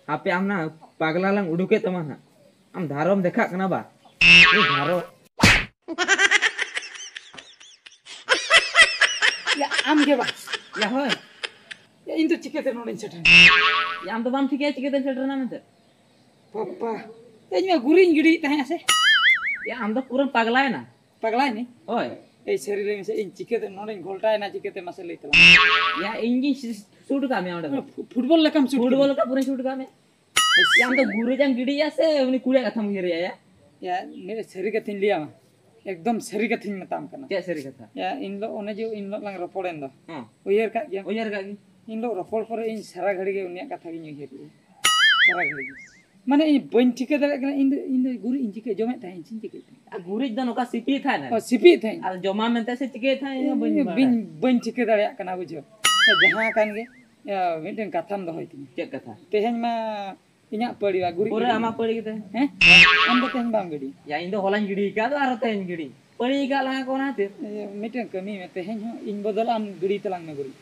ᱦᱟᱯᱮ ᱟᱢ ᱱᱟ ᱯᱟᱜᱽᱞᱟ ᱞᱟᱝ ᱩᱰᱩᱠᱮᱫ ᱛᱟᱢᱟ ᱦᱟᱸᱜ᱾ ᱟᱢ ᱫᱷᱟᱨᱚᱢ ᱫᱮᱠᱷᱟᱜ ᱠᱟᱱᱟ ᱵᱟ? ᱱᱩᱭ ᱫᱷᱟᱨᱚ᱾ ᱭᱟ, ᱟᱢ ᱜᱮ ᱵᱟ? ᱭᱟ, ᱦᱳᱭ᱾ ᱭᱟ, ᱤᱧ ᱫᱚ ᱪᱤᱠᱟᱹᱛᱮ ᱱᱚᱰᱮᱧ ᱥᱮᱴᱮᱨ ᱮᱱᱟ? ᱭᱟ, ᱟᱢ ᱫᱚ ᱵᱟᱢ ᱴᱷᱤᱠᱟᱹᱭᱟ ᱪᱤᱠᱟᱹᱛᱮᱢ ᱥᱮᱴᱮᱨ ᱮᱱᱟ ᱢᱮᱱᱛᱮ? ᱯᱟᱯᱟ, ᱤᱧ ᱢᱟ ᱜᱩᱨᱤᱡ ᱤᱧ ᱜᱤᱰᱤᱭᱮᱫ ᱛᱟᱦᱮᱸᱜᱼᱟ ᱥᱮ? ᱭᱟ, ᱟᱢ ᱫᱚ ᱯᱩᱨᱟᱹᱢ ᱯᱟᱜᱽᱞᱟᱭᱮᱱᱟ᱾ ᱯᱟᱜᱽᱞᱟᱭᱮᱱᱟᱹᱧ? ᱦᱳᱭ᱾ ᱮᱭ, ᱥᱟᱹᱨᱤ ᱞᱟᱹᱭ ᱢᱮᱥᱮ, ᱤᱧ ᱪᱤᱠᱟᱹᱛᱮ ᱱᱚᱰᱮᱧ ᱜᱷᱚᱞᱴᱟᱣᱮᱱᱟ, ᱪᱤᱠᱟᱹᱛᱮ ᱢᱟᱥᱮ ᱞᱟᱹᱭ ᱛᱟᱞᱟᱝ ᱢᱮ᱾ ᱭᱟ, ᱤᱧ ᱜᱤᱧ ᱥᱩ-, ᱥᱩᱴ ᱟᱠᱟᱫ ᱢᱮᱭᱟ ᱚᱸᱰᱮ ᱠᱷᱚᱱ᱾ ᱯᱷᱩ-, ᱯᱷᱩᱴᱵᱚᱞ ᱞᱮᱠᱟᱢ ᱥᱩᱴ ᱯᱷᱩᱴᱵᱚᱞ ᱠᱤᱫᱤᱧᱟ᱾ ᱞᱮᱠᱟ ᱯᱩᱨᱟᱹᱧ ᱥᱩᱴ ᱟᱠᱟᱫ ᱢᱮᱭᱟ᱾ ᱭᱟ, ᱟᱢ ᱫᱚ ᱜᱩᱨᱤᱡ ᱮᱢ ᱜᱤᱰᱤᱭᱟ ᱥᱮ ᱩᱱᱤ ᱠᱩᱲᱤᱭᱟᱜ ᱠᱟᱛᱷᱟᱢ ᱩᱭᱦᱟᱹᱨᱮᱜᱼᱟ ᱭᱟ? ᱭᱟ, ᱢᱤᱫ ᱥᱟᱹᱨᱤ ᱠᱟᱛᱷᱟᱧ ᱞᱟᱹᱭᱟᱢᱟ, ᱮᱠᱫᱚᱢ ᱥᱟᱹᱨᱤ ᱠᱟᱛᱷᱟᱧ ᱢᱮᱛᱟᱢ ᱠᱟᱱᱟ᱾ ᱪᱮᱫ ᱥᱟᱹᱨᱤ ᱠᱟᱛᱷᱟ? ᱭᱟ, ᱤᱱ ᱦᱤᱞᱳᱜ ᱚᱱᱮ ᱡᱮ ᱤᱱ ᱦᱤᱞᱳᱜ ᱞᱟᱝ ᱨᱚᱯᱚᱲᱮᱱ ᱫᱚ, ᱦᱮᱸ᱾ ᱩᱭᱦᱟᱹᱨ ᱠᱟᱜ ᱜᱮᱭᱟᱢ? ᱩᱭᱦᱟᱹᱨ ᱠᱟᱜ ᱜᱤᱧ᱾ ᱤᱱ ᱦᱤᱞᱳᱜ ᱨᱚᱯᱚᱲ ᱯᱚᱨᱮ ᱤᱧ ᱥᱟᱨᱟ ᱜᱷᱟᱹᱲᱤ ᱜᱮ ᱩᱱᱤᱭᱟᱜ ᱠᱟᱛᱷᱟ ᱜᱤᱧ ᱩᱭᱦᱟᱹᱨ ᱠᱮᱫᱟ, ᱥᱟᱨᱟ ᱜᱷᱟᱹᱲᱤ ᱜᱮ᱾ ᱢᱟᱱᱮ ᱤᱧ ᱵᱟᱹᱧ ᱴᱷᱤᱠᱟᱹ ᱫᱟᱲᱮᱭᱟᱜ ᱠᱟᱱᱟ, ᱤᱧ ᱫᱚ, ᱤᱧ ᱫᱚ ᱜᱩᱨᱤᱡ ᱤᱧ ᱪᱤᱠᱟᱹ ᱡᱚᱢᱮᱫ ᱛᱟᱦᱮᱸᱫ, ᱪᱮᱫ ᱤᱧ ᱪᱤᱠᱟᱹᱭᱮᱫ ᱛᱟᱦᱮᱸᱫ? ᱟᱨ ᱜᱩᱨᱤᱡ ᱫᱚ ᱱᱚᱝᱠᱟ ᱥᱤᱯᱤᱭᱮᱫ ᱛᱟᱦᱮᱸᱫ᱾ ᱚ, ᱥᱤᱯᱤᱭᱮᱫ ᱛᱟᱦᱮᱸᱫ᱾ ᱟᱨ ᱡᱚᱢᱟ ᱢᱮᱱᱛᱮ ᱥᱮ ᱪᱤᱠᱟᱹᱭᱮᱫ ᱛᱟᱦᱮᱸᱫ, ᱤᱧ ᱦᱚᱸ ᱵᱟᱹᱧ ᱤᱧ ᱵᱟᱲᱟᱭᱟ᱾ ᱵᱟᱹᱧ, ᱵᱟᱹᱧ ᱴᱷᱤᱠᱟᱹ ᱫᱟᱲᱮᱭᱟᱜ ᱠᱟᱱᱟ, ᱵᱩᱡᱷᱟᱹᱣ᱾ ᱡᱟᱦᱟᱸ ᱠᱟᱱ ᱜᱮ, ᱤᱭᱟᱹ, ᱢᱤᱫᱴᱮᱱ ᱠᱟᱛᱷᱟᱢ ᱫᱚᱦᱚᱭ ᱛᱤᱧᱟᱹ᱾ ᱪᱮᱫ ᱠᱟᱛᱷᱟ? ᱛᱮᱦᱮᱧ ᱢᱟ ᱤᱧᱟᱹᱜ ᱯᱟᱹᱲᱤᱣᱟ ᱜᱩᱨᱤᱡ ᱯᱩᱨᱟᱹ ᱜᱤᱰᱤ᱾ ᱟᱢᱟᱜ ᱯᱟᱹᱲᱤ ᱜᱮ ᱛᱟᱦᱮᱸ᱾ ᱦᱮᱸ? ᱟᱢ ᱫᱚ ᱛᱮᱦᱮᱧ ᱵᱟᱢ ᱜᱤᱰᱤ? ᱭᱟ, ᱤᱧ ᱫᱚ ᱦᱚᱞᱟᱧ ᱜᱤᱰᱤ ᱟᱠᱟᱫ, ᱟᱨᱚ ᱛᱮᱦᱮᱧ ᱜᱤᱰᱤ᱾ ᱯᱟᱹᱲᱤ ᱟᱠᱟᱫ ᱞᱟᱝᱟ ᱠᱚ ᱚᱱᱟ ᱠᱷᱟᱹᱛᱤᱨ᱾ ᱤᱭᱟᱹ, ᱢᱤᱫᱴᱮᱱ ᱠᱟᱹᱢᱤ ᱢᱮ, ᱛᱮᱦᱮᱧ ᱦᱚᱸ ᱤᱧ ᱵᱚᱫᱚᱞ ᱟᱢ ᱜᱤᱰᱤ ᱛᱟᱞᱟᱝ ᱢᱮ ᱜᱩᱨᱤᱡ᱾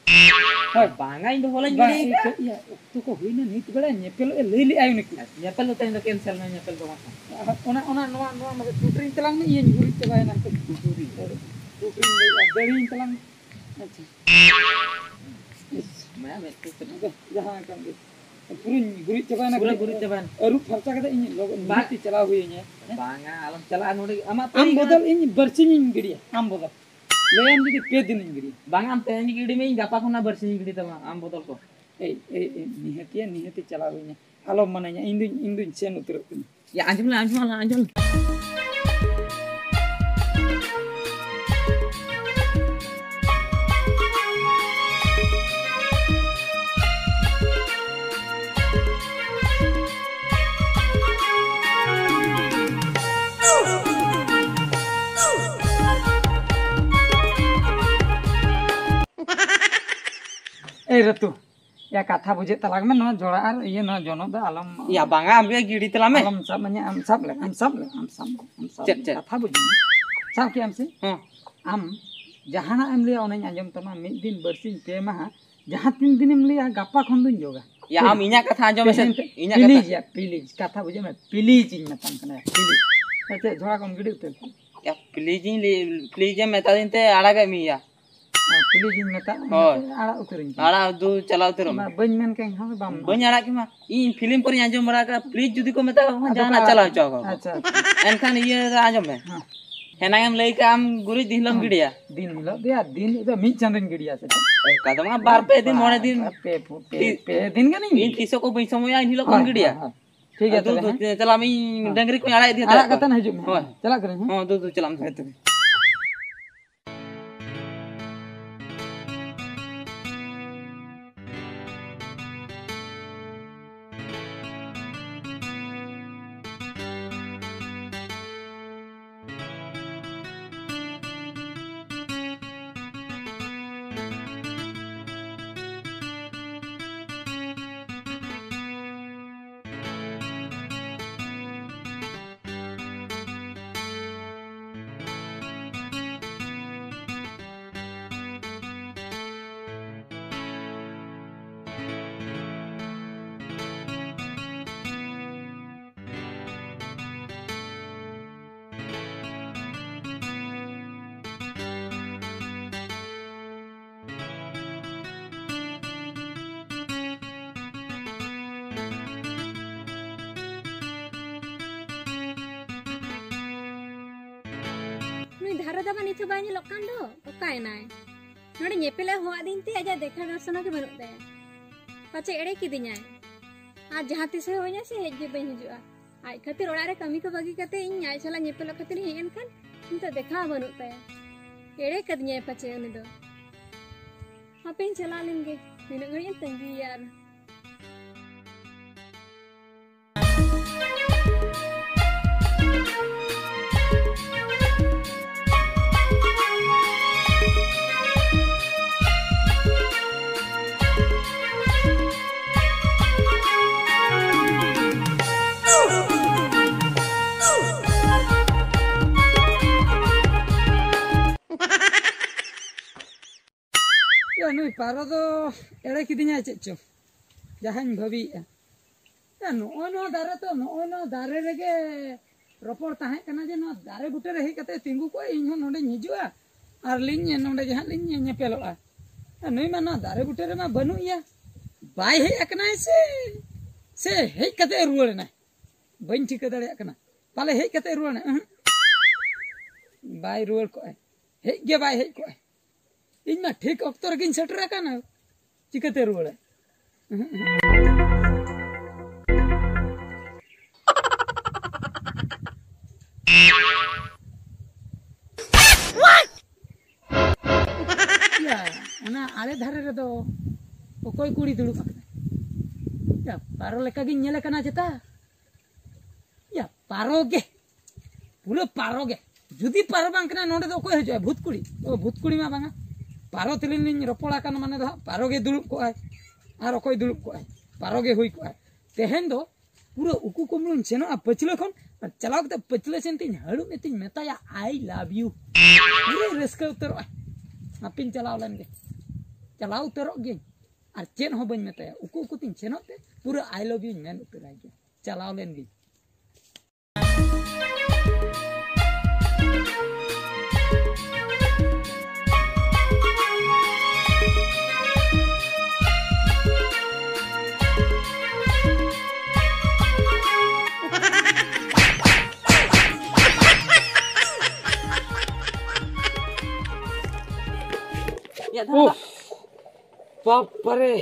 ᱦᱳᱭ᱾ ᱵᱟᱝᱟ, ᱤᱧ ᱫᱚ ᱦᱚᱞᱟᱧ ᱵᱟᱝ, ᱜᱤᱰᱤ ᱟᱠᱟᱫ᱾ ᱤᱭᱟᱹ, ᱚᱠᱛᱚ ᱠᱚ ᱦᱩᱭᱱᱟ, ᱱᱤᱛ ᱵᱮᱲᱟ ᱧᱮᱯᱮᱞᱚᱜ ᱮ ᱞᱟᱹᱭ ᱞᱮᱫᱼᱟᱭ ᱩᱱᱤ ᱠᱩᱲᱤ᱾ ᱧᱮᱯᱮᱞ ᱫᱚ ᱛᱮᱦᱮᱧ ᱫᱚ ᱠᱮᱱᱥᱮᱞ ᱱᱟ, ᱧᱮᱯᱮᱞ ᱫᱚ ᱵᱟᱝ ᱠᱟᱱᱟ᱾ ᱚᱱᱟ, ᱚᱱᱟ, ᱱᱚᱣᱟ, ᱱᱚᱣᱟ ᱢᱟᱥᱮ ᱪᱩᱴᱨᱤᱧ ᱛᱟᱞᱟᱝ ᱢᱮ, ᱤᱧᱤᱧ ᱜᱩᱨᱤᱡ ᱪᱟᱵᱟᱭᱮᱱᱟ᱾ ᱪᱩᱴᱨᱤ᱾ ᱪᱩᱴᱨᱤᱧ ᱞᱟᱹᱭᱮᱫᱼᱟ, ᱫᱟᱹᱲᱤᱧ ᱛᱟᱞᱟᱝ ᱢᱮ᱾ ᱟᱪᱪᱷᱟ᱾ ᱤᱥ᱾ ᱢᱟ, ᱢᱮᱫ ᱠᱚ ᱠᱟᱹᱴᱤᱡ᱾ ᱟᱫᱚ ᱡᱟᱦᱟᱸ ᱠᱟᱱ ᱜᱮ᱾ ᱯᱩᱨᱟᱹᱧ ᱜᱩᱨᱤᱡ ᱪᱟᱵᱟᱭᱮᱱᱟ, ᱯᱩᱨᱟᱹ ᱠᱟᱹᱴᱤᱡ ᱜᱩᱨᱤᱡ ᱪᱟᱵᱟᱭᱮᱱᱟ᱾ ᱟᱹᱨᱩᱵ ᱯᱷᱟᱨᱪᱟ ᱠᱟᱛᱮ ᱤᱧ ᱞᱚᱜᱚᱱ ᱵᱟ-, ᱱᱤᱦᱟᱹᱛᱤ ᱪᱟᱞᱟᱣ ᱦᱩᱭᱟᱹᱧᱟ᱾ ᱦᱮᱸ? ᱵᱟᱝᱟ, ᱟᱞᱚᱢ ᱪᱟᱞᱟᱜᱼᱟ, ᱱᱚᱰᱮ ᱟᱢᱟᱜ ᱟᱢ ᱯᱟᱹᱲᱤ ᱠᱟᱱᱟ᱾ ᱵᱚᱫᱚᱞ ᱤᱧ ᱵᱟᱹᱨᱥᱤᱧ ᱤᱧ ᱜᱤᱰᱤᱭᱟ, ᱟᱢ ᱵᱚᱫᱚᱞ᱾ ᱞᱟᱹᱭᱟᱢ ᱡᱩᱫᱤ ᱯᱮ ᱫᱤᱱᱤᱧ ᱜᱤᱰᱤᱭᱟ᱾ ᱵᱟᱝᱟ, ᱟᱢ ᱛᱮᱦᱮᱧ ᱜᱮ ᱜᱤᱰᱤ ᱢᱮ, ᱤᱧ ᱜᱟᱯᱟ ᱠᱷᱚᱱᱟᱜ ᱵᱟᱹᱨᱥᱤᱧ ᱜᱤᱰᱤ ᱛᱟᱢᱟ, ᱟᱢ ᱵᱚᱫᱚᱞ ᱠᱚ᱾ ᱮᱭ, ᱮᱭ, ᱮᱭ, ᱱᱤᱦᱟᱹᱛᱤᱭᱟ, ᱱᱤᱦᱟᱹᱛᱤ ᱪᱟᱞᱟᱣ ᱦᱩᱭᱟᱹᱧᱟ᱾ ᱟᱞᱚᱢ ᱢᱟᱱᱟᱧᱟ, ᱤᱧ ᱫᱩᱧ, ᱤᱧ ᱫᱩᱧ ᱥᱮᱱ ᱩᱛᱟᱹᱨᱚᱜ ᱠᱟᱱᱟ᱾ ᱭᱟ, ᱟᱸᱡᱚᱢ ᱞᱮ, ᱟᱸᱡᱚᱢ ᱞᱮ, ᱟᱸᱡᱚᱢ ᱞᱮ᱾ ᱮᱭ ᱨᱟᱹᱛᱩ, ᱭᱟ, ᱠᱟᱛᱷᱟ ᱵᱩᱡᱷᱟᱹᱜ ᱛᱟᱞᱟᱝ ᱢᱮ, ᱱᱚᱣᱟ ᱡᱚᱲᱟ ᱟᱨ ᱤᱭᱟᱹ, ᱱᱚᱣᱟ ᱡᱚᱱᱚᱜ ᱫᱚ ᱟᱞᱚᱢ ᱭᱟ, ᱵᱟᱝᱟ, ᱟᱢ ᱜᱮ ᱜᱤᱰᱤ ᱛᱟᱞᱟᱝ ᱢᱮ᱾ ᱟᱞᱚᱢ ᱥᱟᱵ ᱢᱟᱧᱟ, ᱟᱢ ᱥᱟᱵ ᱞᱮ, ᱟᱢ ᱥᱟᱵ ᱞᱮ, ᱟᱢ ᱥᱟᱵ ᱞᱮ, ᱟᱢ ᱥᱟᱵ ᱪᱮᱫ, ᱞᱮ᱾ ᱪᱮᱫ? ᱠᱟᱛᱷᱟ ᱵᱩᱡᱷᱟᱹᱣ ᱢᱮ᱾ ᱥᱟᱵ ᱠᱮᱜ ᱟᱢ ᱥᱮ? ᱦᱮᱸ᱾ ᱟᱢ ᱡᱟᱦᱟᱱᱟᱜ ᱮᱢ ᱞᱟᱹᱭᱟ ᱚᱱᱟᱧ ᱟᱸᱡᱚᱢ ᱛᱟᱢᱟ, ᱢᱤᱫ ᱫᱤᱱ, ᱵᱟᱨᱥᱤᱧ, ᱯᱮ ᱢᱟᱦᱟ, ᱡᱟᱦᱟᱸ ᱛᱤᱱ ᱫᱤᱱᱮᱢ ᱞᱟᱹᱭᱟ, ᱜᱟᱯᱟ ᱠᱷᱚᱱ ᱫᱩᱧ ᱡᱳᱜᱟ᱾ ᱭᱟ, ᱟᱢ ᱤᱧᱟᱹᱜ ᱠᱟᱛᱷᱟ ᱟᱸᱡᱚᱢ ᱢᱮᱥᱮ, ᱛᱮᱦᱮᱧ ᱛᱮ ᱤᱧᱟᱹᱜ ᱯᱞᱤᱡᱽ ᱠᱟᱛᱷᱟ᱾ ᱭᱟ, ᱯᱞᱤᱡᱽ, ᱠᱟᱛᱷᱟ ᱵᱩᱡᱷᱟᱹᱣ ᱢᱮ, ᱯᱞᱤᱡᱽ ᱤᱧ ᱢᱮᱛᱟᱢ ᱠᱟᱱᱟ, ᱭᱟ, ᱯᱞᱤᱡᱽ᱾ ᱟᱪᱪᱷᱟ, ᱡᱷᱚᱲᱟ ᱠᱚᱢ ᱜᱤᱰᱤ ᱩᱛᱟᱹᱨ ᱠᱚᱣᱟ᱾ ᱭᱟ, ᱯᱞᱤᱡᱽ ᱤᱧ ᱞᱟᱹᱭ, ᱯᱞᱤᱡᱽ ᱮᱢ ᱢᱮᱛᱟ ᱫᱤᱧ ᱛᱮ ᱟᱲᱟᱜᱮᱫ ᱢᱮᱭᱟ᱾ ᱦᱮᱸ, ᱯᱞᱤᱡᱽ ᱤᱧ ᱢᱮᱛᱟᱜ ᱢᱮ, ᱦᱳᱭ᱾ ᱟᱲᱟᱜ ᱩᱛᱟᱹᱨᱟᱹᱧ ᱠᱟᱱᱟ᱾ ᱟᱲᱟᱜ ᱫᱩ ᱪᱟᱞᱟᱣ ᱩᱛᱟᱹᱨᱚᱜ ᱢᱮ᱾ ᱚᱱᱟ ᱵᱟᱹᱧ ᱢᱮᱱ ᱠᱷᱟᱱ ᱦᱚᱸ ᱵᱟᱢ ᱵᱟᱹᱧ ᱟᱲᱟᱜ ᱠᱮᱢᱟ᱾ ᱤᱧ ᱯᱷᱤᱞᱢ ᱠᱚᱨᱮᱧ ᱟᱸᱡᱚᱢ ᱵᱟᱲᱟ ᱟᱠᱟᱫᱟ, ᱯᱞᱤᱡᱽ ᱡᱩᱫᱤ ᱠᱚ ᱢᱮᱛᱟ ᱠᱚ ᱠᱷᱟᱱ ᱟᱫᱚ ᱡᱟᱦᱟᱱᱟᱜ ᱠᱚ ᱪᱟᱞᱟᱣ ᱟᱲᱟᱜ᱾ ᱦᱚᱪᱚ ᱟᱠᱚ᱾ ᱟᱪᱪᱷᱟ, ᱟᱪᱪᱷᱟ᱾ ᱮᱱᱠᱷᱟᱱ ᱤᱭᱟᱹ ᱟᱸᱡᱚᱢ ᱢᱮ᱾ ᱦᱮᱸ᱾ ᱦᱮᱱᱟᱝ ᱮᱢ ᱞᱟᱹᱭ ᱠᱟᱜ ᱟᱢ ᱜᱩᱨᱤᱡ ᱫᱤᱱ ᱦᱤᱞᱳᱜ ᱮᱢ ᱦᱮᱸ᱾ ᱜᱤᱰᱤᱭᱟ᱾ ᱫᱤᱱ ᱦᱤᱞᱳᱜ ᱫᱚ ᱭᱟ, ᱫᱤᱱ ᱫᱚ ᱢᱤᱫ ᱪᱟᱸᱫᱳᱧ ᱜᱤᱰᱤᱭᱟ ᱥᱮ ᱪᱮᱫ? ᱚᱱᱠᱟ ᱫᱚ ᱵᱟᱝ, ᱵᱟᱨ ᱯᱮ ᱫᱤᱱ, ᱢᱚᱬᱮ ᱫᱤᱱ᱾ ᱵᱟᱨ ᱯᱮ, ᱯᱮ, ᱛᱤ-, ᱯᱮ ᱫᱤᱱ ᱜᱟᱱᱤᱧ ᱤᱧ ᱜᱤᱰᱤᱭᱟ᱾ ᱛᱤᱥᱚᱜ ᱠᱚ ᱵᱟᱹᱧ ᱥᱚᱢᱚᱭᱟ, ᱤᱧ ᱦᱤᱞᱳᱜ ᱦᱳᱭ, ᱠᱚᱧ ᱜᱤᱰᱤᱭᱟ᱾ ᱦᱳᱭ, ᱦᱳᱭ᱾ ᱴᱷᱤᱠ ᱜᱮᱭᱟ ᱟᱫᱚ ᱛᱚᱵᱮ, ᱫᱩ-, ᱦᱮᱸ᱾ ᱪᱟᱞᱟᱜ ᱢᱮ, ᱤᱧ ᱦᱮᱸ᱾ ᱰᱟᱹᱝᱨᱤ ᱠᱚᱧ ᱟᱲᱟᱜ ᱤᱫᱤ ᱦᱟᱛᱟᱲ ᱟᱲᱟᱜ ᱠᱚᱣᱟ᱾ ᱠᱟᱛᱮ ᱦᱤᱡᱩᱜ ᱢᱮ᱾ ᱦᱳᱭ᱾ ᱪᱟᱞᱟᱜ ᱠᱟᱹᱱᱟᱹᱧ, ᱦᱮᱸ᱾ ᱦᱚᱸ, ᱫᱩ, ᱫᱩ, ᱪᱟᱞᱟᱜ ᱢᱮ᱾ ᱦᱳᱭ ᱛᱚᱵᱮ᱾ ᱱᱩᱭ ᱫᱷᱟᱨᱟ ᱫᱟᱵᱟ ᱱᱤᱛ ᱦᱚᱸ ᱵᱟᱭ ᱧᱮᱞᱚᱜ ᱠᱟᱱ ᱫᱚ, ᱚᱠᱟᱭᱮᱱᱟᱭ? ᱱᱚᱰᱮ ᱧᱮᱯᱮᱞᱮ ᱦᱚᱦᱚᱣᱟᱫᱤᱧ ᱛᱮ ᱟᱡᱟᱜ ᱫᱮᱠᱷᱟ ᱫᱚᱨᱥᱚᱱ ᱜᱮ ᱵᱟᱹᱱᱩᱜ ᱛᱟᱭᱟ᱾ ᱯᱟᱪᱮ ᱮᱲᱮ ᱠᱤᱫᱤᱧᱟᱭ᱾ ᱟᱨ ᱡᱟᱦᱟᱸ ᱛᱤᱥᱮ ᱦᱚᱦᱚᱧᱟ ᱥᱮ ᱦᱮᱡ ᱜᱮ ᱵᱟᱹᱧ ᱦᱤᱡᱩᱜᱼᱟ᱾ ᱟᱡ ᱠᱷᱟᱹᱛᱤᱨ ᱚᱲᱟᱜ ᱨᱮ ᱠᱟᱹᱢᱤ ᱠᱚ ᱵᱟᱹᱜᱤ ᱠᱟᱛᱮ ᱤᱧ ᱟᱡ ᱥᱟᱞᱟᱜ ᱧᱮᱯᱮᱞᱚᱜ ᱠᱷᱟᱹᱛᱤᱨ ᱤᱧ ᱦᱮᱡ ᱮᱱ ᱠᱷᱟᱱ ᱱᱤᱛᱚᱜ ᱫᱮᱠᱷᱟ ᱦᱚᱸ ᱵᱟᱹᱱᱩᱜ ᱛᱟᱭᱟ᱾ ᱮᱲᱮ ᱠᱟᱫᱤᱧᱟᱭ ᱯᱟᱪᱮ ᱩᱱᱤ ᱫᱚ᱾ ᱦᱟᱯᱮᱧ ᱪᱟᱞᱟᱣ ᱞᱮᱱ ᱜᱮ, ᱛᱤᱱᱟᱹᱜ ᱜᱷᱟᱹᱲᱤᱡ ᱮᱢ ᱛᱟᱺᱜᱤᱭᱮᱭᱟ ᱟᱨ᱾ ᱯᱟᱨᱚ ᱫᱚ ᱮᱲᱮ ᱠᱤᱫᱤᱧᱟᱭ ᱪᱮᱫ ᱪᱚ, ᱡᱟᱦᱟᱸᱧ ᱵᱷᱟᱹᱵᱤᱭᱮᱫᱼᱟ᱾ ᱭᱟ, ᱱᱚᱜᱼᱚᱭ ᱱᱚᱣᱟ ᱫᱟᱨᱮ ᱛᱚ, ᱱᱚᱜᱼᱚᱭ ᱱᱚᱣᱟ ᱫᱟᱨᱮ ᱨᱮᱜᱮ ᱨᱚᱯᱚᱲ ᱛᱟᱦᱮᱸ ᱠᱟᱱᱟ ᱡᱮ ᱱᱚᱣᱟ ᱫᱟᱨᱮ ᱵᱩᱴᱟᱹ ᱨᱮ ᱦᱮᱡ ᱠᱟᱛᱮ ᱛᱤᱸᱜᱩ ᱠᱚᱜᱼᱟ, ᱤᱧ ᱦᱚᱸ ᱱᱚᱸᱰᱮᱧ ᱦᱤᱡᱩᱜᱼᱟ ᱟᱨ ᱞᱤᱧ ᱱᱚᱸᱰᱮ ᱜᱮ ᱦᱟᱸᱜ ᱞᱤᱧ ᱧᱮᱯᱮᱞᱚᱜᱼᱟ᱾ ᱟᱨ ᱱᱩᱭ ᱢᱟ ᱱᱚᱣᱟ ᱫᱟᱨᱮ ᱵᱩᱴᱟᱹ ᱨᱮᱢᱟ ᱵᱟᱹᱱᱩᱜ ᱮᱭᱟ, ᱵᱟᱭ ᱦᱮᱡ ᱟᱠᱟᱱᱟᱭ ᱥᱮ, ᱥᱮ ᱦᱮᱡ ᱠᱟᱛᱮ ᱨᱩᱣᱟᱹᱲ ᱮᱱᱟᱭ, ᱵᱟᱹᱧ ᱴᱷᱤᱠᱟᱹ ᱫᱟᱲᱮᱭᱟᱜ ᱠᱟᱱᱟ᱾ ᱯᱟᱞᱮ ᱦᱮᱡ ᱠᱟᱛᱮ ᱨᱩᱣᱟᱹᱲ ᱮᱱᱟᱭ᱾ ᱩᱦᱩᱸ᱾ ᱵᱟᱭ ᱨᱩᱣᱟᱹᱲ ᱠᱚᱜᱼᱟᱭ, ᱦᱮᱡ ᱜᱮ ᱵᱟᱭ ᱦᱮᱡ ᱠᱚᱜᱼᱟᱭ᱾ ᱤᱧ ᱢᱟ ᱴᱷᱤᱠ ᱚᱠᱛᱚ ᱨᱮᱜᱤᱧ ᱥᱮᱴᱮᱨ ᱟᱠᱟᱱᱟ, ᱪᱤᱠᱟᱹᱛᱮ ᱨᱩᱣᱟᱹᱲᱟᱭ? ᱭᱟ, ᱚᱱᱟ ᱟᱲᱮ ᱫᱷᱟᱨᱮ ᱨᱮᱫᱚ ᱚᱠᱚᱭ ᱠᱩᱲᱤ ᱫᱩᱲᱩᱵ ᱟᱠᱟᱱᱟᱭ? ᱭᱟ, ᱯᱟᱨᱚ ᱞᱮᱠᱟᱜᱤᱧ ᱧᱮᱞᱮ ᱠᱟᱱᱟ ᱪᱮᱛᱟ? ᱭᱟ, ᱯᱟᱨᱚ ᱜᱮ, ᱯᱩᱨᱟᱹ ᱯᱟᱨᱚ ᱜᱮ᱾ ᱡᱩᱫᱤ ᱯᱟᱨᱚ ᱵᱟᱝ ᱠᱟᱱᱟ, ᱱᱚᱰᱮ ᱫᱚ ᱚᱠᱚᱭ ᱦᱤᱡᱩᱜᱼᱟ? ᱵᱷᱩᱛ ᱠᱩᱲᱤ? ᱚ, ᱵᱷᱩᱛ ᱠᱩᱲᱤ ᱢᱟ ᱵᱟᱝᱟ, ᱯᱟᱨᱚ ᱛᱮᱞᱤᱧ ᱞᱤᱧ ᱨᱚᱯᱚᱲ ᱟᱠᱟᱱ, ᱢᱟᱱᱮ ᱫᱚ ᱦᱟᱸᱜ ᱯᱟᱨᱚ ᱜᱮ ᱫᱩᱲᱩᱵ ᱠᱚᱜᱼᱟᱭ᱾ ᱟᱨ ᱚᱠᱚᱭ ᱫᱩᱲᱩᱵ ᱠᱚᱜᱼᱟᱭ? ᱯᱟᱨᱚ ᱜᱮ ᱦᱩᱭ ᱠᱚᱜᱼᱟᱭ᱾ ᱛᱮᱦᱮᱧ ᱫᱚ ᱯᱩᱨᱟᱹ ᱩᱠᱩ ᱠᱩᱢᱵᱽᱲᱩᱧ ᱥᱮᱱᱚᱜᱼᱟ ᱯᱟᱹᱪᱷᱞᱟᱹ ᱠᱷᱚᱱ, ᱟᱨ ᱪᱟᱞᱟᱣ ᱠᱟᱛᱮ ᱯᱟᱹᱪᱷᱞᱟᱹ ᱥᱮᱱ ᱛᱤᱧ ᱦᱟᱹᱲᱩᱵ ᱮ ᱛᱤᱧ ᱢᱮᱛᱟᱭᱟ, "I love you." ᱯᱩᱨᱟᱹ ᱨᱟᱹᱥᱠᱟᱹ ᱩᱛᱟᱹᱨᱚᱜᱼᱟ᱾ ᱦᱟᱯᱮᱧ ᱪᱟᱞᱟᱣ ᱞᱮᱱ ᱜᱮ, ᱪᱟᱞᱟᱣ ᱩᱛᱟᱹᱨᱚᱜ ᱜᱤᱭᱟᱹᱧ᱾ ᱟᱨ ᱪᱮᱫ ᱦᱚᱸ ᱵᱟᱹᱧ ᱢᱮᱛᱟᱭᱟ, ᱩᱠᱩ ᱩᱠᱩ ᱛᱤᱧ ᱥᱮᱱᱚᱜ ᱛᱮ ᱯᱩᱨᱟᱹ "I love you" ᱧ ᱢᱮᱱ ᱩᱛᱟᱹᱨᱟᱭ ᱜᱮ᱾ ᱪᱟᱞᱟᱣ ᱞᱮᱱ ᱜᱤᱧ᱾ ᱭᱟ, ᱫᱷᱟᱨᱟ ᱩᱯᱷ, ᱵᱟᱯ ᱨᱮ,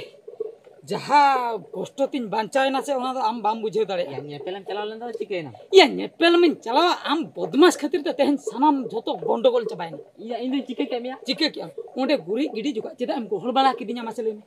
ᱡᱟᱦᱟᱸ ᱠᱚᱥᱴᱚ ᱛᱤᱧ ᱵᱟᱧᱪᱟᱣ ᱮᱱᱟ ᱥᱮ, ᱚᱱᱟ ᱫᱚ ᱟᱢ ᱵᱟᱢ ᱵᱩᱡᱷᱟᱹᱣ ᱫᱟᱲᱮᱭᱟᱜᱼᱟ᱾ ᱭᱟ, ᱧᱮᱯᱮᱞᱮᱢ ᱪᱟᱞᱟᱣ ᱞᱮᱱ ᱫᱚ ᱪᱤᱠᱟᱹᱭᱮᱱᱟ? ᱭᱟ, ᱧᱮᱯᱮᱞ ᱢᱟᱧ ᱪᱟᱞᱟᱣᱟ, ᱟᱢ ᱵᱚᱫᱢᱟᱥ ᱠᱷᱟᱹᱛᱤᱨ ᱛᱮ ᱛᱮᱦᱮᱧ ᱥᱟᱱᱟᱢ ᱡᱷᱚᱛᱚ ᱜᱚᱱᱰᱚᱜᱳᱞ ᱪᱟᱵᱟᱭᱮᱱᱟ᱾ ᱭᱟ, ᱤᱧ ᱫᱚᱧ ᱪᱤᱠᱟᱹ ᱠᱮᱫ ᱢᱮᱭᱟ? ᱪᱤᱠᱟᱹ ᱠᱮᱫ ᱟᱢ? ᱚᱸᱰᱮ ᱜᱩᱨᱤᱡ ᱜᱤᱰᱤ ᱡᱚᱠᱷᱟᱡ ᱪᱮᱫᱟᱜ ᱮᱢ ᱜᱚᱦᱚᱲ ᱵᱟᱲᱟ ᱠᱤᱫᱤᱧᱟ, ᱢᱟᱥᱮ ᱞᱟᱹᱭ ᱢᱮ?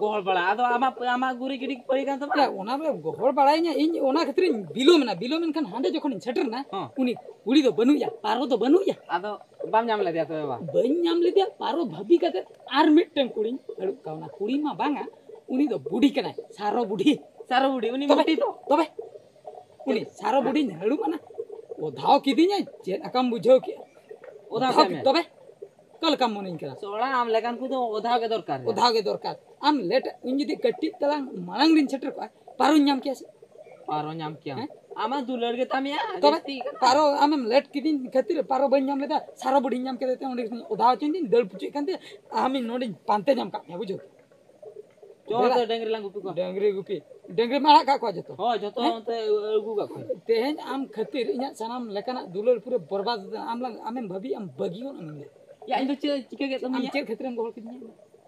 ᱜᱚᱦᱚᱲ ᱵᱟᱲᱟ? ᱟᱫᱚ ᱟᱢᱟᱜ, ᱟᱢᱟᱜ ᱜᱩᱨᱤᱡ ᱜᱤᱰᱤ ᱯᱟᱹᱨᱤ ᱠᱟᱱ ᱛᱟᱢᱟ? ᱭᱟ, ᱚᱱᱟ ᱵᱚᱞᱮ ᱜᱚᱦᱚᱲ ᱵᱟᱲᱟᱭᱤᱧᱟ ᱤᱧ, ᱚᱱᱟ ᱠᱷᱟᱹᱛᱤᱨᱤᱧ ᱵᱤᱞᱚᱢ ᱮᱱᱟ᱾ ᱵᱤᱞᱚᱢ ᱮᱱ ᱠᱷᱟᱱ ᱦᱟᱸᱰᱮ ᱡᱚᱠᱷᱚᱱᱤᱧ ᱥᱮᱴᱮᱨ ᱮᱱᱟ, ᱦᱚᱸ᱾ ᱩᱱᱤ ᱠᱩᱲᱤ ᱫᱚ ᱵᱟᱹᱱᱩᱜ ᱭᱟ, ᱯᱟᱨᱚ ᱫᱚ ᱵᱟᱹᱱᱩᱜ ᱭᱟ᱾ ᱟᱫᱚ ᱵᱟᱢ ᱧᱟᱢ ᱞᱮᱫᱮᱭᱟ ᱛᱚᱵᱮ ᱵᱟ? ᱵᱟᱹᱧ ᱧᱟᱢ ᱞᱮᱫᱮᱭᱟ᱾ ᱯᱟᱨᱚ ᱵᱷᱟᱹᱵᱤ ᱠᱟᱛᱮ ᱟᱨ ᱢᱤᱫᱴᱟᱝ ᱠᱩᱲᱤᱧ ᱦᱟᱹᱲᱩᱵ ᱠᱟᱣᱱᱟ᱾ ᱠᱩᱲᱤ ᱢᱟ ᱵᱟᱝᱟ, ᱩᱱᱤ ᱫᱚ ᱵᱩᱰᱷᱤ ᱠᱟᱱᱟᱭ, ᱥᱟᱨᱚ ᱵᱩᱰᱷᱤ᱾ ᱥᱟᱨᱚ ᱵᱩᱰᱷᱤ, ᱩᱱᱤ ᱛᱚᱵᱮ, ᱢᱩᱴᱤ ᱛᱚ? ᱛᱚᱵᱮ, ᱩᱱᱤ ᱥᱟᱨᱚ ᱵᱩᱰᱷᱤᱧ ᱦᱟᱹᱲᱩᱵ ᱟᱱᱟ, ᱚᱫᱷᱟᱣ ᱠᱤᱫᱤᱧᱟᱭ, ᱪᱮᱫ ᱟᱠᱟᱢ ᱵᱩᱡᱷᱟᱹᱣ ᱠᱮᱜᱼᱟ? ᱚᱫᱷᱟᱣ ᱚᱫᱷᱟᱣ ᱠᱮᱫ ᱠᱤ-, ᱢᱮᱭᱟ? ᱛᱚᱵᱮ, ᱚᱠᱟ ᱞᱮᱠᱟᱢ ᱢᱚᱱᱮᱧ ᱠᱟᱱᱟ? ᱥᱚᱲᱟ ᱟᱢ ᱞᱮᱠᱟᱱ ᱠᱚᱫᱚ ᱚᱫᱷᱟᱣ ᱜᱮ ᱫᱚᱨᱠᱟᱨ ᱨᱮ᱾ ᱚᱫᱷᱟᱣ ᱜᱮ ᱫᱚᱨᱠᱟᱨ᱾ ᱟᱢ ᱞᱮᱴ, ᱤᱧ ᱡᱩᱫᱤ ᱠᱟᱹᱴᱤᱡ ᱛᱟᱞᱟᱝ ᱢᱟᱲᱟᱝ ᱨᱤᱧ ᱥᱮᱴᱮᱨ ᱠᱚᱜᱼᱟ, ᱯᱟᱨᱚᱧ ᱧᱟᱢ ᱠᱮᱭᱟ ᱥᱮ? ᱯᱟᱨᱚ ᱧᱟᱢ ᱠᱮᱭᱟᱢ᱾ ᱦᱮᱸ? ᱟᱢᱟᱜ ᱫᱩᱞᱟᱹᱲ ᱜᱮ ᱛᱟᱢ ᱭᱟ, ᱛᱚᱵᱮ ᱡᱟᱹᱥᱛᱤ ᱠᱟᱱᱟ᱾ ᱯᱟᱨᱚ ᱟᱢᱮᱢ ᱞᱮᱴ ᱠᱤᱫᱤᱧ ᱠᱷᱟᱹᱛᱤᱨ ᱯᱟᱨᱚ ᱵᱟᱹᱧ ᱧᱟᱢ ᱞᱮᱫᱟ, ᱥᱟᱨᱚ ᱵᱩᱰᱷᱤᱧ ᱧᱟᱢ ᱠᱮᱫᱮ ᱛᱮ ᱚᱸᱰᱮ ᱠᱷᱚᱱᱤᱧ ᱚᱫᱷᱟᱣ ᱦᱚᱪᱚᱧ ᱫᱤᱧ, ᱫᱟᱹᱲ ᱯᱩᱪᱩᱡ ᱠᱟᱱ ᱛᱮ ᱟᱢᱤᱧ ᱱᱚᱰᱮᱧ ᱯᱟᱱᱛᱮ ᱧᱟᱢ ᱠᱟᱜ ᱢᱮᱭᱟ, ᱵᱩᱡᱷᱟᱹᱣ? ᱪᱚ, ᱵᱮᱲᱟ᱾ ᱚᱱᱛᱮ ᱰᱟᱹᱝᱨᱤ ᱞᱟᱝ ᱜᱩᱯᱤ ᱠᱚᱣᱟ᱾ ᱰᱟᱹᱝᱨᱤ ᱜᱩᱯᱤ᱾ ᱰᱟᱹᱝᱨᱤ ᱢᱟ ᱟᱲᱟᱜ ᱠᱟᱜ ᱠᱚᱣᱟ ᱡᱚᱛᱚ᱾ ᱦᱳᱭ, ᱡᱚᱛᱚ ᱦᱮᱸ? ᱚᱱᱛᱮ ᱟᱹᱜᱩ ᱠᱟᱜ ᱠᱚᱣᱟ᱾ ᱛᱮᱦᱮᱧ ᱟᱢ ᱠᱷᱟᱹᱛᱤᱨ ᱤᱧᱟᱹᱜ ᱥᱟᱱᱟᱢ ᱞᱮᱠᱟᱱᱟᱜ ᱫᱩᱞᱟᱹᱲ ᱯᱩᱨᱟᱹ ᱵᱚᱨᱵᱟᱫ ᱩᱛᱟᱹᱨ᱾ ᱟᱢ ᱞᱟᱝ, ᱟᱢᱮᱢ ᱵᱷᱟᱹᱵᱤᱭᱮᱫ ᱟᱢ ᱵᱟᱹᱜᱤ ᱜᱚᱫ ᱟᱹᱧ ᱢᱮ᱾ ᱭᱟ, ᱤᱧ ᱫᱚ ᱪᱮᱫ ᱪᱤᱠᱟᱹ ᱠᱮᱫ ᱟᱢ ᱛᱟᱢᱟᱹᱧ ᱪᱮᱫ ᱠᱷᱟᱹᱛᱤᱨᱮᱢ ᱜᱚᱦᱚᱲ ᱠᱤᱫᱤᱧᱟ?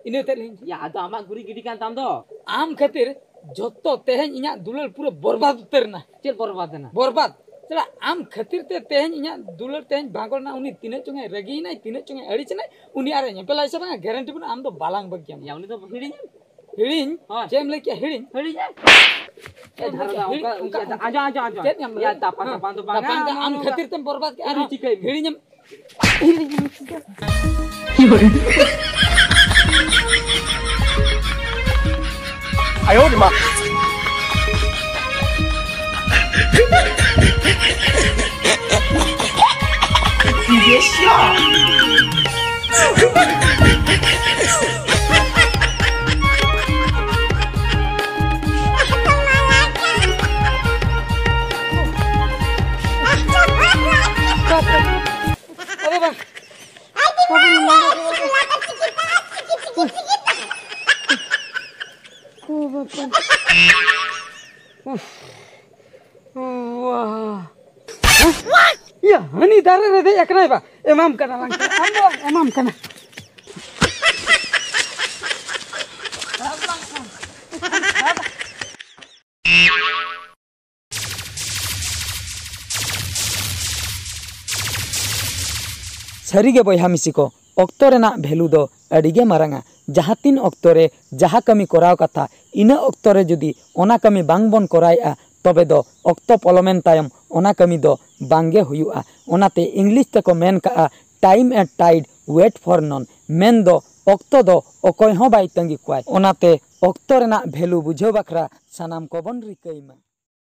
ᱤᱱᱟᱹ ᱛᱮᱫ ᱞᱟᱹᱭᱟᱹᱧ ᱪᱮ? ᱭᱟ, ᱟᱫᱚ ᱟᱢᱟᱜ ᱜᱩᱨᱤᱡ ᱜᱤᱰᱤ ᱠᱟᱱ ᱛᱟᱢ ᱫᱚ᱾ ᱟᱢ ᱠᱷᱟᱹᱛᱤᱨ ᱡᱚᱛᱚ ᱛᱮᱦᱮᱧ ᱤᱧᱟᱹᱜ ᱫᱩᱞᱟᱹᱲ ᱯᱩᱨᱟᱹ ᱵᱚᱨᱵᱟᱫ ᱩᱛᱟᱹᱨ ᱮᱱᱟ᱾ ᱪᱮᱫ ᱵᱚᱨᱵᱟᱫ ᱮᱱᱟ? ᱵᱚᱨᱵᱟᱫ᱾ ᱪᱮᱫᱟᱜ ᱟᱢ ᱠᱷᱟᱹᱛᱤᱨ ᱛᱮ ᱛᱮᱦᱮᱧ ᱤᱧᱟᱹᱜ ᱫᱩᱞᱟᱹᱲ ᱛᱮᱦᱮᱧ ᱵᱟᱝ ᱜᱚᱲ ᱮᱱᱟ, ᱩᱱᱤ ᱛᱤᱱᱟᱹᱜ ᱪᱚᱝ ᱮ ᱨᱟᱹᱜᱤᱭᱮᱱᱟᱭ, ᱛᱤᱱᱟᱹᱜ ᱪᱚᱝ ᱮ ᱟᱹᱲᱤᱥ ᱮᱱᱟᱭ, ᱩᱱᱤ ᱟᱨ ᱧᱮᱯᱮᱞᱟᱭ ᱥᱮ ᱵᱟᱝ, ᱜᱮᱨᱮᱱᱴᱤ ᱵᱟᱹᱱᱩᱜᱼᱟ, ᱟᱢ ᱫᱚ ᱵᱟᱞᱟᱝ ᱵᱟᱹᱜᱤᱭᱟᱢ᱾ ᱭᱟ, ᱩᱱᱤ ᱫᱚ ᱦᱤᱲᱤᱧ ᱟᱢ᱾ ᱦᱤᱲᱤᱧ? ᱦᱳᱭ᱾ ᱪᱮᱫ ᱮᱢ ᱞᱟᱹᱭ ᱠᱮᱜᱼᱟ? ᱦᱤᱲᱤᱧ? ᱦᱤᱲᱤᱧ ᱟᱢ? ᱮ, ᱫᱷᱟᱨᱟ ᱫᱟ, ᱦᱤᱲᱤᱧ, ᱚᱱᱠᱟ, ᱚᱱᱠᱟ, ᱤᱭᱟᱹ, ᱟᱸᱡᱚᱢ, ᱟᱸᱡᱚᱢ, ᱟᱸᱡᱚᱢ᱾ ᱪᱮᱫ ᱮᱢ ᱭᱟ, ᱞᱟᱹᱭ? ᱛᱟᱯᱟᱢ, ᱦᱮᱸ᱾ ᱛᱟᱯᱟᱢ ᱫᱚ ᱵᱟᱝᱟ, ᱛᱟᱯᱟᱢ ᱫᱚ ᱟᱢ ᱱᱚᱝᱠᱟ᱾ ᱠᱷᱟᱹᱛᱤᱨ ᱛᱮᱢ ᱵᱚᱨᱵᱟᱫ ᱠᱮᱜᱼᱟ᱾ ᱟᱨ ᱪᱤᱠᱟᱹᱭ ᱢᱮ? ᱦᱤᱲᱤᱧ ᱟᱢ᱾ ᱦᱤᱲᱤᱧ ᱟᱢ᱾ ᱟᱨᱮ ᱵᱟᱝ᱾ ᱩᱯᱷ᱾ ᱩᱣᱟ᱾ ᱤᱭᱟᱹ, ᱦᱟᱹᱱᱤ ᱫᱟᱨᱮ ᱨᱮ ᱫᱮᱡ ᱟᱠᱟᱱᱟᱭ ᱵᱟ᱾ ᱮᱢᱟᱢ ᱠᱟᱱᱟ ᱞᱟᱝ᱾ ᱟᱢ ᱫᱚ ᱮᱢᱟᱢ ᱠᱟᱱᱟ᱾ ᱥᱟᱹᱨᱤᱜᱮ ᱵᱚᱭᱦᱟ ᱢᱤᱥᱤ ᱠᱚ, ᱚᱠᱛᱚ ᱨᱮᱱᱟᱜ ᱵᱷᱮᱞᱩ ᱫᱚ ᱟᱹᱰᱤ ᱜᱮ ᱢᱟᱨᱟᱝᱟ᱾ ᱡᱟᱦᱟᱸ ᱛᱤᱱ ᱚᱠᱛᱚ ᱨᱮ ᱡᱟᱦᱟᱸ ᱠᱟᱹᱢᱤ ᱠᱚᱨᱟᱣ ᱠᱟᱛᱷᱟ, ᱤᱱᱟᱹ ᱚᱠᱛᱚ ᱨᱮ ᱡᱩᱫᱤ ᱚᱱᱟ ᱠᱟᱹᱢᱤ ᱵᱟᱝ ᱵᱚᱱ ᱠᱚᱨᱟᱣᱮᱫᱼᱟ, ᱛᱚᱵᱮ ᱫᱚ ᱚᱠᱛᱚ ᱯᱚᱞᱚᱢᱮᱱ ᱛᱟᱭᱚᱢ ᱚᱱᱟ ᱠᱟᱹᱢᱤ ᱫᱚ ᱵᱟᱝ ᱜᱮ ᱦᱩᱭᱩᱜᱼᱟ᱾ ᱚᱱᱟᱛᱮ ᱤᱝᱞᱤᱥ ᱛᱮᱠᱚ ᱢᱮᱱ ᱠᱟᱜᱼᱟ, "Time and tide wait for none", ᱢᱮᱱ ᱫᱚ ᱚᱠᱛᱚ ᱫᱚ ᱚᱠᱚᱭ ᱦᱚᱸ ᱵᱟᱭ ᱛᱟᱺᱜᱤ ᱠᱚᱣᱟᱭ᱾ ᱚᱱᱟᱛᱮ ᱚᱠᱛᱚ ᱨᱮᱱᱟᱜ ᱵᱷᱮᱞᱩ ᱵᱩᱡᱷᱟᱹᱣ ᱵᱟᱠᱷᱨᱟ ᱥᱟᱱᱟᱢ ᱠᱚᱵᱚᱱ ᱨᱤᱠᱟᱹᱭ ᱢᱟ᱾